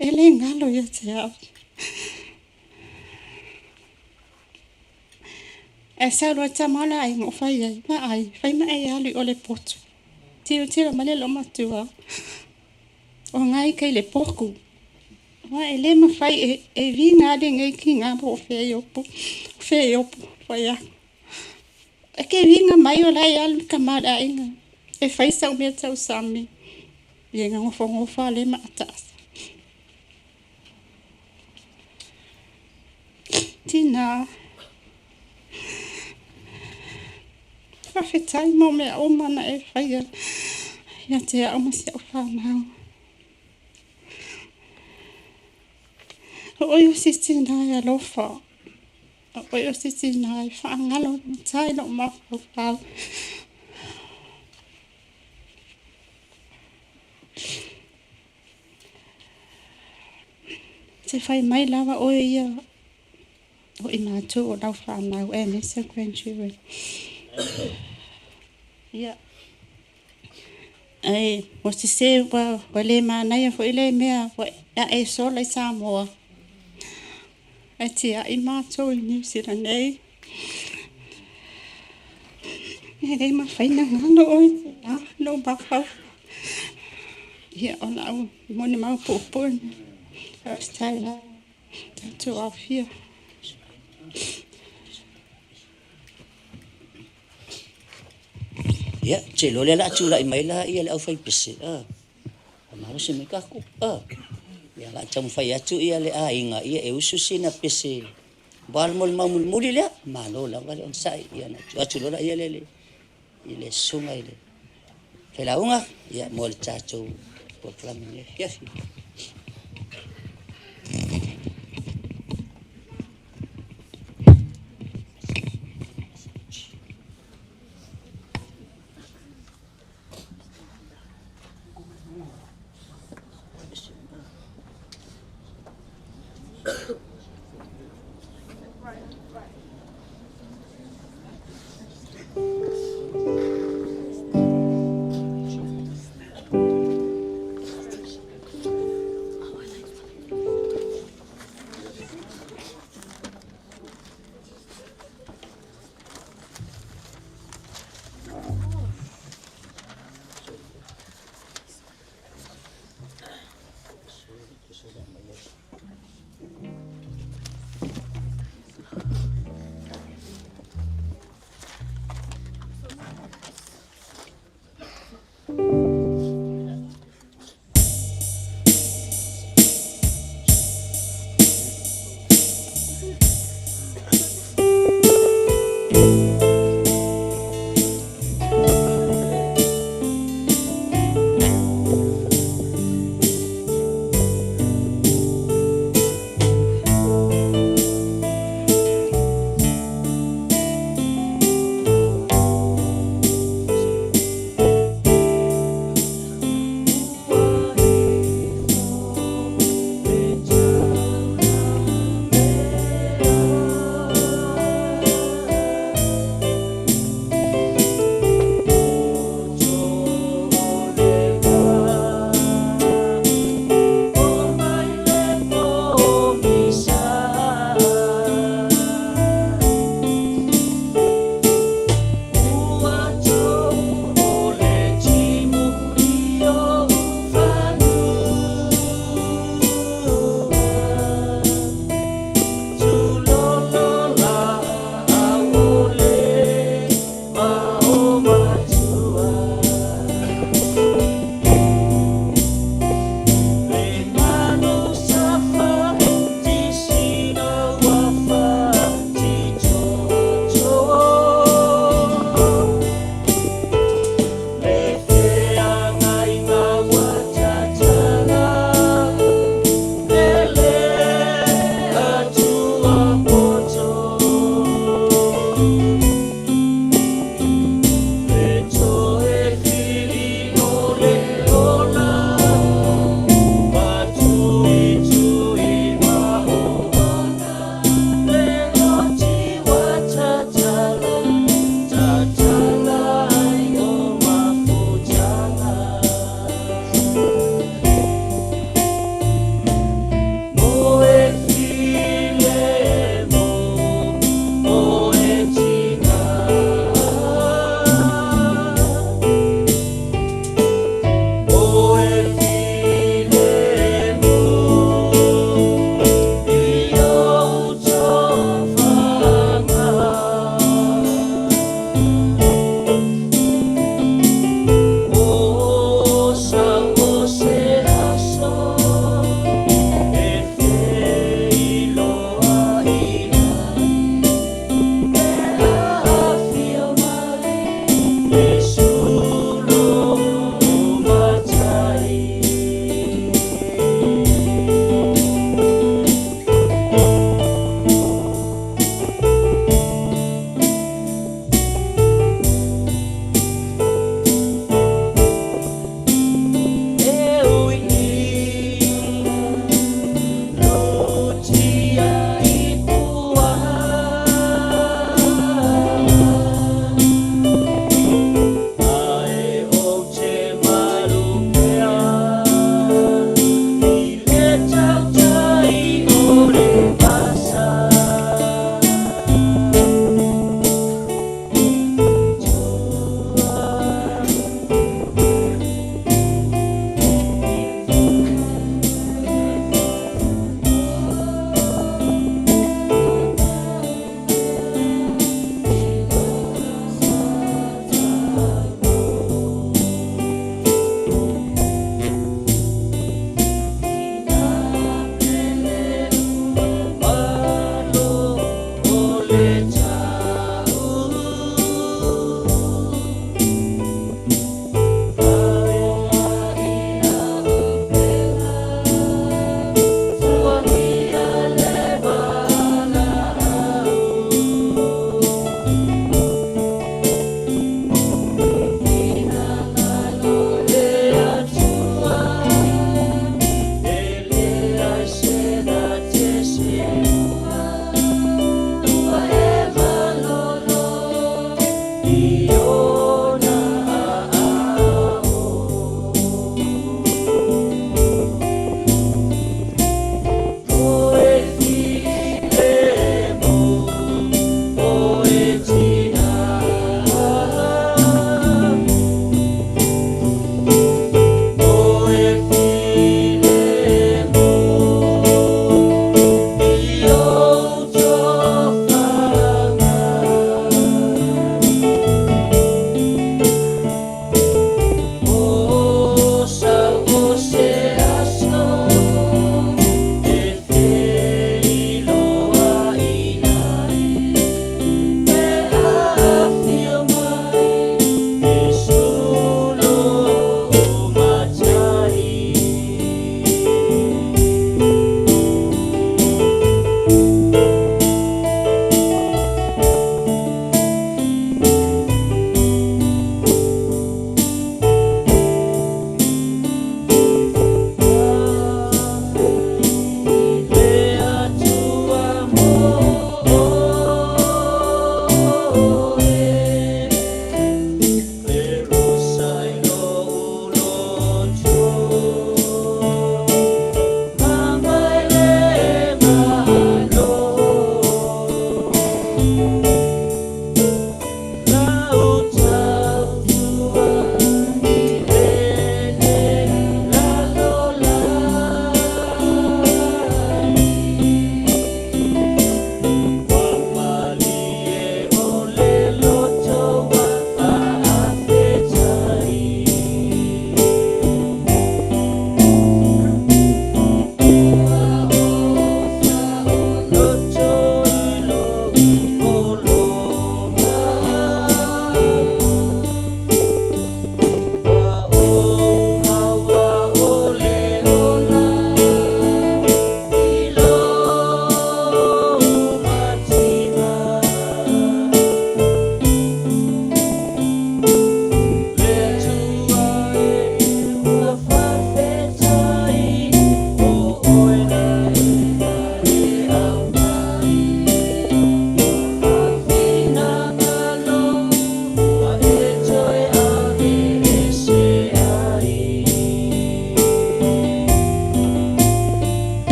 E le galo ia te au. Ae sau loa tama o le aiga o fai ai, vaai, fai ma e alu i o le potu. Tilotilo mai le loomatua, o gai kai le poku. Ua e le mafai e, e viga lenei kiga po o fea i opu, fea i opu, fai aku. E ke viga mai o la e alu le tama o le aiga. E fai sau mea tausami. Ia gofogofa le maataasa. Tina, faafetai mo mea uma na e faia ia te au ma si au whānau. O oe o se tina e alofa. O oe o se tina e whaangalo matai lo mafaufau. Te whai mai lava oe ia o i mātou o lau whānau e me sa grandchildren. Ia. Ai, mo se se ua, ua le manaia foi le mea ua a e sola i Samoa. Ae tiai mātou i New Zealand nei. E le mafai na galo oe a lou mafaufau. Ia o lau molimau puupuu. Faafetai la tatou aofia. Ia, te iloa lea o le a tulai mai la ia le aufaipese, a. Malosi mai takou, a. Ia, o le a taumafai atu ia le aiga, ia e usu sina pese aua le molimau mulimuli lea. Malo lava le onosai, ia ona tuu atu loa lea i le susuga i le failauga, ia mo le tatou polokalame i lenei afiafi.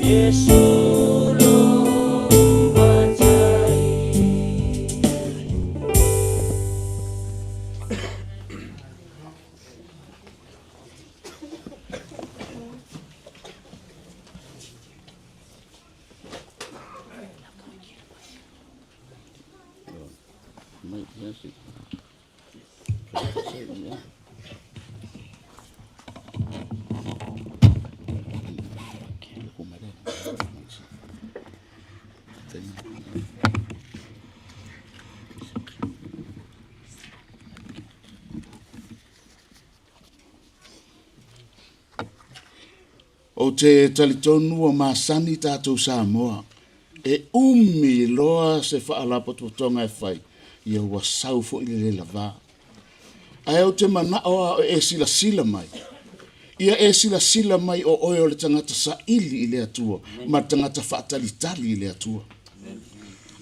Iesu lou matai. Ou te talitonu ua masani tatou Samoa e umi loa se faalapotopotoga e fai, ia ua sau foi le le lavā. Ae ou te manao a o e silasila mai, ia e silasila mai o oe o le tagata saili i le Atua ma le tagata faatalitali i le Atua.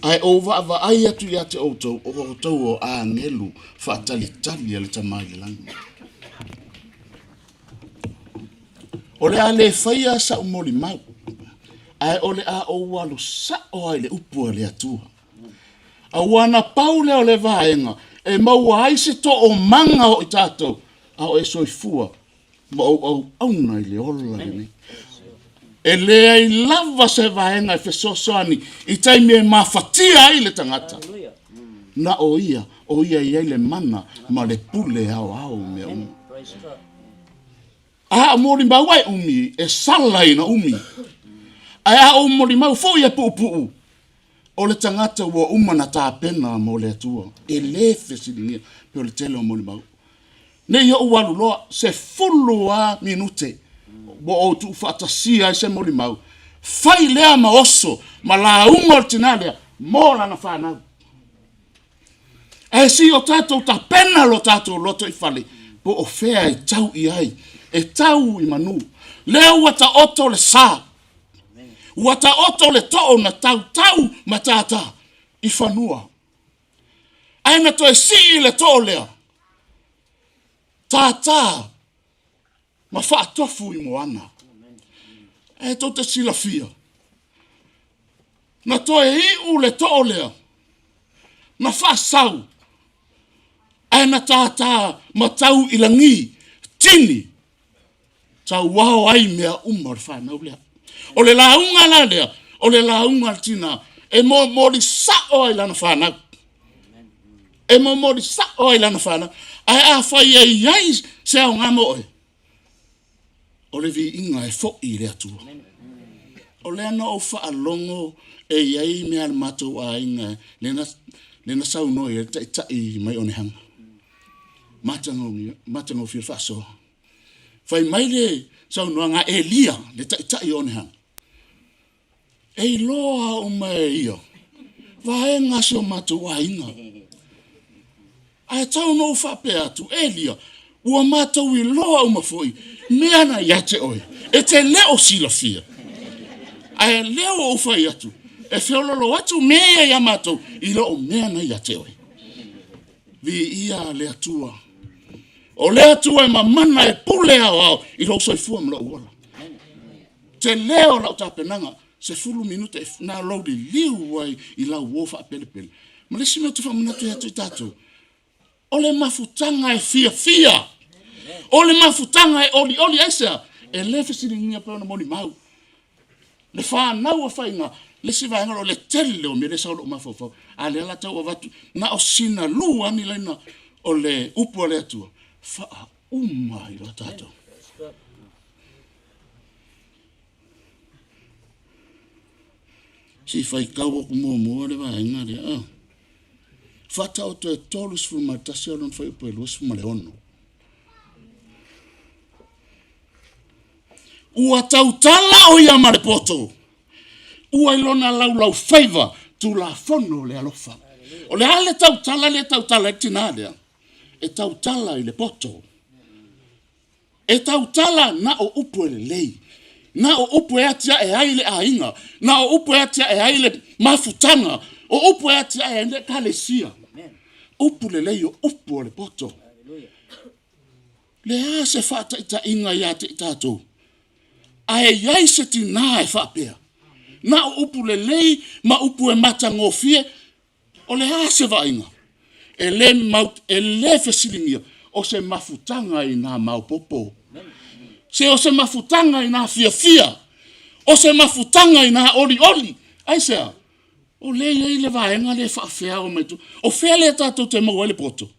Ae ou vaavaai atu ia te outou, o outou o agelu faatalitali a le Tama i le lagi. O le a le faia sa'u molimau, ae o le a ou alu sa'o ai i le upu a le Atua. Auā na pau lea o le vaega e maua ai se toomaga o i tatou, a o e soifua ma ou auauna i le ola lenei. E leai lava se vaega e fesoasoani i taimi e mafatia ai le tagata, na o ia, o ia e i ai le mana ma le pule aoao o mea uma. A o molimau e umi, e sala ina umi. Ae a ou molimau foi e puupuu, o le tagata ua uma na tapena mo le Atua. E le fesiligia pe o le tele o molimau. Ne i ou alu loa, 10 lava minute ua ou tuufaatasia ai se molimau, fai lea ma oso ma lauga o le tinā lea mo lana fanau. Ae si o tatou tapena lo tatou loto i fale, po o fea e tau i ai, e tau i manu. Lea ua taoto le sa, ua taoto le too na tautau ma tātā i fanua. Ae na toe sii le too lea, tātā ma faatofu i moana. Ae tou te silafia, na toe iu le too lea, na faasau, ae na tātā ma tau i lagi, tini, tauao ai mea uma o le fanau lea. O le lauga la lea, o le lauga a le tinā, e momoli sao ai lana fanau. E momoli sao ai lana fanau. Ae afai e i ai se aoga mo oe, o le viiga e foi i le Atua. O lea na ou faalogo e i ai mea a le matou aiga lea na saunoa i ai le taitai mai Onehana. Matagofie le faasoa. Fai mai le saunoaga a Elia, le taitai o Onehana, e iloa uma e ia vaega a si o matou aiga. Ae tau na ou faapea atu, Elia, ua matou iloa uma foi mea na ia te oe, e te le o silafia. Ae lea ua ou fai atu, e feololo atu mea ia ia matou, i lo mea na ia te oe. Viia le Atua. O le Atua e mamana e pule aoao i lou soifua ma lou ola. Tele o lau tapenaga, 10 minute na lou liliu ai i lau uo faapelepele. Ma le isi mea ou te faamanatu ia te tatou, o le mafutaga e fiafia. O le mafutaga e olioli aisea, e le fesiligia pe ona molimau. Le fanau a faiga, le isi vaega o le tele o mea lea sau lou mafaufau. A lea la tau avatu, na o sina lua ni laina o le upu a le Atua, faauma ai loa tatou. Se i faitau atu muamua le vaega lea. Ah. Faataoto e 31 o lona fuaiupu e 26. Ua tautala o ia ma le poto, ua i lona laulaufaiva tulafono o le alofa. O le a le tautala lea e tautala ai le tinā lea? E tautala i le poto. E tautala na o upu e lelei, na o upu e atiae ai le aiga, na o upu e atiae ai le mafutaga, o upu e atiae ai le ekalesia. Upu lelei o upu o le poto. Le a se faataitaiga ia te i tatou. Ae i ai se tinā e faapea, na o upu lelei ma upu e matagofie, o le a se vaaiga? E le, mau, e le fesiligia o se mafutaga i nā maopopo. Se o se mafutaga i nā fiafia. O se mafutaga i nā olioli. Aisea? O lea e i ai le vaega lea e faafeao mai tua. O fea lea tatou te maua ai le poto?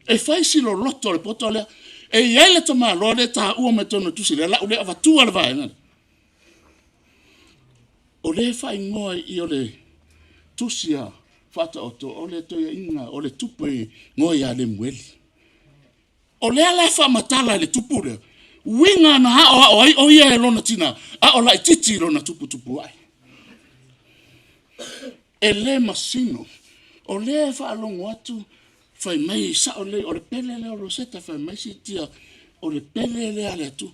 E fai si loloto o le poto lea. E i ai le tamaloa lea e taua mai totonu o le tusi lea, lau lea avatua le vaega lea. O lea e faaigoa i o le tusi a Faataoto, o le toeaina, o le tupu e igoa ia Lemueli. O lea la e faamatala e le tupu lea, uiga na aoao ai o ia e lona tina, a o laititi lona tuputupuae. E le masino. O lea e faalogo atu, fai mai, sao lelei, o le pele lea o Roseta, fai mai siitia, o le pele lea a le Atua.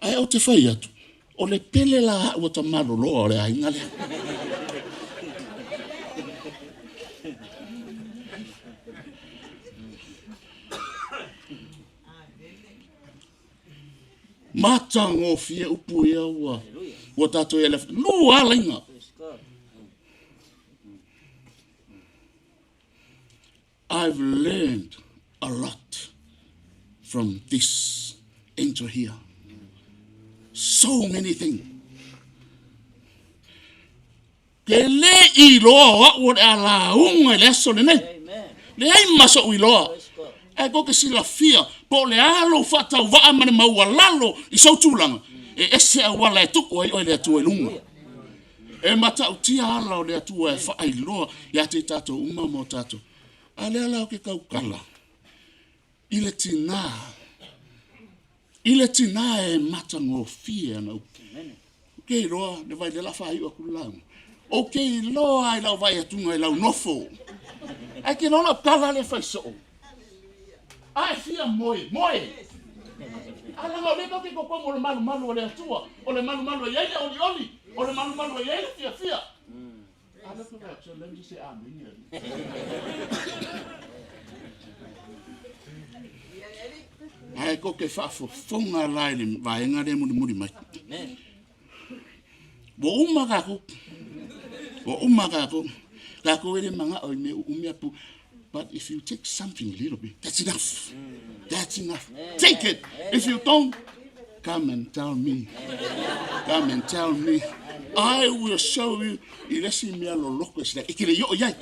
Ae ou te fai atu, o le pele la au a tamaloloa o le aiga lea. Matagofie upu ia ua ua tatou i ai lua laiga. I've learned a lot from this angel here. So many things. Ke le iloa o au o le a lauga i le aso lenei. Leai ma so'u iloa. Ae kou te silafia po o le a lou faatauvaa ma le maualalo i sou tulaga, e ese auala e tuu ai oe e le Atua i luga. E matautia ala o le Atua e faailoa ia te i tatou uma ma o tatou. A lea la ou te tautala i le tinā, i le tinā e matagofie ana upu. Ou te iloa, le vai lea la faaiu atu le lauga. Ou te iloa i lau vaai atuga i lau nofo. Ae te iloa lau tala lea e fai soo. A e fia moe, moe. A laga o lea tatou te totonu o le malumalu o le Atua, o le malumalu e i ai le olioli, o le malumalu e i ai le fiafia. A lea te atu, let me just say amen. Ae ko ke faafofoga la i le vaega lea mulimuli mai. Ua uma kākou. Ua uma kākou. Kākou e le manao i mea uumi a pu. But if you take something a little bit, that's enough. That's enough. Take it. If you don't, come and tell me. Come and tell me. I will show you i le isi mea loloko e sila. E ke le i o iai.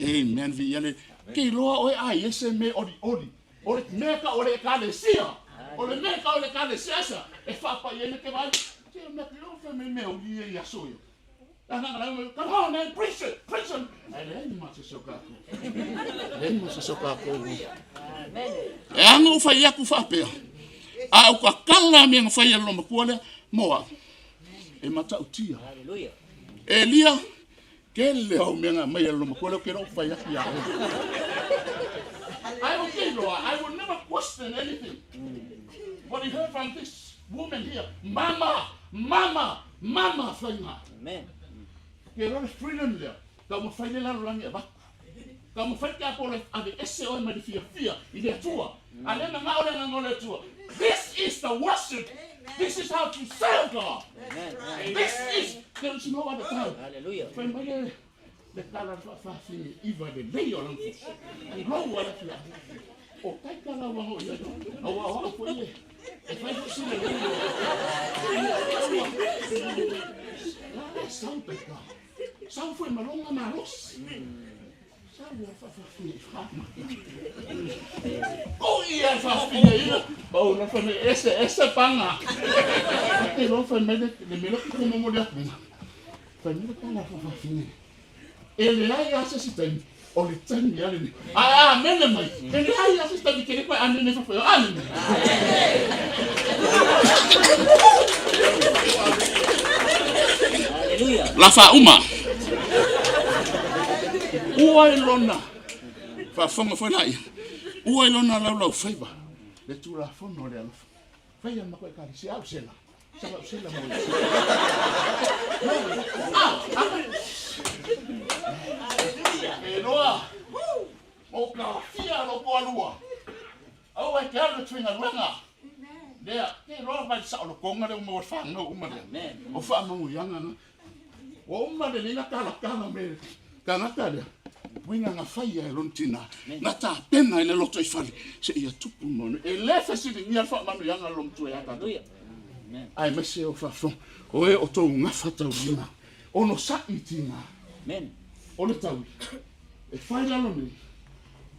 Amen. Vi ia le. Ke iloa oe a i se me oli oli. O le mea ka o le ekalesia. O le mea ka o le ekalesia esa. E whaapai ai le te vai. Te mea te o whai me mea uli e i aso ia. Come on man, preach it, preach it. Ae leai ma se se o kākou. Leai ma se se o kākou. E ana u whai aku whaapea. A u ka kala mea nga whai alo makua lea, moa. E matautia. E lia, ke le au mea nga mai alo makua lea, ke rau whai aku ia oe. I will tell you, I will never question anything. What he heard from this woman here, mama, mama, Mama whainga. Amen. Ke rore freedom lea. Ka mawhai le lalolagi e avatu. Ka mawhai te apo le ave ese oe mai le fiafia i le Atua. A le mangao le agaga o le Atua. This is the worship. This is how to serve God. Amen. This is, there is no other time. Hallelujah. Fai mai le le tala le faafafine iva lelei o lana fusi. Tulou ala fia. O taika la ua hoi ai. A ua o au foi e. E fai foi sina lelei o. La la sau taika. Sau foi malonga malosi. Sau ua faafafine i whaama. Ko ia e faafafine ia. Pau na fai mai ese ese panga. Te loa fai mai le le mea lea ko momo le atu. Fai mai le tala faafafine. E leai lava se isi taimi, o le taimi lava lenei. Ae a amene mai, e leai lava se isi taimi e te le toe amene ai fafo i o. Amene. La faauma. Ua i lona, faafofoga foi laia, ua i lona laulaufaiva le Tulafono o le alofa. Faia le matou Ekalesia, au sela. E loa, o ka fia lo po alua. Aua e te alu e tuinga luenga. Lea, ke loa mai le saolotoga lea ua maua e le fanau uma lea. O faamanuiaga na. Ua uma lelei na talatala me tagata lea. Uiga na faia e lona tinā, na tapena i le lotoifale seia tupu le manuia. E le fesiligia le faamanuiaga a le lomatua ia tatou. Aemaise o faafofoga, o e o tou gafataulimaina, onosai tinā. O le taui, e fai lalo nei,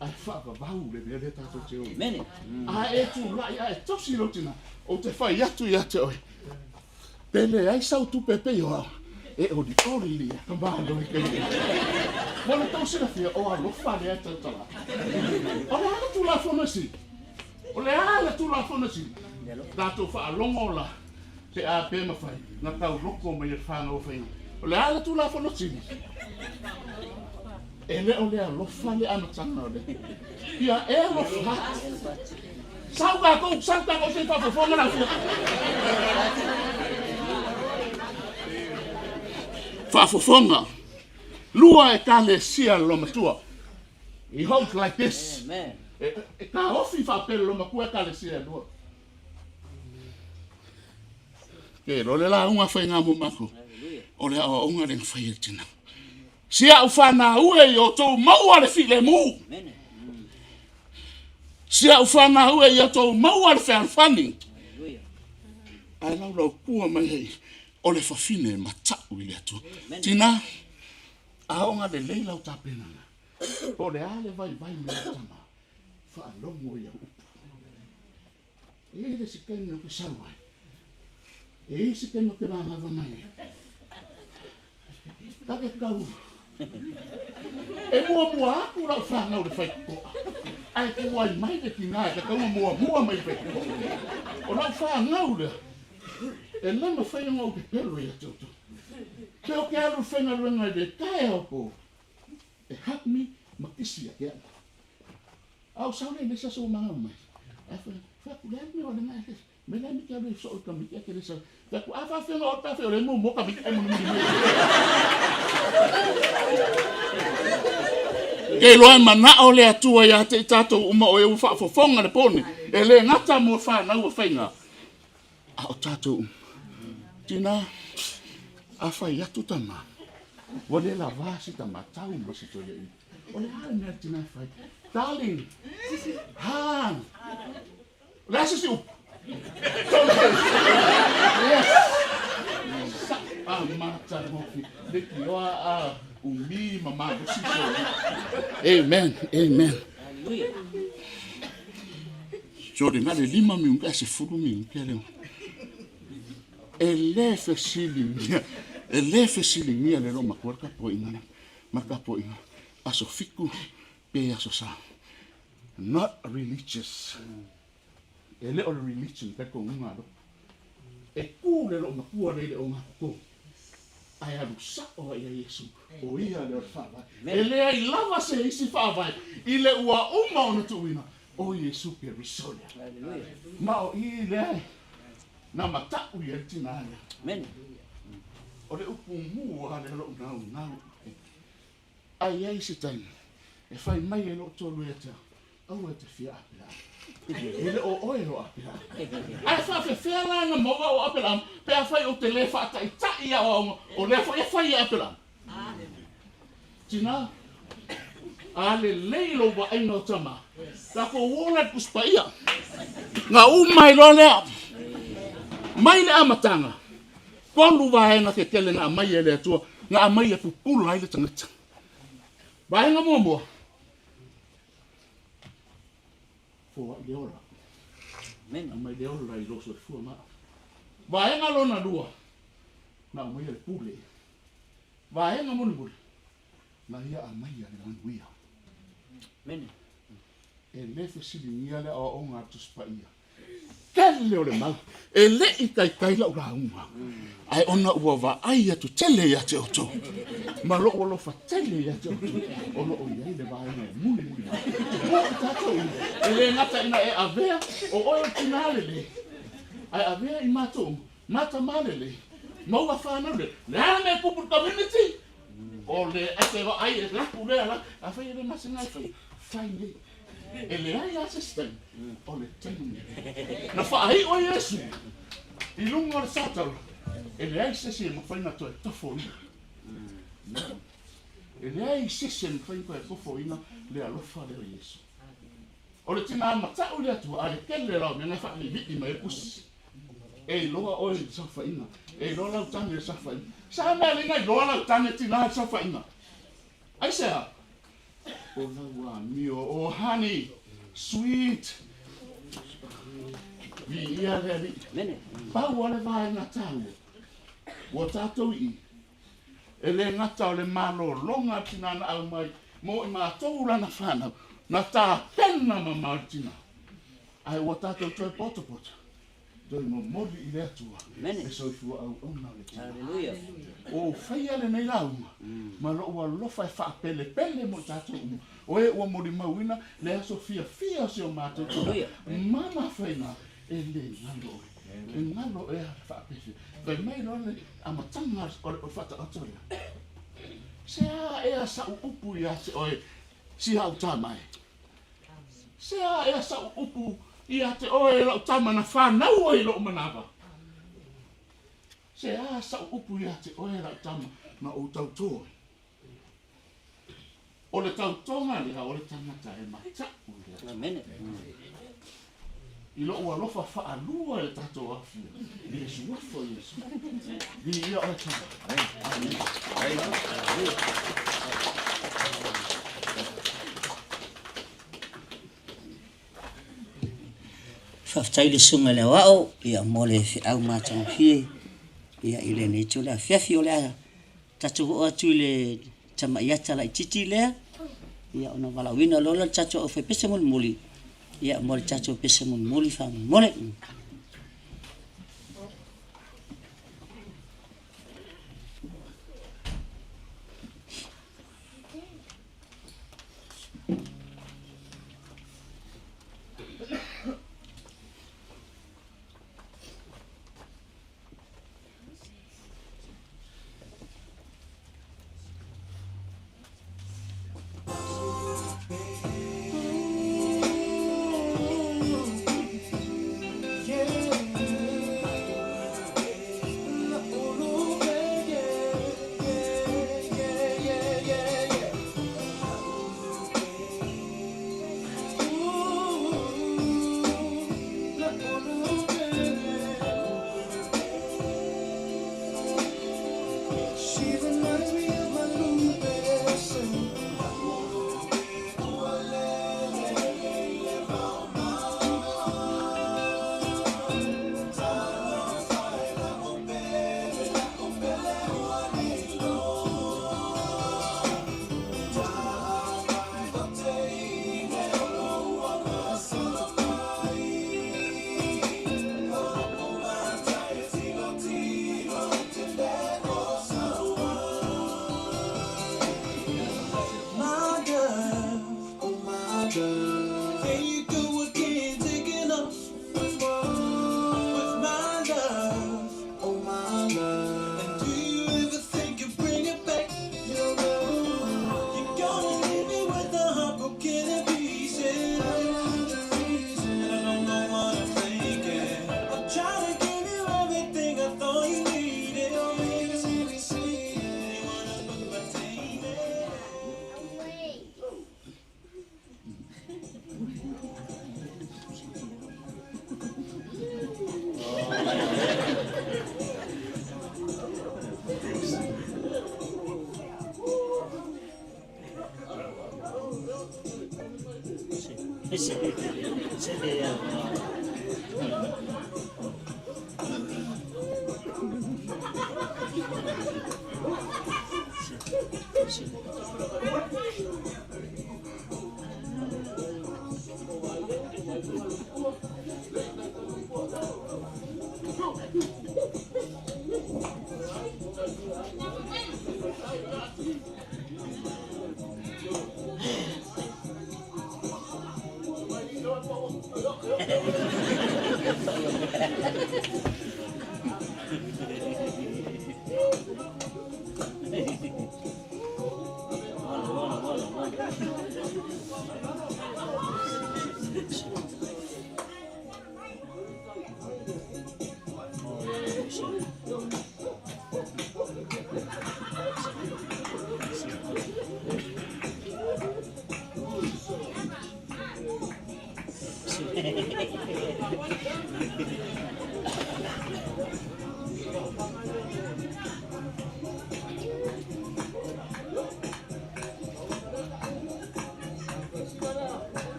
ae faavavau le mea lea tatou te o ai. A e tulai a e tosi lou tinā, ou te fai atu ia te oe, Pe leai sau tupe pei o au, e olioli lia ka malo i ke Mo le tou silafia, o alofa lea e tautala atu. O le a le Tulafono e sili? O le a le Tulafono e sili? Tatou faalogo la, pe a pe mafai na tauloko mai e le fanau o Faiga. O le a le Tulafono sili? E le o le alofa le amataga o le Ia e alofa atu. Sau tatou, sau tatou se i faafofoga le afioga. Faafofoga. Lua ekalesia le loomatua. He holds like this. Amen. E, e taofi faapea le loomatua ekalesia e lua. Ke lo le lauga faiga mo makou. O le aoaoga le na fai e le tina. Si a'u fanau e i outou maua le filemu. Si a'u fanau e i outou maua le fealofani. Ae laulaukua mai ai o le fafine e mata'u i le Atua. Tina, aoga lelei lau tapenaga. Po o le a le vaivai me lau tama, faalogo i au upu. E i ai le isi taimi ou te sau ai. E i ai isi taimi ou te manava mai ai. Ta te tau. E muamua atu lau fanau i le faitotoa. Ae tuai mai le tina e tatau ona muamua mai i le faitotoa. O lau fanau lea, e le mafai ona ou pepelo ia te outou. Pe ou te alu i le faigaluega i le taeao po, e hug me ma kisi ia te au. A ou sau lea i le isi aso ua manava mai. Ae fai fai atu, le a le mea o lena e me le miki alu e soo i ka miki ae te le sau. Fai atu, a faafefea ona oe pe afai o lea e muamua ka miki ae mulimuli mai. Ke iloa e manao le Atua ia te i tatou uma o e ua faafofoga le po nei, e le gata mo fanau a faiga, a o tatou uma. Tina, a fai atu tama, ua le lavā si tama, tau ma si toeaina. O le a le mea a le tina e fai? Darling, han. O le a se isi upu? Yes. Sa a matagofie. Leitioa a umi ma malosi so. Amen. Amen. Hallelujah. Jodi, na le lima minute ae 10 minute leo. E le fesiligia, e le fesiligia le loomatua le tapuaiga lea. Ma tapuaiga aso fitu pe aso sa. Not religious. E le o le religion talitonuga a lotu. E tu le loomatua lea i le ogatotonu ae alu sa'o ai ia Iesu, o ia lea o le Faavae. E leai lava se isi Faavae i le ua uma ona tuuina, o Iesu Keriso lea. Ma o i lea na mata'u i ai le tinā lea. O le upu mua lea o lo'u naunau i ai. Ae i ai se taimi e fai mai ai lo'u tolu ia te au, Aua e te fia Apela'ama. E le o oe o Apela'ama. Ae faafefea la na maua o Apela'ama pe afai ou te le faataita'i i aoaoga o lea foi e fai e Apela'ama? Tina, a lelei lou vaaiga o tama, tatou ola i le Tusi Paia. Na uma ai loa lea. Mai le amataga, tolu vaega tetele na aumai e le Atua, na aumai e pupula ai le tagata. Vaega muamua, foai le ola. Aumai le ola i lou soifua ma au. Vaega lona lua, na aumaia le pule. Vaega mulimuli, na ia aumaia le manuia. E le fesiligia le aoaoga a le Tusi Paia. Tele o le mau. E le i taitai lau lauga, ae ona ua vaai atu tele ia te outou, ma lou alofa tele ia te outou, o lo o i ai le vaega e mulimuli mai. Mo i tatou uma, e le gata ina e avea o oe o le tina lelei, ae avea i matou uma, ma tama lelei, maua fanau lelei. Le a le mea e tupu i le community? O le, e te vaai e laku lea, afai e le masina e fai, fai nei. E leai lava se isi taimi, o le taimi lenei. Na faaiu ai Iesu i luga o le satala, e leai se isi e mafai ona toe tofoina. E leai se isi e mafai ona toe tofoina le alofa lea o Iesu. O le tinā mata'u i le Atua, a le tele la o mea na e fa'avivii mai ai le tusi. E iloa oe i le saofaiga. E iloa lau tane i le saofaiga. Sa mea alii na iloa lau tane tinā i le saofaiga? Aisea? O lau amio, oh honey, sweet. Viia le Alii. Pau lava le vaega taua ua tatou i i, e le gata o le malologa a le tinā na aumai mo i matou lana fanau, na tapena mamao le tinā, ae ua tatou toe potopoto, toe momoli i le Atua le soifua auauna o le tinā. Ua ou faia lenei lauga ma lou alofa e faapelepele mo i tatou uma, o e ua molimauina le aso fiafia o si o matou tinā ma mafaiga e le galo oe. E galo oe a faapefea. Fai mai loa le amataga o le faataoto lea. Se a ea sa'u upu ia te oe si a'u tama e? Se a ea sa'u upu ia te oe e la'u tama na fanau ai i lo'u manava? Se a sa'u upu ia te oe e la'u tama na ou tautō ai? O le tautoga lea o le tagata e mata'u i le Atua. I lo'u alofa fa'alua i le tatou aofia i le Suafa o Iesu. Viia oe Tama. Amene. Faafetai i le Susuga i le Aoao ia mo le feau matagofie ia i lenei itula afiafi. O le a tatou oo atu i le tamai ata laitiiti lea, ia ona valaauina loa lea o le tatou aufaipese mulimuli, ia mo le tatou pese mulimuli faamolemole.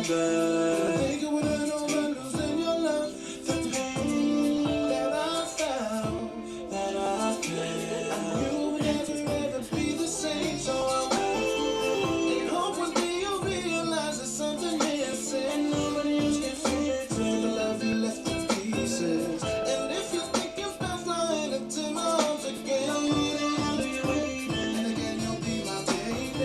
Gonna take it with an over losing your love. The pain that I found, that I felt. I knew we'd never ever be the same, so I wait. And hope one day you'll realize there's something missing. And nobody else can fix it. The love you left in pieces. And if you're thinking about flying into my arms again, I'll be waiting. And again, you'll be my baby.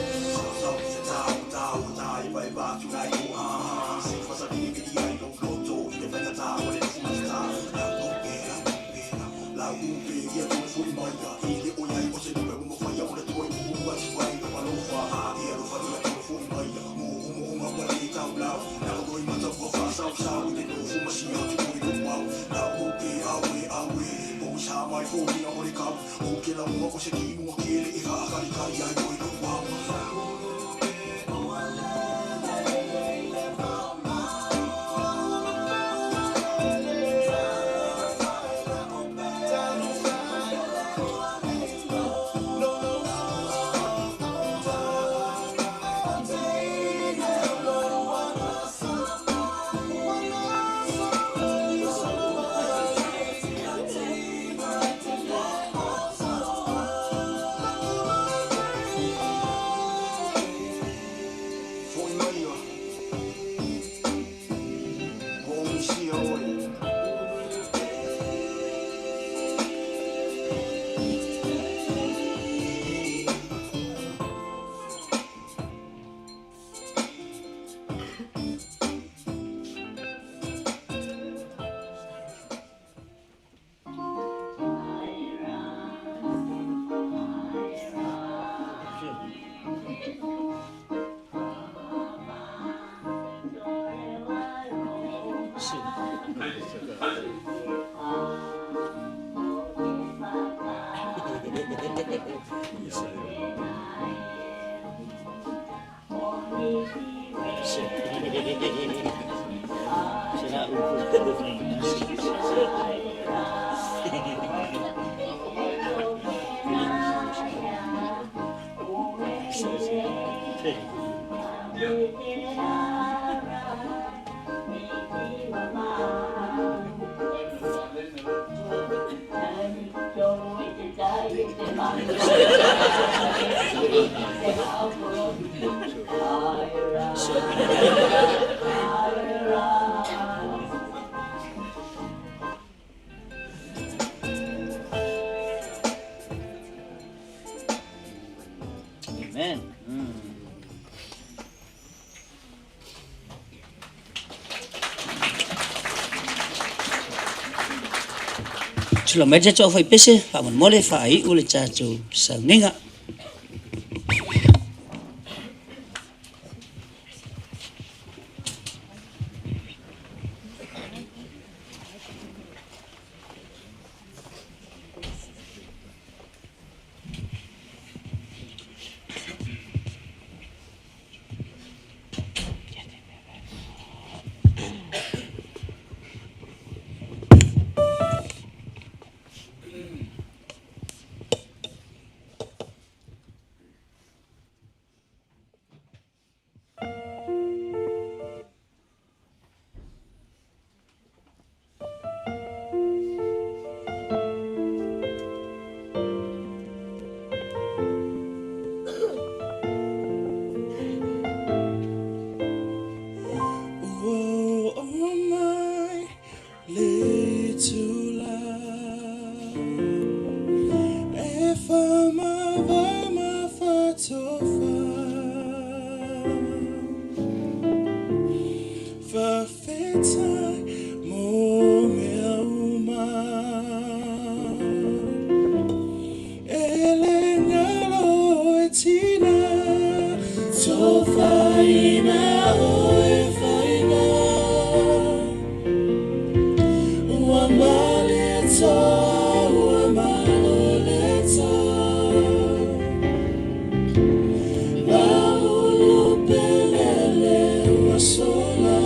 Amen. Tula mai le tatou aufaipese, faamolemole faaiu le tatou sauniga. Oh, oh my little love, if I'm a Fafetai mo mea uma. E le galo e tina, tofaina oe faina. Ua maletoa, ua maloletoa. Laulu pelele ua sola.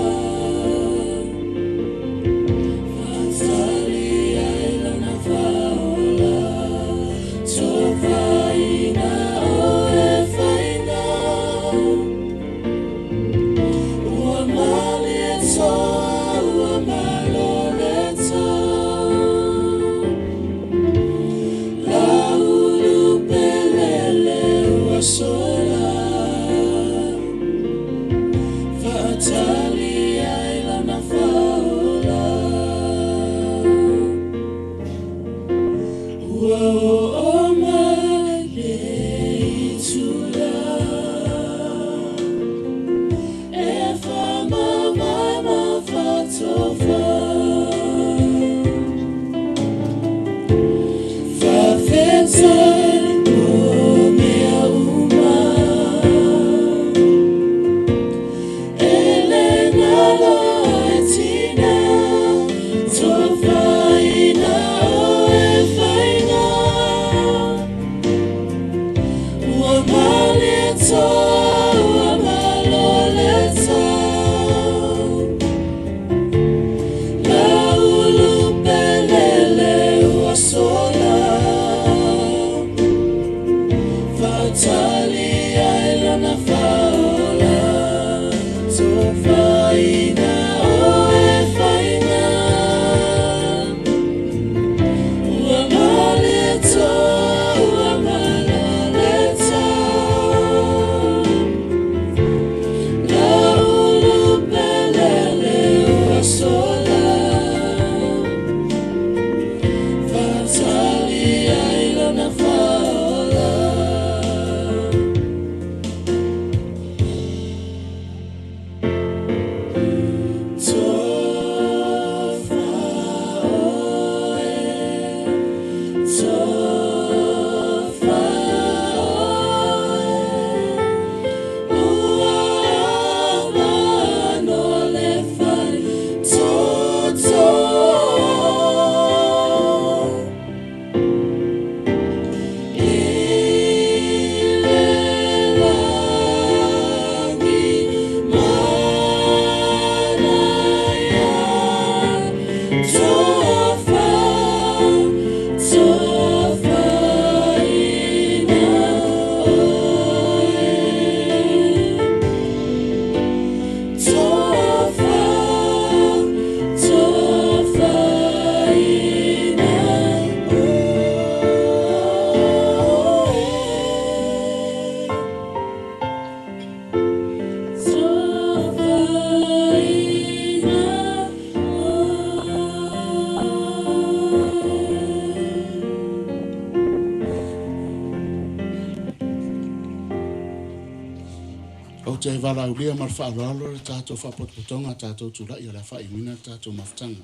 Valaaulia ma le faaaloalo le tatou faapotopotoga a tatou tula'i o le a faaiuina le tatou mafutaga.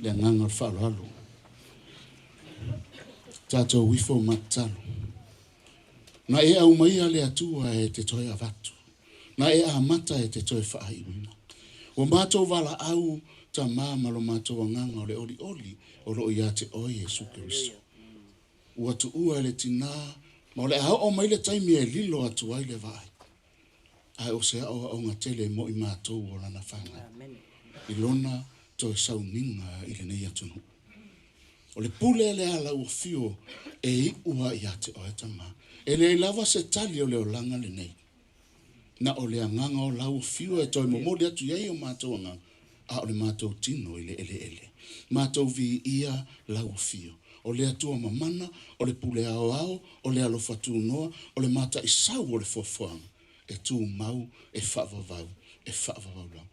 Le agaga o le faaaloalo. Tatou ifo ma tatalo. Na e aumaia le Atua e te toe avatu. Na e amata e te toe faaiuina. Ua matou valaau tamā ma lo matou agaga o le olioli o loo ia te oe Iesu Keriso. Ua tuua e le tinā ma o le a oo mai le taimi e lilo atu ai le vaai. Ae o se aoaoga tele mo i matou o lana fanau. I lona toe sauniga i lenei atunuu. O le pule lea a lau afio e iu ai ia te oe tamā. E leai lava se tali o le olaga lenei. Na o le agaga o lau afio e toe momoli atu i ai o matou agaga, a o le matou tino i le eleele. Matou viia lau afio. O le Atua mamana, o le pule aoao, o le alofa tunoa, o le mataisau o le foafoaga, e tumau, e faavavau, e faavavau lava.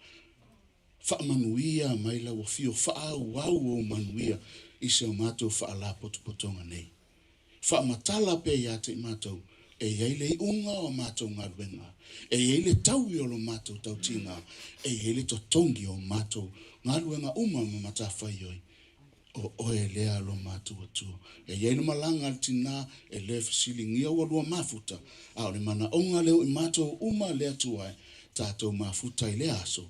Faamanuia mai lau afio, faaauau ou manuia i se o matou faalapotopotoga nei. Faamatala pea ia te i matou, e i ai le iuga o matou galuega, e i ai le taui o lo matou tautiga, e i ai le totogi o matou galuega uma ma matafaioi. O oe lea lo matou Atua. E i ai le malaga a le tinā e le fesiligia ua lua mafuta, a o le manaoga lea o i matou uma le Atua e, tatou mafuta i lea aso,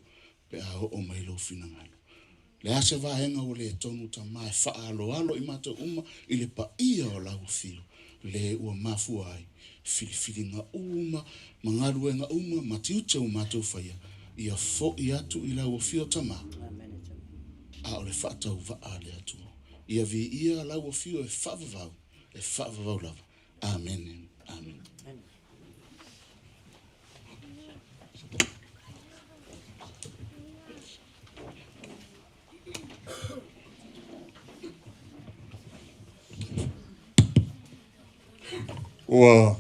pe a oo mai lou finagalo. Le a se vaega ua le tonu tamā e faaaloalo i matou uma i le paia o lau afio, le ua mafua ai, filifiliga uma, ma galuega uma, ma tiute ua matou faia, ia fo'i atu i lau afio tamā, a o le faatauvaa a le Atua. Ia viia lau afio e faavavau, e faavavau lava. Amene. Amene. Ua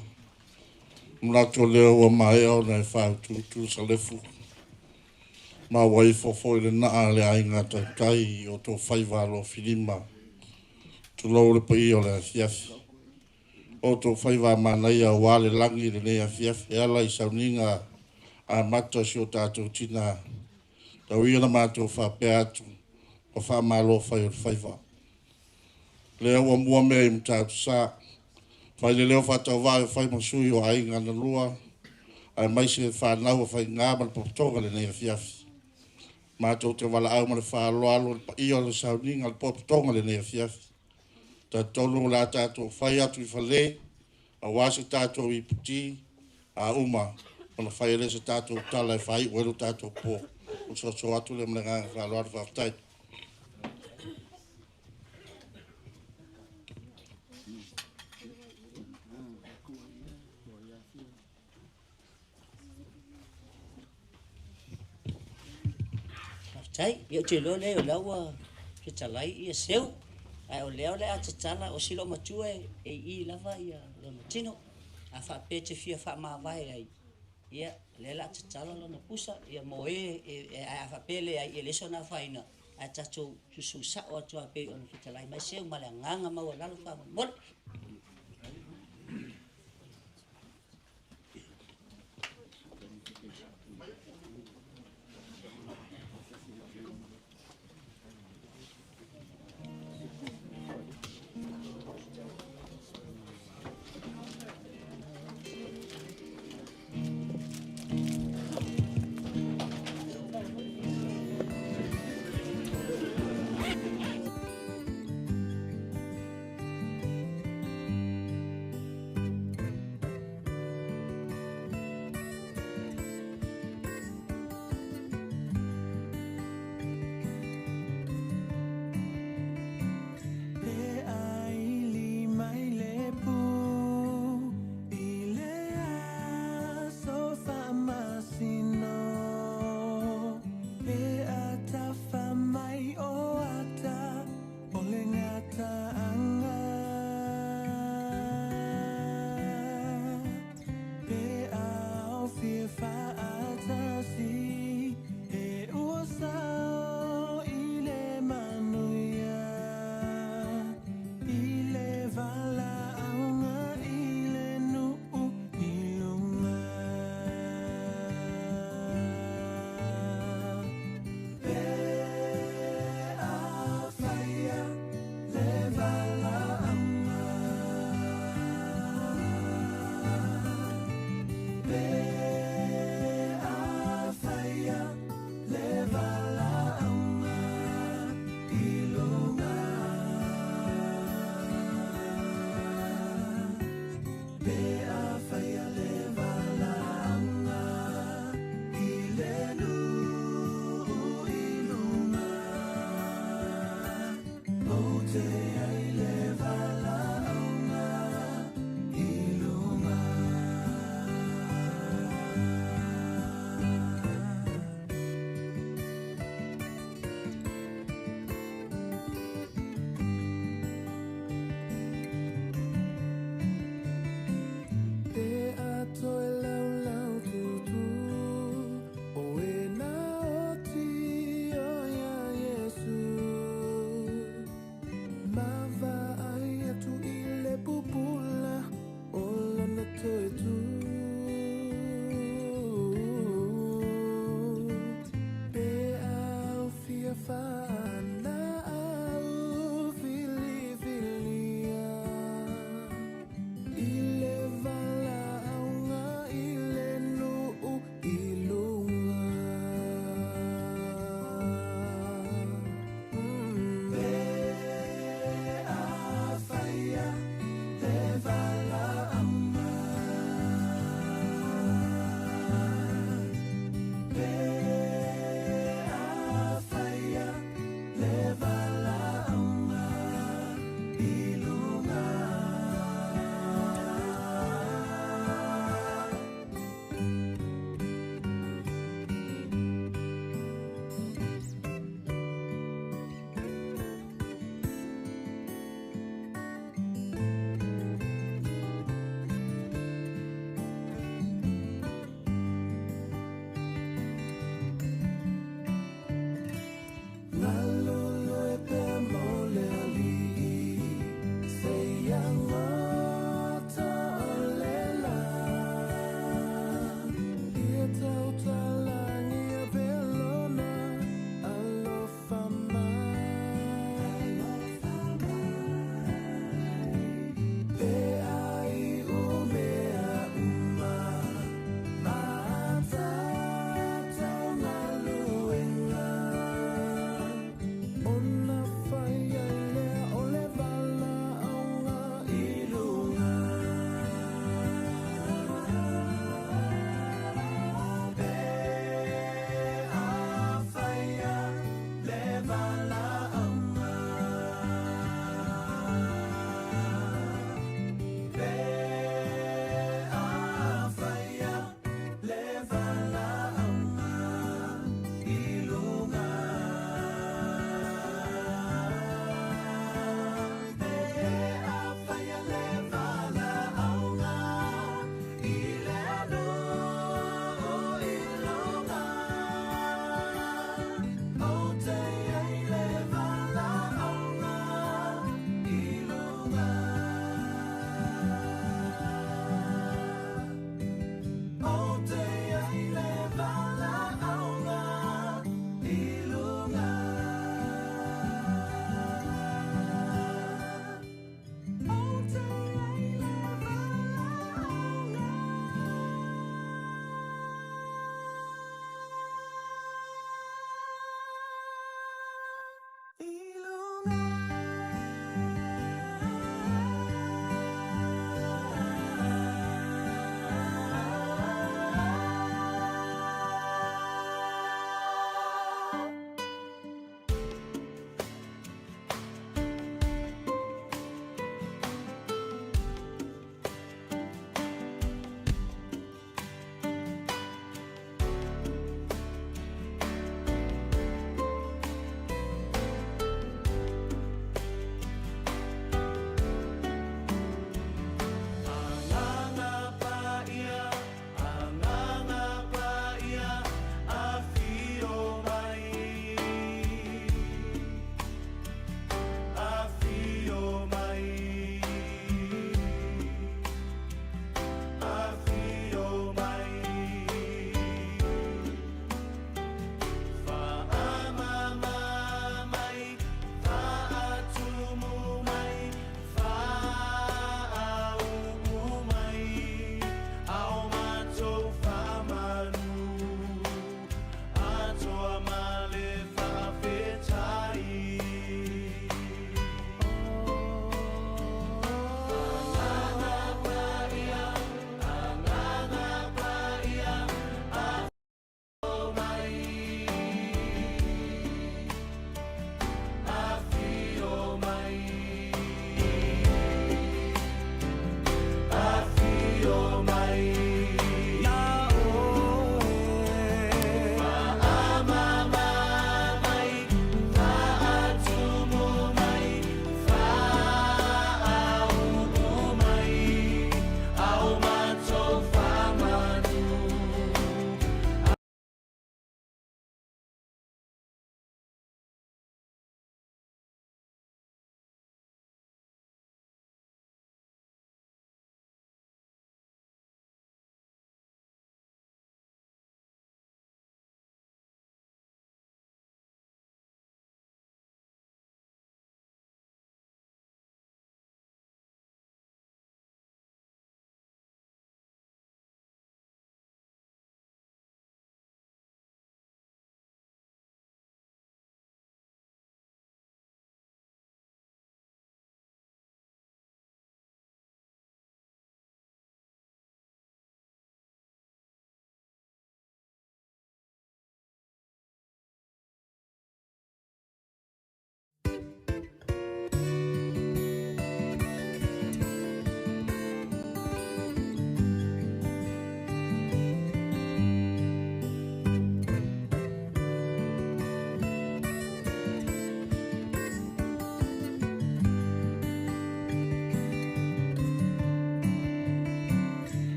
manatu o lea ua maea ona e fāutuutu salefu ma ua ifo foi le naa a le aiga tautai o outou faiva alofilima. Tulou le paia o le afiafi. O outou faiva manaia aua le lagi i lenei afiafi e ala i sauniga amata o si o tatou tinā. Tau ia na matou faapea atu, ua faamalo fai o le faiva. Lea ua mua mea i Matautusa. Fai le leo faatauvaa e fai ma sui o aiga na lua, aemaise fanau a Faigā ma le potopotoga i lenei afiafi. Matou te valaau ma le faaaloalo i le paia o le sauniga o le potopotoga i lenei afiafi. Talitonu o le a tatou fai atu i fale, aua se tatou iputi, a uma ona fai ai lea o se tatou tala e faaiu ai lo tatou po. O le soso atu lea ma le agaga faaaloalo, faafetai. Faafetai. Ia ou te iloa lea o la ua fetalai ia Seu, ae o lea o le a tatala, o si loomatua e i i lava ia lona tino. A faapea e te fia faamavae ai, ia, lea o le a tatala lona pusa, ia mo e, ae a faapea e leai, ia e leai sona afaina, ae tatou susu sao atu lava pei ona fetalai mai Seu ma le agaga maualalo faamolemole.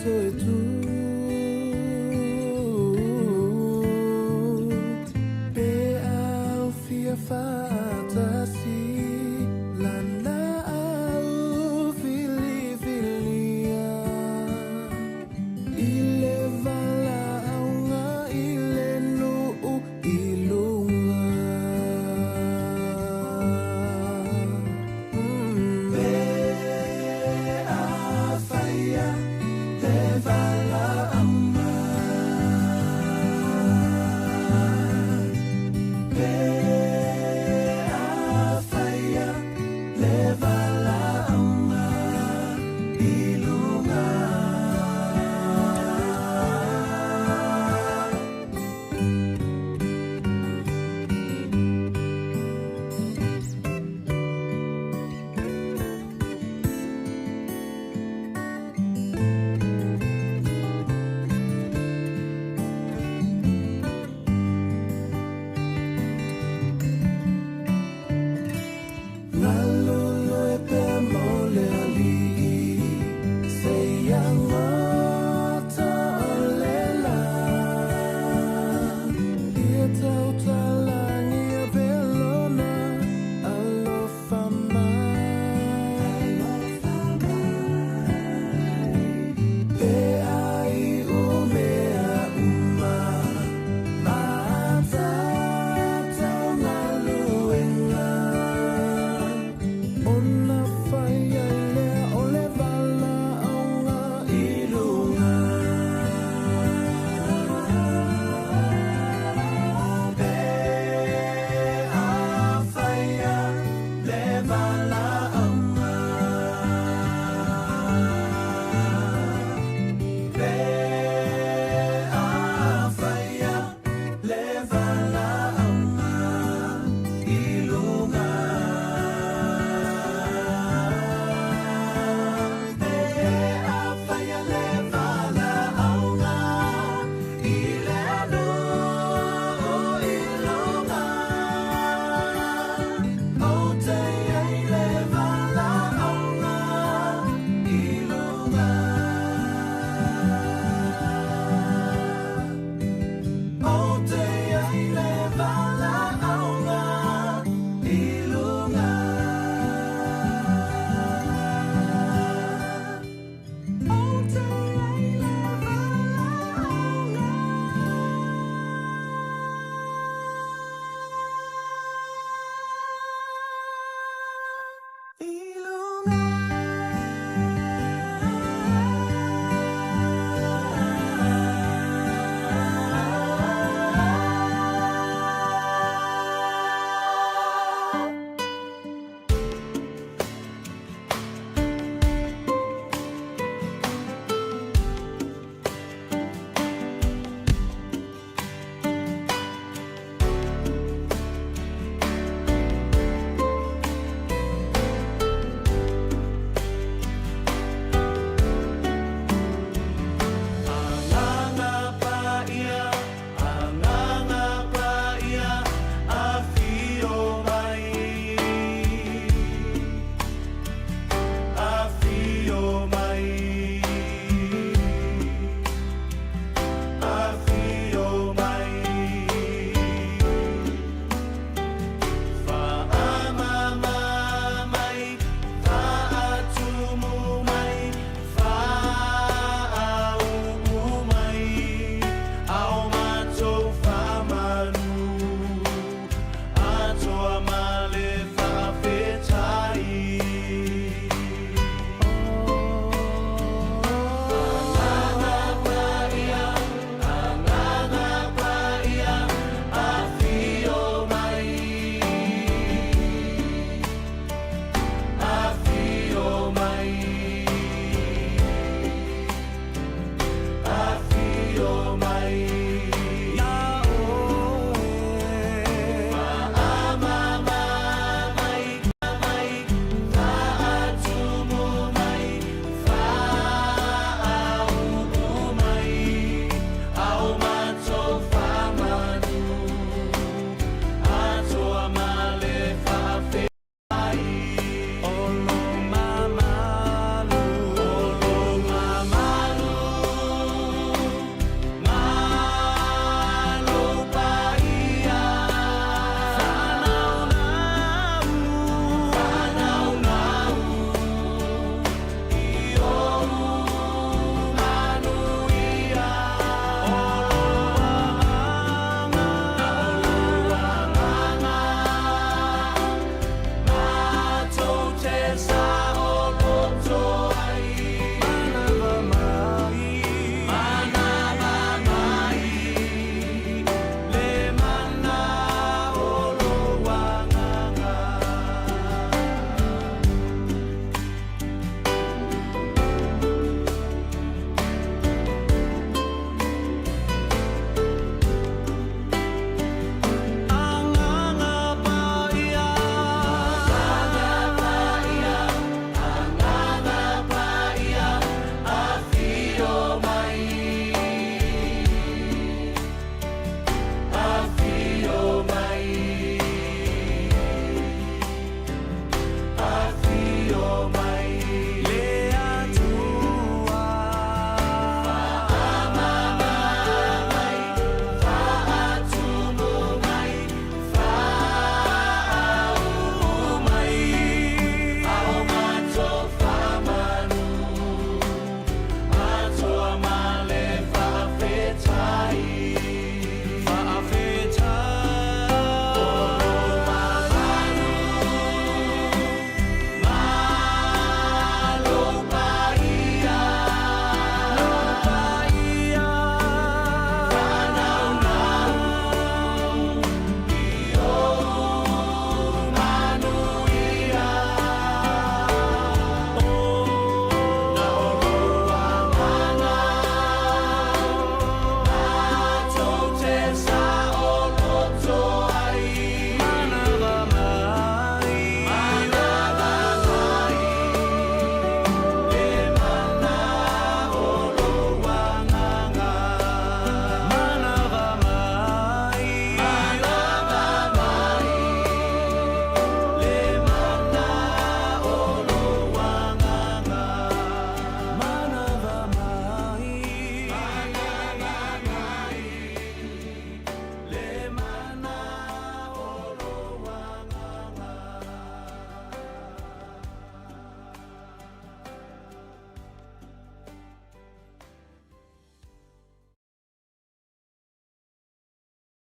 Toe